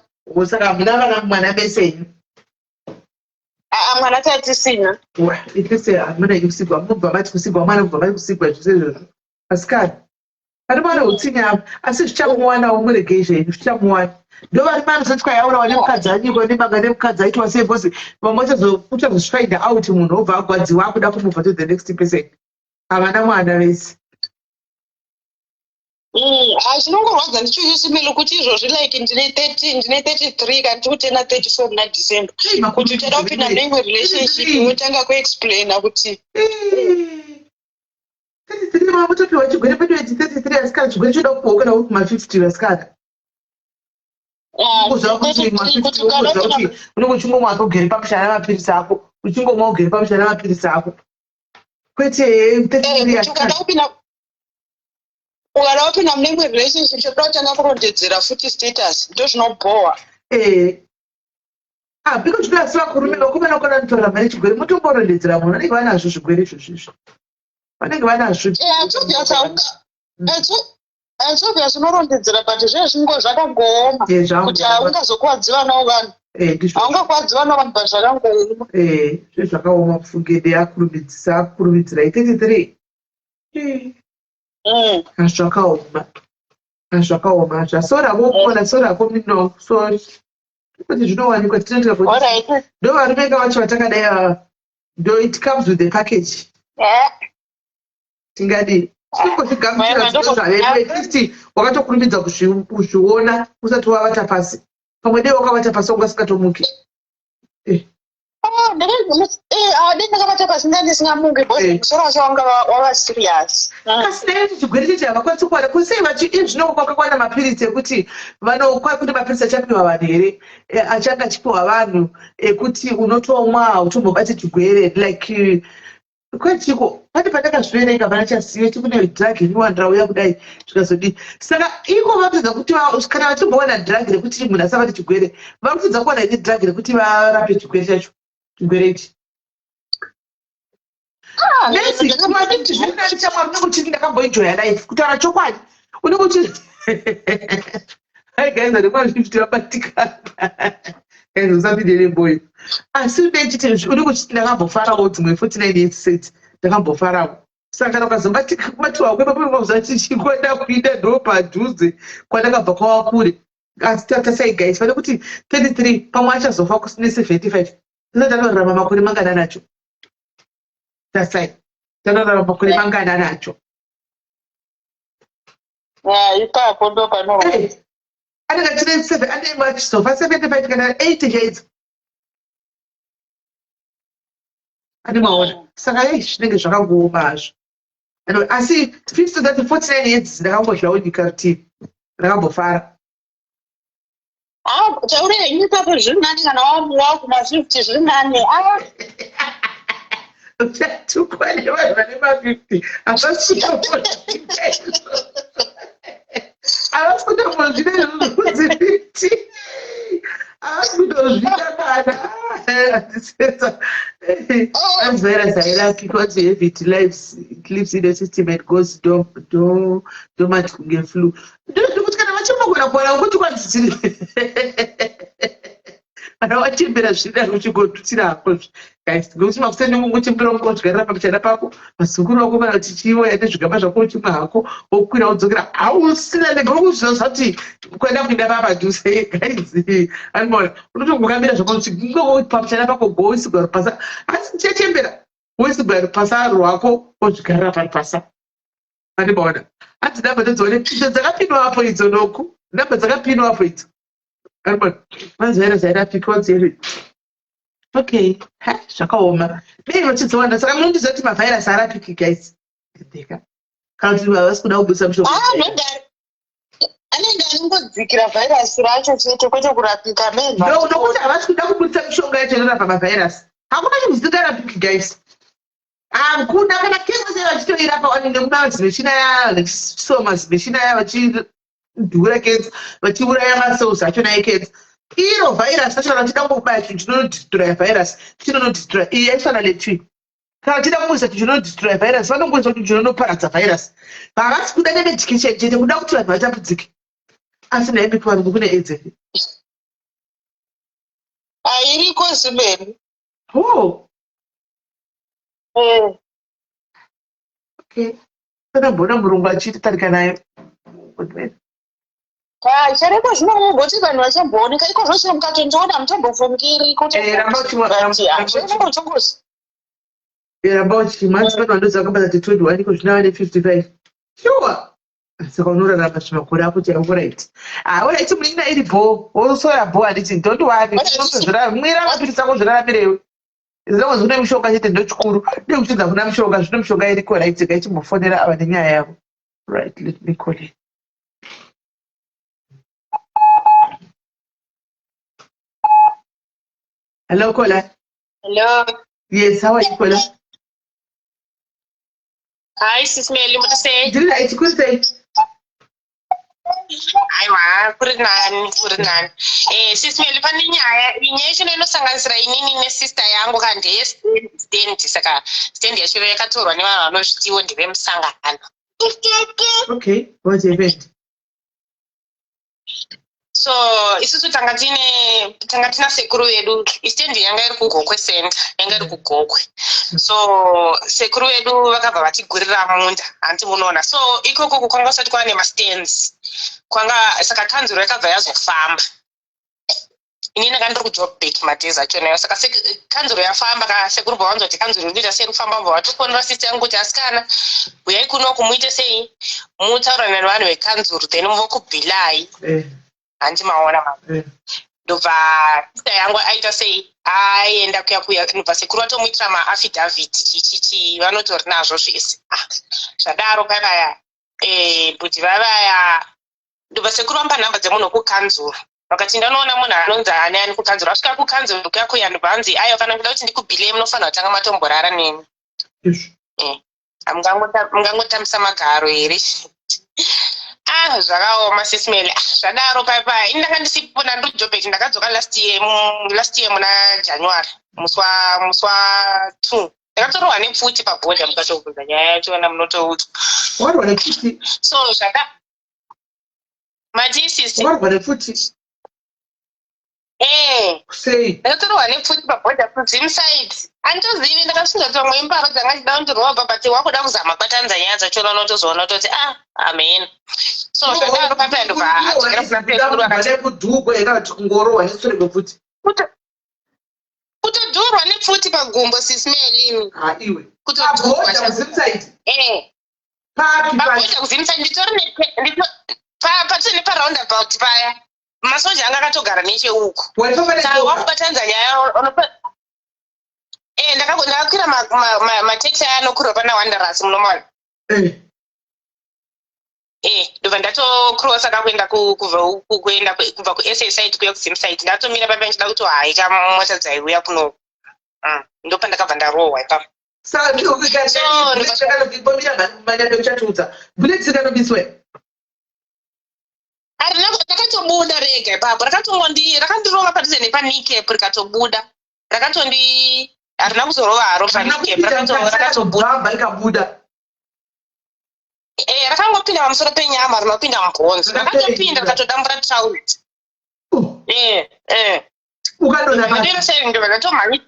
Saka hamuna vana, mwana mesenyu? Aa, mwana tatisina. Itese hamuna kusigwa, munobva mati kusigwa mwana, mubva mati kusigwa zvese izvozvo. Asikana pane mwana utsinye apa, asi zvichamuwanawo, muregei zvenyu, zvichamuwana. Ndo vari manosati kwayaurawa nemukadzi, anyikwa nemanga nemukadzi, aitwa sei, because vamwe uchazozvifind out, munhu obva agwadziwa, akuda kumove to the next person. Havana mwana vese. Chinongorwadza ndicho, simeli, kuti izvozvi like ndine 30, ndine 33, kana ndiri kutena 34 muna December, kuti uchada kupinda neimwe relationship wotanga kuexplaina kuti 33 makutopiwa chigwere pedu eti 33, asikana, chigwere choda kupiwa kana uri kuma-50, vasikana. Kuziva kuti ma-50, ukuziva kuti unenge uchingomwa ugere pamushana mapirisi ako, uchingomwa ugere pamushana mapirisi ako, kwete 33, asikana. Ukada kupinda mune imwe relationship, choda kutanga kurondedzera futi status, ndo zvinobhowa. Ah, biko zvino asi vakurume, vakomana, kona kutoramba mari chigwere, mutomborondedzera munhu vanenge vanazvo zvigwere izvozvo izvo vanenge vanazvo. It's obvious unorondedzera, but zvinenge zvingo zvakangooma kuti haungazokuwadziva navo vanhu. Ndizvo. Haungakuwadziva navo vanhu, but zvakangooma. Zve zvakaoma pfungede, akurumidzisa, akurumidzira 33. Zvakaoma, zvakaoma. Zvasora vokona, sora komino, sorry, kuti zvinowanikwa tinoita kuti ndo varume ka vacho vatakadai ava, ndo it comes with the package. Tingadii, tinongozvigamuchira zvino zvavepo. At least wakatokurumidza kuzviona usati wavata pasi. Pamwe dei wakavata pasi wanga usingatomuki. Dei ndakavata pasi, nda ndisingamuki because musoro wacho wanga wava serious. Asi naye kuti chigwere chechi havakwanisi kuwana kusei vachi izvino kwakakwana mapiritsi ekuti kune mapiritsi achapiwa vanhu here, achange achipiwa vanhu ekuti unotomwa, hautombobati chigwere, like kwechiko pane pandakazviverenga pana chasive kune drug iniwani rauya kudai, zvikazodii. Saka iko vatodza kuti kana vachimbowana drug rekuti munhu asabate chigwere, vari kutodza kuwana ine drug rekuti varape chigwere chacho, chigwere ichi. Nesi kumati zvinani chamwari, unenge uchiti ndakamboenjoya life. Kutaura chokwadi, unenge uchiti hai guys, ane ma50 vabatikana, guys, usapinde nemboyo. Asi unechiti unenge uchiti ndakambofarawo dzimwe 49 years set, ndakambofarawo. Saka kana ukazobatiwa kwepapo, chichikwenda kuida ndo padhuze kwandakabva kwava kure. Asi tatasai guys, pane kuti 33 pamwe achazofa ne75, tisati anorarama makore mangana nacho. Tasai, tanorarama makore mangana nacho? Ipapo ndo pano. Anenge achine seven, anenge achizofa 75 kana 80 chaidzo, ane maona. Saka ei, zvinenge zvakangooma hazvo. Anyway, asi 50 that 49 years ndakambozvawo nyika rutivi, ndakambofara. Taure henyu, ipapo zviri nani kana wakuma50, zviri nani. Uchatukwa nevanhu vane ma50. Havasi kutombozvida izvozvo kunzi 50, havasi kutozvida kana andisetsa. Virus hairapi because you have it, lives, it lives in the system and goes dormant kunge flu. Ndokuti kana vachimbogona kuwana kuti kwanzisiri kana wachembera, zvida uchigotutsira hako guys, ngekuti makuseni ungochembera, ungodyarira pamuchana pako mazukuru ako kana kuti chiuya nezvigaba zvako, uchimwa hako, wokwira wodzokera, hausina ndegokuzviziva kuti kwenda kuenda papadhuze guys. Animoona unotongokamira zvako pamuchana pako, goisigwa rupasa, asi chechembera woisigwa rupasa rwako, wozvigarira parupasa. Andimaona hanzi namba todzione idzo dzakapinwa apo idzo, noku namba dzakapinwa apo idzo. Vanzi zairapika wanzi okay. Ha, zvakaoma, dei vachidziwana. Saka munondiziva kuti mavhairasi arapiki guys, ndeka kana kuti havasi kuda kubudisa mushonga? Anenge anongodzikira vhairasi racho chete, kwete kurapika. No, nokuti havasi kuda kubudisa mishonga yacho inorapa mavhairasi. Hakuna chinhu chisingarapiki guys, hakuna. Kana cancer vachitoirapa wani nekuda zimishina ya zimishina ya vachidhura cancer, vachiuraya macells achona ecancer. Iro vhairasi racho kana vachida kungobaya chinhu chinonodestroya vhairasi, chinonodestroya. Iyi yaisana letwi, kana vachida kungoisa chinhu chinonodestroya vhairasi, vanongoisa kuti chinonoparadza vhairasi. Havasi kuda nemedication chete, kuda kuti vanhu vatambudzike. Asi naimbi kuvarungu kune AIDS here? Hairiko zimeni. Oh, okay, ndakambona murungu achiti tarika nayo. Chaireko zvinomboti vanhu vachambooneka ikozvo chino, mukatondiona mutombofungiri. Ramba ramba uchimwa. Hanzi pano vandoziva vakabata ti 21, iko zvino ava ne55. Sure, saka unorarama zvimakore ako chaiwo. Right, ah, alright, munin'ina, iri bho, wosora bho, handiti? Don't worry, mwira mapirisi ako, zviraramirewe. As long as une mushonga chete ndochikuru. Dei kuchinzi hakuna mushonga, zvino mishonga iriko right, regai timbofonera ava nenyaya yavo. Right, let me call it. Hello, caller. Hello. Yes, how are you, caller? Hi, Sis Melly, muri sei? Ndiri right, kuri sei? Aiwa, kuri nani, kuri nani. Eh, Sis Melly, pane nyaya, nyaya yacho inosanganisira inini nesister yangu ka ndeye stand, saka stand yacho yakatorwa nevanhu vanozvitiwo ndevemusangano. Okay, what happened? So isusu tanga tine tanga tina sekuru vedu istendi yanga iri kugokwe center yanga iri kugokwe so sekuru vedu vakabva vatigurira munda hanti munoona so ikoko kwanga kusati kwava nemastands kwanga saka kanzuro yakabva yazofamba ini ndanga ndiri kujobek madays achona iwo saka kanzuro yafamba ka sekuru bva vanzwa kuti kanzuro iri kuita sei kufamba bva vatofonera sister yangu kuti asikana uyai kunoku muite sei mutaurirane nevanhu vekanzuro then vokubhilai eh. hanti maona ma eh. ndobva sister yangu aita sei aenda kuya kuya ndobva sekuru vatomuitira maaffidavit chichichi vanotori nazvo zvese ah, zvadaro pavaya eh, bhuti vavaya ndobva sekuru vamupa nhamba dzemunhu wekukanzuru vakati ndanoona munhu anonzi ani ani kukanzuru asvika kukanzuru kuya kuya ndobva anzi aiwa kana kuda kuti ndikubhilei munofanira kutanga matomborara neni eh, mungangotambisa magaro here ah zvakaoma sismel ah, zvadaro paipai ini ndanga ndisipo nandojobek ndakadzoka last year last year muna january musi wa musi wa two ndakatorohwa nepfuti pabhodha mukatobvunza nyaya yachona munotoudzwa warwa nepfuti so zvaka matii sisi warwa nepfuti eh sei ndakatorohwa nepfuti pabhodha kuZimside anditozivi ndakasvinga kuti vamwe imbavha dzanga chida kundirobha but wakuda kuzama kubatanidza nyaya dzachona unotozoona kutoti ah amen so zvadaro papa ndobva adzokera kuna sekuru akati kudhugwa here kana kuti kungorohwa nesure kwepfuti Kutodhurwa nepfuti pagumbo sis Melini. Ha iwe. Kutodhurwa Pabhodha kuZimside. Eh. Papi Pabhodha kuZimside nditori ne pa patori nepa roundabout paya. Masoja anga akatogara necheuko. Waifamba Saka netsoka. wakubatanidza nyaya unopa Eh ndakakwira ma ma ma, ma taxi aya anokwirwa pana Wanderers munomaona. Eh. Eh, ndobva ndatocrossa ka kuenda kubva kuenda kubva kuSA side kuya kuZim side ndatomira paipa ndichida kutohaika mota dzaiuya kuno mm, ndopandakabva ndarohwa ipapo. Saka ndikanobimbomira bullet rikanobiswa Arina rakatobuda rega ipapo rakatongondi rakandirova padhuze nepanicap rikatobuda rakatondi harina kuzorova haro panicap rakatobuda rikabuda Eh, rakangopinda pamusoro penyama rinopinda mubhonzo rakatopinda rikatodambura trout eh, eh. Ukadonha pasi. Ndiro sei ndobva ndatomhanyi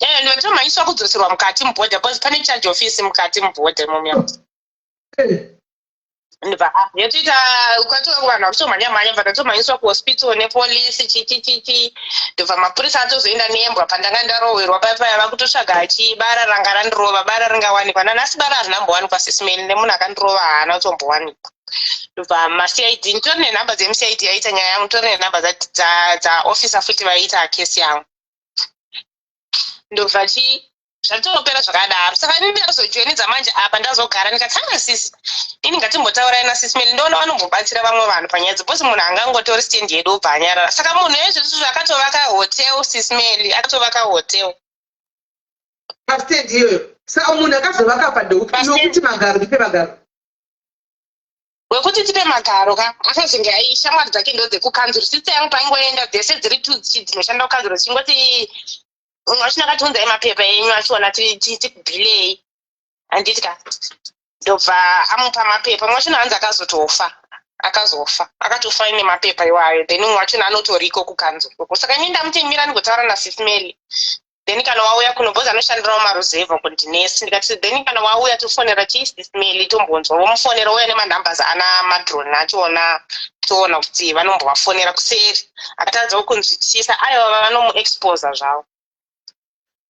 eh, ndatomhanyiswa kudzoserwa mukati mubhodha because pane charge office mukati mubhodha imomo Eh. Ndobva ah, yotoita kwatova vanhu vakutomhanya mhanya bva ndatomhanyiswa kuhospital nepolisi chichichichi ndobva mapurisa atozoenda nembwa pandanga ndarohwerwa paya paya vakutotsvaga chi bara ranga randirova bara ringawanikwa nanhasi bara harinambowanikwa sisimeni nemunhu akandirova haana kutombowanikwa ndobva macid nditori nenhamba dzemucid yaita nyaya yangu nditori nenhamba dzaofficer futi vaiita kesi yangu ndobva chi zvatopera zvakadaro saka ini ndazojoinidza manje apa ndazogara ndikati haa sisi ini ngatimbotaurai nasisi meli ndoona vanombobatsira vamwe vanhu panyaya dzebhosi munhu angangotori stand yedu obva anyarara saka munhu ezvezvizvo akatovaka hotel sisi meli akatovaka hotel Pastand iyoyo saka munhu akazovaka pa ndeupi Pastand. nokuti magaro ndipe magaro Wekuti tipe magaro ka akazenge ai shamwari dzake ndodzekukanzuru sister yangu paingoenda dzese dziri two dzinoshanda kukanzuru dzichingoti umwe wachona akati unzai mapepa enyu achiona tikubhilei handiti ka ndobva amupa mapepa umwe wachona hanzi akazotofa akazofa akatofa ine mapepa iwayo then umwe wachona anotoriko kukanzuru uko saka ini ndamuti mira ndingotaura nasisi Meli then kana wauya kuno because anoshandirawo maruzevha kundinesi ndikati then kana wauya tofonera chii sisi Meli tombonzwa vomufonera ouya nemanumbers ana madron achiona toona kuti vanombovafonera kuseri akatadzawo kunzwisisa aiwa vanomuexposa zvavo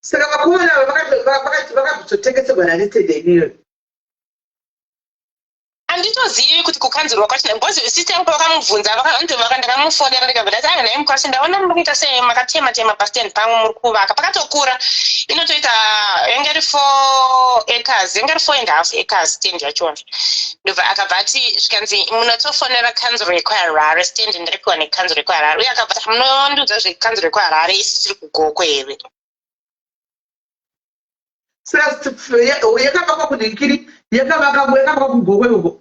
Saka vakomana ava vakazotengeserwa nani stand iyoyo? Handitozivi kuti kukanzurwa kwachina, because sister yangu vakamubvunza, hanzi ndakamufonera, ndikabva ndati, "Aa, nhai mukwasha, ndaona muri kuita sei, makatema tema pastand pamwe muri kuvaka." Pakatokura, inotoita, yange iri 4 acres, yange iri 4.5 acres stand yachona. Ndobva akabva ati, zvikanzi, "Munotofonera kanzuro yekuHarare, stand ndiripiwa nekanzuro yekuHarare." Uye akabva ati, "Munondiudza zvekanzuro yekuHarare, isi tiri kuGokwe here?" Saka yakavakwa kunhingiri, yakavakwa kuGokwe uko?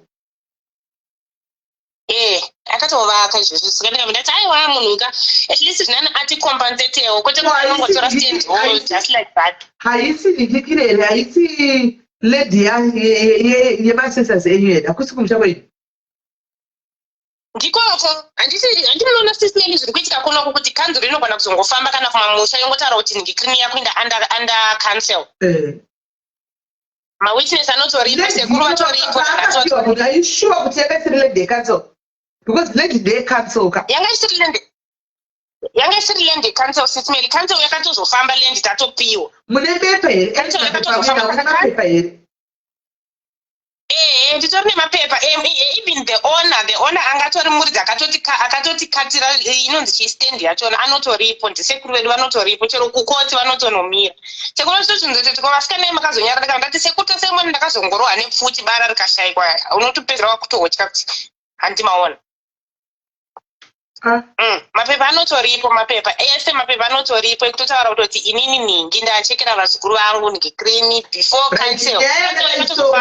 Eh, akatovaka izvozvo. Saka ndikabva ndati, "Aiwa, munhu ka, at least zvinani atikompensatewo, kwete kuti anongotora stand just like that." Haisi nhingikiri here? Haisi land yemaancestors enyu here? Hakusi kumusha kwenyu? Ndikoko. Handiti handinoona sisiyeni zviri kuitika kunoko, kuti kanzuro inogona kuzongofamba kana kumamusha, yongotaura kuti nhingikrini yakuenda under council. Mawitness anotoripo, sekuru vatoripo. Paakapiwa munhu, aishuwa kuti yanga isiri land yecouncil? Because land ndeyecouncil ka. Yanga isiri land yecouncil, Sis Melly. Council yakatozofamba land tatopiwa. Mune bepa here? Council yakatozofamba. Mune mapepa here? Ehe, nditori nemapepa. Even the owner angatori muridzi, akatotikatira inonzi chistand yachona, anotoripo, ndisekuru vedu, vanotoripo. Chero kukoti vanotonomira. Sekuru vachitozvinzoti, "Ko vasikana makazonyara?" Ndikati, ndati, "Sekuru, tasemoni ndakazongorohwa nepfuti, bara rikashayikwa." Unotopedzera wakutotya kuti handimaona. Ah. Mapepa anotoripo, mapepa ese, mapepa anotoripo ekutotaura kutoti inini nhingi ndachekera vazukuru vangu nhingikrini before council. Nyaya yakadai so,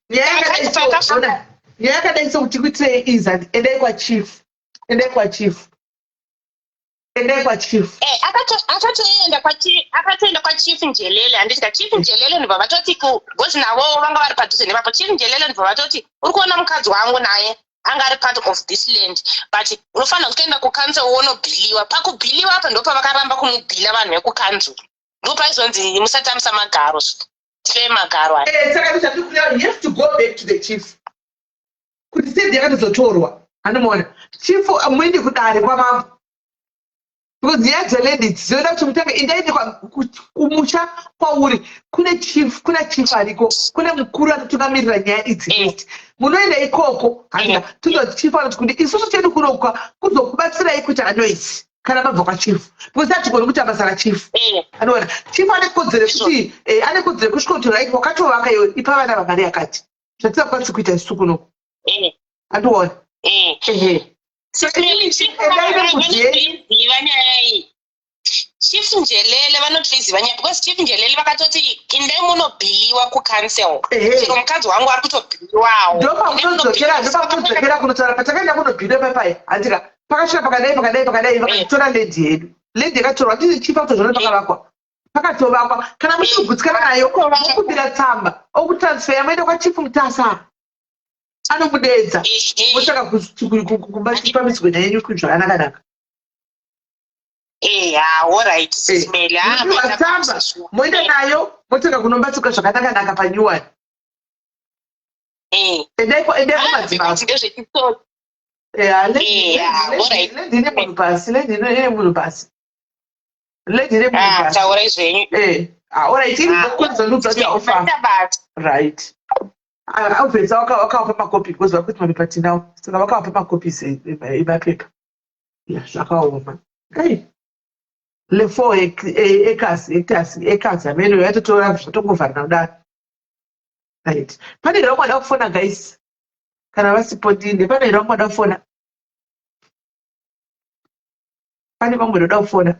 nyaya yakadai so, ona, nyaya yakadai so, kuti kuitirei izi, endai kwachief, endai kwachief, endai kwachief. Eh, akatoenda kwaChief Njelele, handiti ka? Chief Njelele ndobva vatoti because navo vanga vari padhuze nepapo. Chief Njelele ndobva vatoti, "Uri kuona mukadzi wangu naye anga ari part of this land, but unofanira kutoenda kucouncil wonobhiliwa." Pakubhiliwa apa ndopavakaramba kumubhila vanhu vekukanzuro. Ndopaizonzi, "Musatambisa magaro, tipe magaro aya." Eh, saka ndozvandikuya, you have to go back to the chief kuti stand yakatozotorwa. Anomuona chief, muende kudare kwamambo, because nyaya dzeland dzinoda kuti mutange endaende kumusha kwauri kune chief, kuna chief ariko, kune mukuru anotungamirira nyaya idzi. First munoenda ikoko, handika? Tozoti chief anoti kuti isusu chedu kunokwa kuzokubatsirai kuita anoisi kana mabva kwachief, because hatigoni kuita basa rachief. Anoona chief ane kodzero yekuti ane kodzero yekusvika kuti, "Right, wakatovaka iwe, ipa vana vamari yakati," zvatisingakwanisi kuita isusu kunoku. Andiona. Ehe. Endai nembudzi yenyu. Vanotoiziva nyaya iyi, Chief Njelele vanotoiziva nyaya, because Chief Njelele vakatoti, "Indai munobhiliwa kucouncil." Chero mukadzi wangu ari kutobhiliwawo. Ndopamunodzokera kunotaura, patakaenda kunobhilwa papai, handika? Pakasvika pakadai, pakadai, pakadai, vakatora land yedu, land yakatorwa. Ndii chief akutozvona pakavakwa, pakatovakwa. Kana muchigutsikana nayo, mokumbira tsamba okutransfera, moenda kwaChief Mutasa, anomudedza, motsvaka kupambidzwe nayenyu zvakanaka-naka. Eya, alright, Sis Melly. Munopiwa tsamba, moenda nayo, motsvaka kunobatsirwa zvakanaka-naka panyuwani. Endai kumadzimambo. Ndezvechitsotsi. Alright. Land ine munhu pasi, land ine munhu pasi, land ine munhu pasi. Taurai zvenyu. Alright, iri kukonzanudza kuti aufamba. Bata. Right, obviously wakavapa makopi, because vakuti mapepa tinawo, saka vakavapa makopis emapepa. Ya, zvakaoma. Ei, le 4 acres, hectares, acres amene yatotora, zvatongovharana kudaro. Right, pane here vamwe vada kufona, guys? Kana vasipo ndinde. Pane here vamwe vada kufona? Pane vamwe vanoda kufona?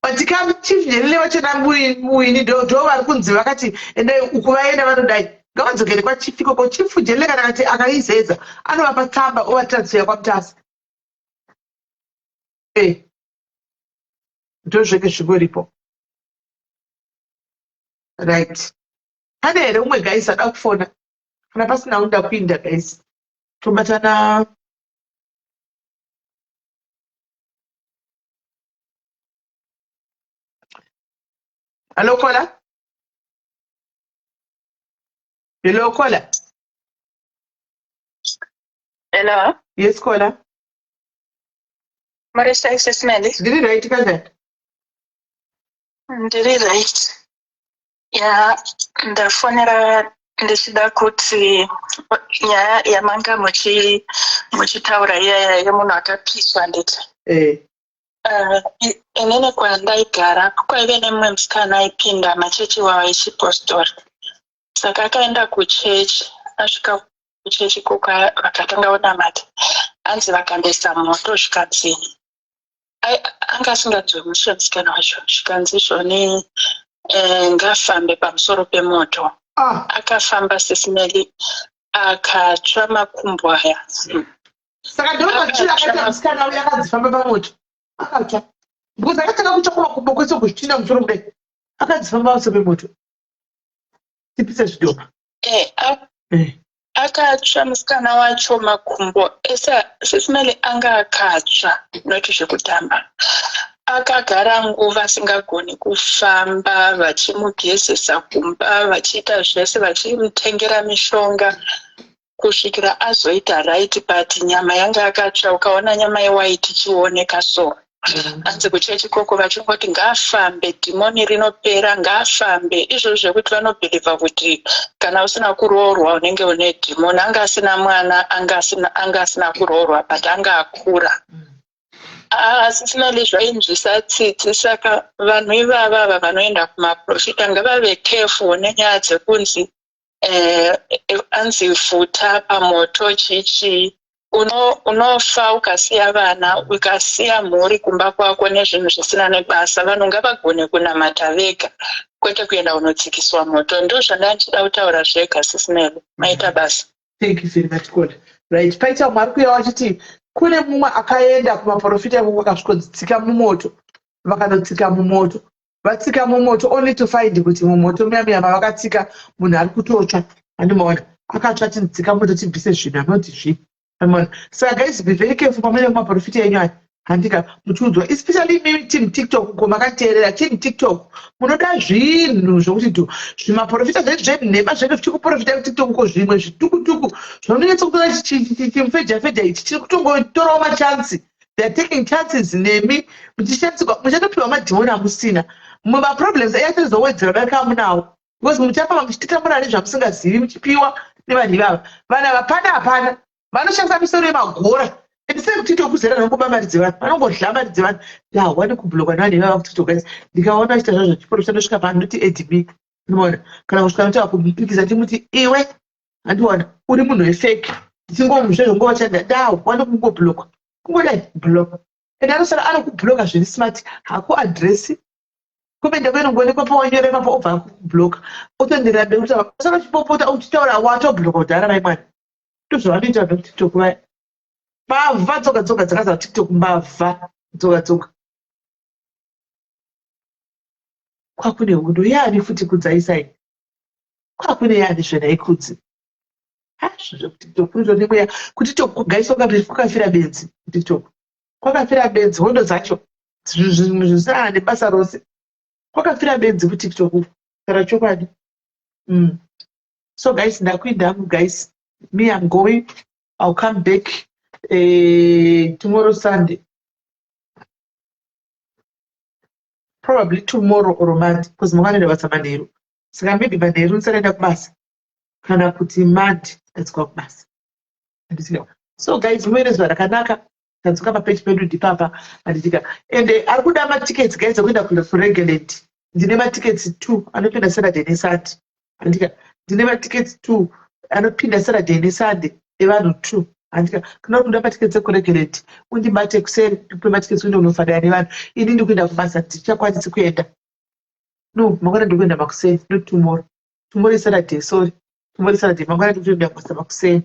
But ka Chief Njelele vachona muini ndo vari kunzi vakati endai uku, vaenda, vanodai ngavadzokere kwachief ikoko. Chief Njelele kana akati akaizeza, anovapa tsamba, ovatransfera kwaMutasa. E, ndo zveke zvingoripo. Right, pane here umwe, guys, ada kufona? Kana pasina unoda kuinda, guys, tobatana. Hello, caller. Hello, caller. Hello. Yes, caller. Marisa, Sis Melly. Ndiri right, kanjani? Ndiri right. Ya, ndafonera ndichida kuti nyaya yamanga muchitaura iyaya yemunhu akapiswa handiti? Eh. Inini kwandaigara kwaive nemumwe musikana aipinda machechi iwawa echipostori. Saka akaenda kuchechi, asvika kuchechi ikoko vakatanga kunamata. Hanzi vakandoisa moto zvikanzi anga asinganzwe mushe musikana wacho zvikanzi izvoni eh, ngafambe pamusoro pemoto. Akafamba sisimeli akatsva makumbo aya. Saka ndomatsvira akaita musikana uya akanzi famba pamoto akatsva because akatanga kutsva kumakumbo kwese kuzvitinda musoro kudai akanzi famba pamusoro pemoto tipise zvidhoma. Eh, akatsva musikana wacho makumbo ese sisimeli anga akatsva not zvekutamba. Akagara nguva asingagoni kufamba vachimugezesa kumba vachiita zvese vachimutengera mishonga kusvikira azoita right but nyama yanga yakatsva ukaona nyama yewaiti ichioneka so. Hanzi kuchechi ikoko vachingoti ngaafambe dhimoni rinopera ngaafambe izvozvo zvekuti vanobhilivha kuti kana usina kuroorwa unenge une dhimoni. Anga asina mwana anga asina kuroorwa but anga akura. Asi Sinali zvainzwisa tsitsi saka vanhu ivava ava vanoenda kumaprofita ngavave careful nenyaya dzekunzi anzi futa pamoto chichii. Unofa ukasiya vana ukasiya mhuri kumba kwako nezvinhu zvisina nebasa. Vanhu ngavagone kunamata vega kwete kuenda kunotsikiswa moto. Ndozvandanga ndichida kutaura zvega Sisimeli. Maita basa. Thank you very much Kola. Right, paita umwe ari kuuya wachiti kune mumwe akaenda kumaprofita ikoko akasvikodzitsika mumoto vakanotsika mumoto vatsika mumoto only to find kuti mumoto muya muya mavakatsika munhu ari kutotsva andimaona akatsva achinzitsika mumoto tibvise zvinhu anoti zvi andimaona saka guys be very careful pamunoenda kumaprofita enyu aya handika muchiudzwa especially imi team tiktok ko makateerera team tiktok munoda zvinhu zvokuti dhu zvimaprofita zvedu zvenhema zvedu zvichikuprofita kutiktok ko zvimwe zvitukutuku zvinonyatsa kutora chimufejafeja ichi chiri kutongotorawo machansi they are taking chances nemi muchishandisirwa muchatopiwa madhimoni amusina mumwe maproblems ayatozowedzera darika amunawo because muchafamba muchititambura nezvamusingazivi muchipiwa nevanhu ivava vanhu ava pana hapana vanoshandisa misoro yemagora and same tiktok kuzera vanongoba mari dzevanhu vanongodla mari dzevanhu ndahwa nekubloka nevanhu ivava kutiktok guys ndikaona vachiita zvazvo chiprofita ndosvika pano ndoti add me unoona kana kusvika ndotaura kumupikisa ndimuti iwe handiona uri munhu wefake ndichingomuzvezvo chanda ndahwa nekungobloka kungodai block and anosara anokubloka zviri smart hakuadresi comment yako inongoonekwa pawanyora ipapo obva akubloka otoenderera mberi kutaura usara uchipopota uchitaura watobloka kudhara mai mwana ndozvavanoita vanhu vekutiktok vaya mbavha dzoga dzoga dzakazara tiktok mbavha dzoga dzoga kwakune hondo yaani futi kudzaisai kwakune yaani zvenai kudzi zvekutiktok kunoitwa nemweya kutiktok kugaiswa kwakafira benzi kutiktok kwakafira benzi hondo dzacho zvinhu zvisina nebasa rose kwakafira benzi kutiktok kana chokwadi. So guys ndakuinda hangu guys me I'm going I'll come back tomorrow Sunday probably tomorrow or Monday because mangwana ndinoenda basa manheru saka maybe manheru ndisati ndaenda kubasa kana kuti Monday ndadzoka kubasa. So guys muve nezuva rakanaka tadzoka papeji pedu ndipapa handitika and ari kuda matickets guys ekuenda kuregeland ndine matickets 2 anopinda Saturday neSunday handika ndine matickets 2 anopinda Saturday neSunday evanhu 2 handika kana uri kuda matickets ekuregeland undibate kuseri ndikupe matickets uende unofadaya nevanhu ini ndikuenda kubasa ndichakwanisi kuenda no mangwana ndikuenda makuseni not tomorrow tomorrow is Saturday sorry tomorrow is Saturday mangwana ndikutoenda kubasa makuseni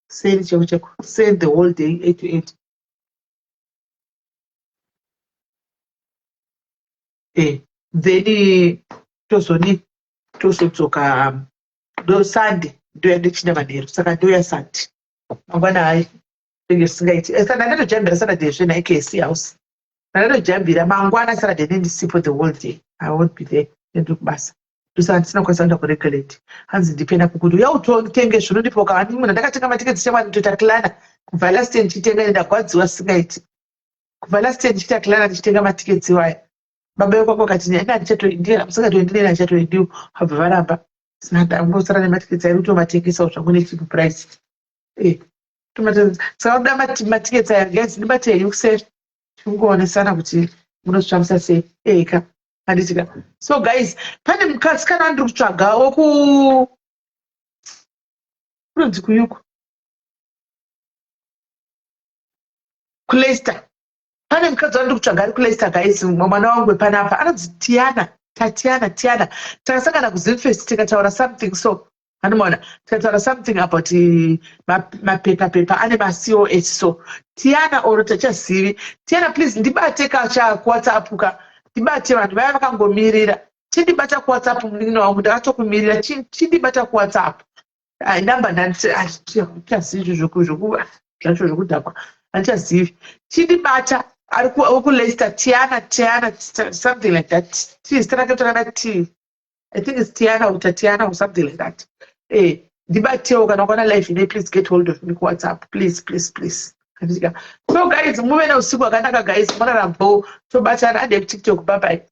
kuseni cheko cheko kuseni the whole day 8 to 8 then tozoni tozodzoka ndo Sunday ndoya ndichinda manheru saka ndoya Sunday mangwana hayi ndenge zvisingaiti saka ndandatojambira Saturday zve naikc house ndandatojambira mangwana Saturday nendisipo the whole day I won't be there ndiri kubasa ndosaka ndisina kukwanisa kuenda kuregelate hanzi ndipenda kukuti uya utenge zvinondipoka hani munhu ndakatenga matiketi chamwari ndoita klana kubva last year ndichitenga ndagwadziwa singaiti kubva last year ndichiita klana ndichitenga matiketsi iwaya Baba vekwako vakati ini handichatoendi, musingatoendi neni handichatoendiwo. Vabva varamba. Sina ndangosara nematiketsi airi kutomatengesawo zvangu necheap price. Eh, saka kuda matiketsi aya guys, ndibate henyu kuseri. Tingoonesana kuti munozvifambisa sei. Eka, handiti ka? So guys, pane mukadzi kana andiri kutsvaga woku kunonzi kuyuku kuLeicester. Pane mukadzi wandiri kutsvaga ari kuLeicester guys, mwana wangu wepanapa anonzi Tiana, Tatiana, Tiana. Takasangana kuZimfest tikataura something so. Anomaona tikataura something about mapepa pepa ane maCOS so. Tiana or tachazivi. Tiana, please ndibate kacha kuWhatsApp ka. Ndibate vanhu vaya vakangomirira. Chindibata kuWhatsApp munin'ina wangu, ndakatokumirira. Chindibata kuWhatsApp. Namba handichazivi zvacho zvekudhakwa. Handichazivi. Chindibata ari kuLeicester, Tiana, Tiana, something like that. T zita rake takada T. I think it's Tiana or Tatiana or something like that. Eh, ndibatewo kana ukaona live ine, please get hold of me kuWhatsApp. Please, please, please. Handika. So guys, muve neusiku hwakanaka guys. Murarambo. Tobatana ande kuTikTok. Bye bye.